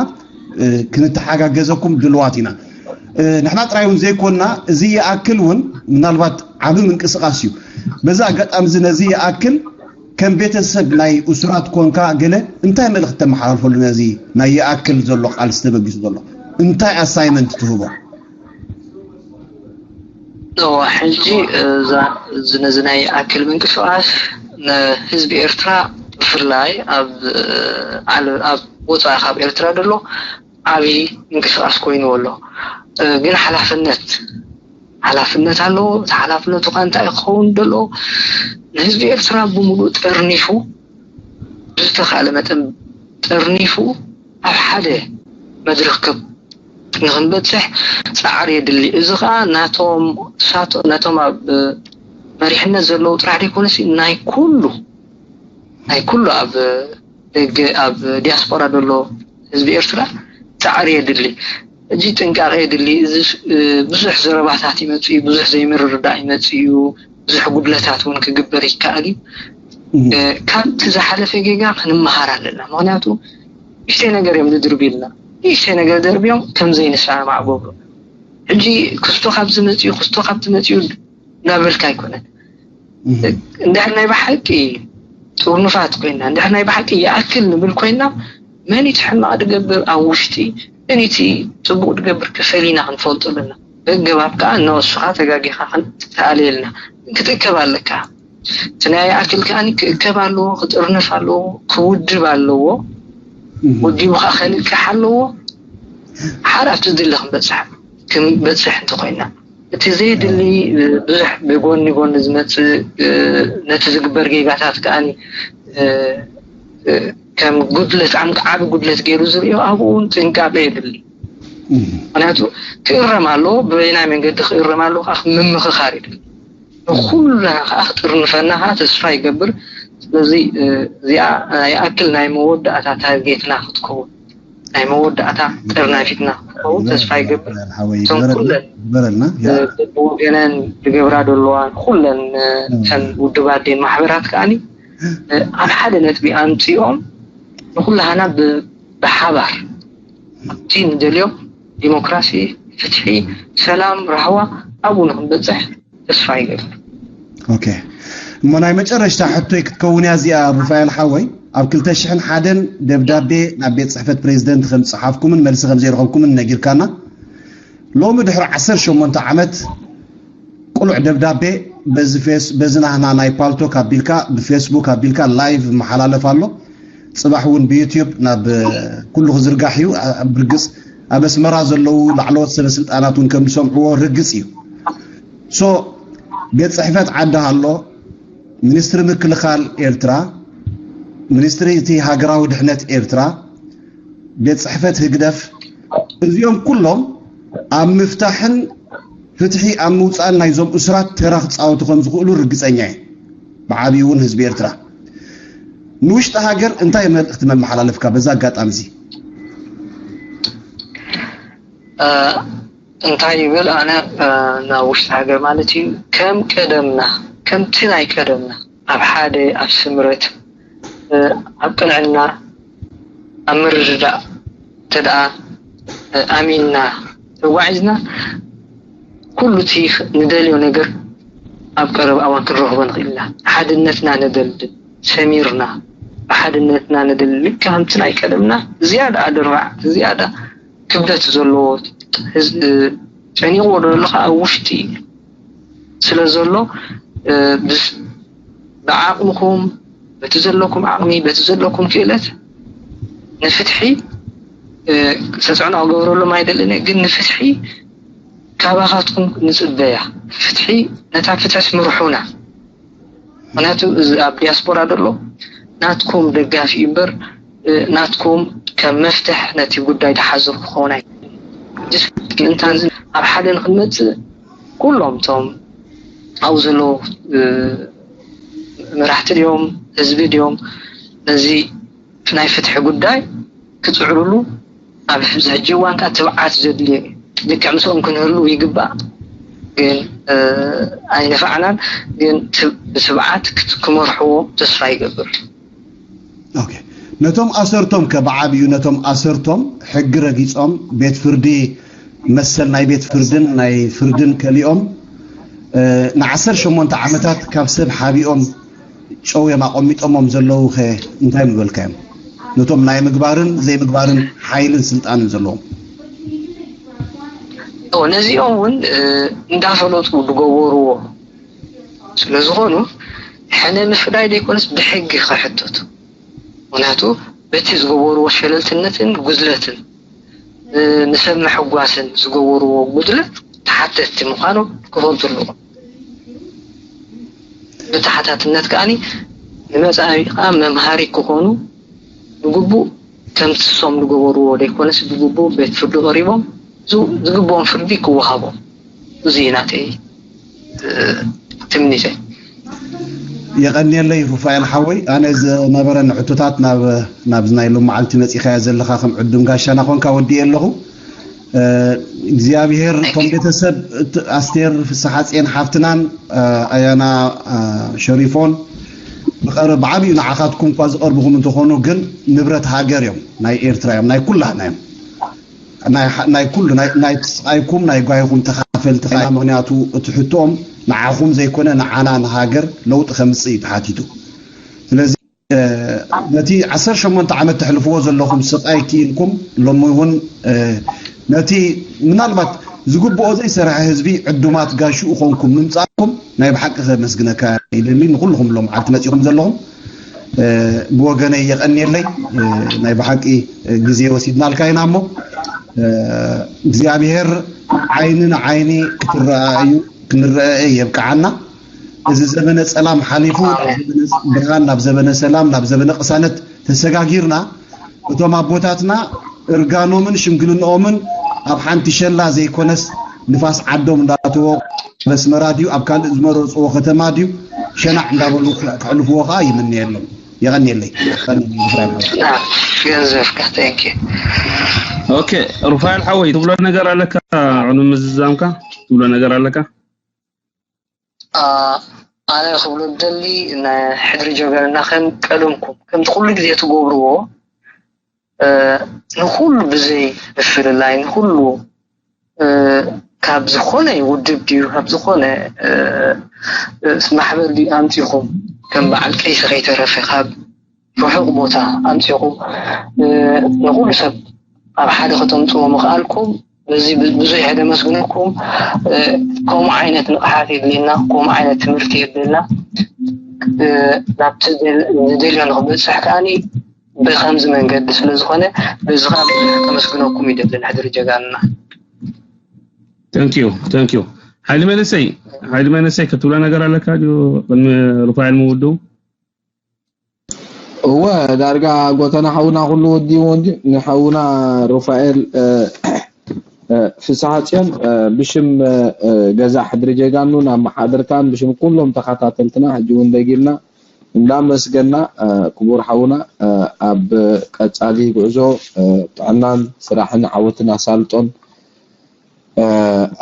ክንተሓጋገዘኩም ድልዋት ኢና። ንሕና ጥራይ እውን ዘይኮንና እዚ ይኣክል እውን ምናልባት ዓብዪ ምንቅስቃስ እዩ። በዚ ኣጋጣሚ እዚ ነዚ ይኣክል ከም ቤተሰብ ናይ እሱራት ኮንካ ገለ እንታይ መልእኽቲ ተመሓላልፈሉ ነዚ ናይ ይኣክል ዘሎ ቃልሲ ተበጊሱ ዘሎ እንታይ ኣሳይመንት ትህቦ? እዋ ሕጂ እዛ እዚ ነዚ ናይ ይኣክል ምንቅስቃስ ንህዝቢ ኤርትራ ብፍላይ ኣብ ዓለ- ኣብ ወፃኢ ካብ ኤርትራ ዘሎ ዓብዪ ምንቅስቃስ ኮይኑ ኣሎ። ግን ሓላፍነት ሓላፍነት ኣለዎ። እቲ ሓላፍነቱ ከዓ እንታይ ክኸውን ደሎ ንህዝቢ ኤርትራ ብምሉእ ጠርኒፉ ብዝተኻእለ መጠን ጠርኒፉ ኣብ ሓደ መድረክ ከብ ንክንበፅሕ ፃዕሪ የድሊ። እዚ ከዓ ናቶም ሳቶ ናቶም ኣብ መሪሕነት ዘለዉ ጥራሕ ዘይኮነሲ ናይ ኩሉ ናይ ኩሉ ኣብ ደገ ኣብ ዲያስፖራ ዘሎ ህዝቢ ኤርትራ ፃዕሪ የድሊ። እዚ ጥንቃቄ የድሊ። እዚ ብዙሕ ዘረባታት ይመፅእ እዩ፣ ብዙሕ ዘይምርርዳእ ይመፅእ እዩ፣ ብዙሕ ጉድለታት እውን ክግበር ይከኣል እዩ። ካብቲ ዝሓለፈ ጌጋ ክንመሃር ኣለና። ምክንያቱ ንእሽተይ ነገር እዮም ዝድርብዩልና። ንእሽተይ ነገር ደርብዮም ከም ዘይንሰማማዕ ገብሩ። ሕጂ ክስቶ ካብዚ መፅኡ ክስቶ ካብቲ መፅኡ እናበልካ ኣይኮነን። እንድሕር ናይ ብሓቂ ጥርኑፋት ኮይና እንድሕር ናይ ብሓቂ ይኣክል ንብል ኮይና መን እቲ ሕማቕ ድገብር ኣብ ውሽጢ መን እቲ ፅቡቕ ድገብር ከፈሊና ክንፈልጦ ኣለና። በገባብ ከዓ እነወስኻ ተጋጊኻ ክንተኣለየልና ክትእከብ ኣለካ። እቲ ናይ ይኣክል ከኣ ክእከብ ኣለዎ፣ ክጥርነፍ ኣለዎ፣ ክውድብ ኣለዎ። ወዲቡ ከዓ ከንቅሕ ኣለዎ። ሓደ ኣብቲ ዝድለ ክንበፅሕ ክንበፅሕ እንተኮይና እቲ ዘይድሊ ብዙሕ ብጎኒ ጎኒ ዝመፅእ ነቲ ዝግበር ጌጋታት ከዓ ከም ጉድለት ዓቢ ጉድለት ገይሩ ዝሪኦ ኣብኡ እውን ጥንቃቄ የድሊ። ምክንያቱ ክእረም ኣለዎ፣ ብበይናይ መንገዲ ክእረም ኣለዎ ከዓ ምምኽኻር የድሊ። ንኩልና ከዓ ክጥርንፈና ከዓ ተስፋ ይገብር። ስለዚ እዚኣ ይኣክል ናይ መወዳእታ ታርጌትና ክትከውን ናይ መወዳእታ ጥርናፊትና ክትከውን ተስፋ ይገብር። እቶም ኩለን በብወገነን ዝገብራ ዘለዋ ኩለን እተን ውድባት ድን ማሕበራት ከዓኒ ኣብ ሓደ ነጥቢ ኣምፅኦም ንኩላህና ብሓባር ኣብቲ ንደልዮ ዲሞክራሲ፣ ፍትሒ፣ ሰላም፣ ራህዋ ኣብኡ ንክንበፅሕ ተስፋ ይገብር። ኦኬ እሞ ናይ መጨረሽታ ሕቶይ ክትከውን እያ እዚኣ ሩፋኤል ሓወይ። ኣብ ክልተ ሽሕን ሓደን ደብዳቤ ናብ ቤት ጽሕፈት ፕሬዚደንት ከም ዝጸሓፍኩምን መልሲ ከም ዘይረኸብኩምን ነጊርካና። ሎሚ ድሕሪ ዓሰርተ ሸሞንተ ዓመት ቅሉዕ ደብዳቤ በዚ ፌስ-፣ በዚ ናህና ናይ ፓልቶክ ኣቢልካ፣ ብፌስቡክ ኣቢልካ ላይቭ መሓላለፍ ኣሎ። ጽባሕ እውን ብዩትዩብ ናብ ኩሉ ክዝርጋሕ እዩ። ኣ-፣ ብርግጽ ኣብ ኣስመራ ዘለዉ ላዕለዎት ሰበ ስልጣናት እውን ከም ዝሰምዕዎ ርግጽ እዩ። ሶ ቤት ጽሕፈት ዓዲ ሃሎ፣ ሚኒስትሪ ምክልኻል ኤርትራ፣ ሚኒስትሪ እቲ ሃገራዊ ድሕነት ኤርትራ፣ ቤት ጽሕፈት ህግደፍ፣ እዚኦም ኩሎም ኣብ ምፍታሕን ፍትሒ ኣብ ምውጻእን ናይዞም እሱራት ተራ ክጻወቱ ከም ዝኽእሉ ርግጸኛ እየ። ብዓብዩ እውን ህዝቢ ኤርትራ። ንውሽጢ ሃገር እንታይ መልእኽቲ መመሓላለፍካ በዛ ኣጋጣሚ እዚ? እ፣ እንታይ ይብል ኣነ፣ እ፣ ናብ ውሽጢ ሃገር ማለት እዩ፣ ከም ቀደምና፣ ከምቲ ናይ ቀደምና ኣብ ሓደ፣ ኣብ ስምረት፣ እ፣ ኣብ ቅንዕና፣ ኣብ ምርድዳእ እንተ ደኣ፣ እ፣ ኣሚንና ተጓዒዝና፣ ኩሉ እቲ ንደልዮ ነገር ኣብ ቀረባ እዋን ክንረኽቦ ንኽእል ኢና። ሓድነትና ነደልድል፣ ሰሚርና ብሓድነትና ነደልድል። ልክዕ ከምቲ ናይ ቀደምና ዝያዳ ኣድርባዕ፣ ዝያዳ ክብደት ዘለዎ፣ ህዝ-፣ ጨኒቕዎ ዘሎ ከዓ ኣብ ውሽጢ ስለ ዘሎ፣ እ፣ ብስ-፣ ብዓቕምኹም፣ በቲ ዘለኩም ዓቕሚ፣ በቲ ዘለኩም ክእለት ንፍትሒ፣ እ፣ ተፅዕኖ ክገብረሎም ኣይደልን እየ፣ ግን ንፍትሒ ካባኻትኩም ንፅበያ። ፍትሒ፣ ነታ ፍትሕስ ምርሑና። ምክንያቱ እዚ ኣብ ዲያስፖራ ዘሎ ናትኩም ደጋፊ እዩ እምበር፣ እ፣ ናትኩም ከም መፍትሕ ነቲ ጉዳይ ተሓዝር ክኸውን ኣይ-፣ ምእንታን ኣብ ሓደ ንክንመፅእ ኩሎም እቶም ኣብኡ ዘለዉ፣ እ፣ መራሕቲ ድዮም፣ ህዝቢ ድዮም፣ ነዚ ናይ ፍትሒ ጉዳይ ክፅዕሩሉ ኣብ ሕዚ ሕጂ እዋን ከዓ ትብዓት ዘድልዮ እዩ። ልክዕ ምስኦም ክንህሉ ይግባእ፣ ግን፣ እ፣ ኣይነፋዕናን። ግን ት-፣ ብትብዓት ክት-፣ ክመርሕዎ ተስፋ ይገብር። ኦኬ። ነቶም ኣሰርቶም ከ ብዓብዩ ነቶም ኣሰርቶም ሕጊ ረጊጾም ቤት ፍርዲ መሰል ናይ ቤት ፍርድን ናይ ፍርድን ከሊኦም፣ እ፣ ንዓሰርተ ሸሞንተ ዓመታት ካብ ሰብ ሓቢኦም ጨውዮም ኣቐሚጦሞም ዘለዉ ኸ እንታይ ምበልካዮም? ነቶም ናይ ምግባርን ዘይምግባርን ሓይልን ስልጣንን ዘለዎም። እዎ፣ ነዚኦም እውን፣ እ፣ እንዳፈለጡ ዝገበርዎ ስለ ዝኾኑ ሕነ ምፍዳይ ዘይኮነስ ብሕጊ ክሕተቱ። ምክንያቱ በቲ ዝገበርዎ ሸለልትነትን ጉድለትን፣ እ፣ ንሰብ ምሕጓስን ዝገበርዎ ጉድለት ተሓተትቲ ምዃኖም ክፈልጡ ኣለዎም። ብተሓታትነት ከኣ ንመጻኢ ከኣ መምሃሪ ክኾኑ ብግቡእ ከምቲ ንሶም ዝገበርዎ ዘይኮነስ ብግቡእ ቤት ፍርዲ ቀሪቦም ዝ-፣ ዝግብኦም ፍርዲ ክወሃቦም። እዚ እዩ ናተይ፣ እ፣ ትምኒተይ። የቐንየለይ ሩፋኤል ሓወይ፣ ኣነ ዝነበረኒ ሕቶታት ናብ፣ ናብዚ ናይ ሎም መዓልቲ መጺኻዮ ዘለኻ ከም ዕዱም ጋሻና ኮንካ ወዲኤ ኣለኹ። እ፣ እግዚኣብሄር እቶም ቤተሰብ እቲ ኣስቴር ፍስሓጽየን ሓፍትናን፣ እ፣ ኣያና፣ እ፣ ሸሪፎን ብቐር-፣ ብዓብዩ ንዓኻትኩም እኳ ዝቐርብኹም እንተኾኑ ግን ንብረት ሃገር እዮም፣ ናይ ኤርትራ እዮም፣ ናይ ኩላህና እዮም። ናይ ሓ-፣ ናይ ኩሉ ናይ፣ ናይ ስቓይኩም ናይ ጓይኹም ተኻፈልቲ ኻና። ምኽንያቱ እቲ ሕቶኦም ንዓኹም ዘይኮነ ንዓና ንሃገር ለውጢ ከምጽእ እዩ ተሓቲቱ። ስለዚ እ፣ ነቲ ዓሰርተ ሸሞንተ ዓመት ተሕልፍዎ ዘለኹም ስቓይ ክኢልኩም ሎሚ እውን፣ እ፣ ነቲ ምናልባት ዝግብኦ ዘይሰርሐ ህዝቢ ዕዱማት ጋሽኡ ኾንኩም ምምጻእኩም ናይ ብሓቂ ከመስግነካ ይደሊ። ንኹልኹም ሎም ዓዲ መጺኹም ዘለኹም፣ እ፣ ብወገነይ የቐንየለይ። እ፣ ናይ ብሓቂ ግዜ ወሲድናልካ ኢና እሞ፣ እ፣ እግዚኣብሄር ዓይኒ ንዓይኒ ክትረኣዩ ክንረአ የብቅዓና። እዚ ዘበነ ጸላም ሓሊፉ ናብ ዘበነ ብርሃን፣ ናብ ዘበነ ሰላም፣ ናብ ዘበነ ቅሳነት ተሰጋጊርና። እቶም ኣቦታትና እርጋኖምን ሽምግልንኦምን ኣብ ሓንቲ ሸላ ዘይኮነስ ንፋስ ዓዶም እንዳተወ ኣብ ኣስመራ ድዩ ኣብ ካልእ ዝመረጽዎ ከተማ ድዩ ሸናዕ እንዳበሉ ከ-፣ ከሕልፍዎ ከኣ ይምነየሎም። የቐንየለይ። ገንዘብካ፣ thank you። ኦኬ፣ ሩፋኤል ሓወይ ትብሎ ነገር ኣለካ? ዕኑ ምዝዛምካ ትብሎ ነገር ኣለካ? ኣ፣ ኣነ ክብሎ ደሊ፣ ናይ ሕድሪ ጀበርና ከም ቀደምኩም ከምቲ ኩሉ ግዜ ትገብርዎ፣ እ፣ ንኹሉ ብዘይ ምፍልላይ ንኹሉ፣ እ፣ ካብ ዝኾነ ውድብ ድዩ ካብ ዝኾነ፣ እ፣ እ፣ ማሕበር ድዩ ኣምጺኹም ከም በዓል ቀይሲ ከይተረፈ ካብ ርሑቕ ቦታ ኣምፂኹ ንኩሉ ሰብ ኣብ ሓደ ከተምፅዎ ምኽኣልኩም በዚ ብዙሕ የመስግነኩም። ከምኡ ዓይነት ንቕሓት የድልየና፣ ከምኡ ዓይነት ትምህርቲ የድልየና። ናብቲ ዝደልዮ ንክበፅሕ ከዓኒ ብከምዚ መንገዲ ስለዝኾነ በዚ ከዓ ብዙሕ ከመስግነኩም ይደልን ሕድሪ ጀጋንና። Thank you, thank you. ሓይሊ መንእሰይ፣ ሓይሊ መንእሰይ ክትብሎ ነገር ኣለካ ድዩ ቅድሚ ሩፋኤል ምውድኡ? እወ ዳርጋ ጎተና ሓውና ኩሉ ወዲዎ እንጂ ንሓውና ሩፋኤል ፍስሓ ፅዮን ብሽም ገዛ ሕድሪ ጀጋኑ ናብ መሓደርካን ብሽም ኩሎም ተኸታተልትና ሕጂ እውን ደጊምና እንዳመስገና ክቡር ሓውና ኣብ ቀፃሊ ጉዕዞ ጥዕናን ስራሕን ዓወትን ኣሳልጦን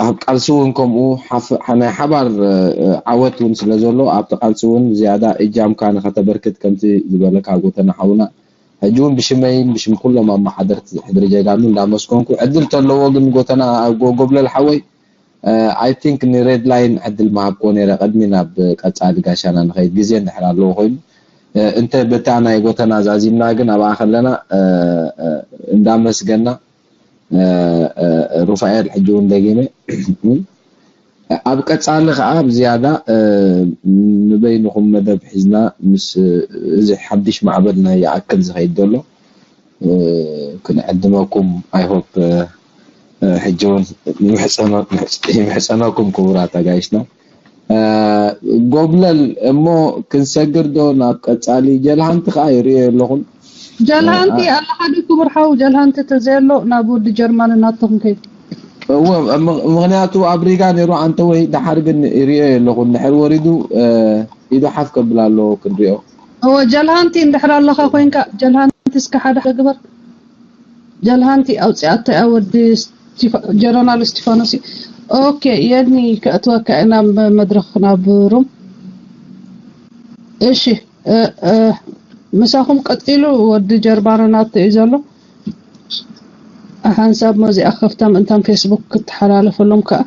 ኣብ ቃልሲ እውን ከምኡ ናይ ሓባር ዓወት እውን ስለ ዘሎ ኣብቲ ቃልሲ እውን ዝያዳ እጃምካ ንኸተበርክት ከምቲ ዝበለካ ጎተና ሓውና ሕጂ እውን ብሽመይን ብሽም ኩሎም ኣመሓደርቲ ሕድሪ ጀጋኑ እንዳመስገንኩ ዕድል ተለዎ ግን ጎተና ጎብለል ሓወይ I think ንሬድ ላይን ዕድል ምሃብክዎ ነይረ ቅድሚ ናብ ቀፃሊ ጋሻና ንኸይድ ግዜ እንድሕር ኣለዎ ኮይኑ እንተ በታ ናይ ጎተና ዛዚምና ግን ኣብኣ ከለና እንዳመስገና ሩፋኤል ሕጂ እውን ደጊመ ኣብ ቀፃሊ ከዓ ብዝያዳ ንበይንኹም መደብ ሒዝና ምስ እዚ ሓድሽ ማዕበል ናይ ይኣክል ዝኸይድ ዘሎ ክንዕድመኩም I hope ሕጂ እውን ይምሕፀነኩም ክቡራት ኣጋይሽና ጎብለል እሞ ክንሰግር ዶ ናብ ቀፃሊ ጀልሃንቲ ከዓ ይርእዮ ኣለኹም ጀልሃንቲ ኣለካ ዶ ክቡር ሓው ጀልሃንቲ ተዘየሎ ናብ ወዲ ጀርማን እናተኹም ከይድ እወ ምክንያቱ ኣብ ሪጋ ነይሩ ኣንተ ወይ ደሓር ግን ይርእዮ ኣለኹ እንድሕር ወሪዱ ኢዱ ሓፍ ከብል ኣለዎ ክንሪኦ እወ ጀልሃንቲ እንድሕር ኣለካ ኮይንካ ጀልሃንቲ እስከ ሓደ ግበር ጀልሃንቲ ኣውፅኣቶ እያ ወዲ ጀነራል እስቲፋኖስ ኦኬ የኒ ከእትወካ ኢና መድረክ ናብ ሩም እሺ ምሳኹም ቀፂሉ ወዲ ጀርባኖ ናቶ እዩ ዘሎ ሓንሳብ መዚኣ ከፍታ ምእንታን ፌስቡክ ክተሓላለፈሎም ከዓ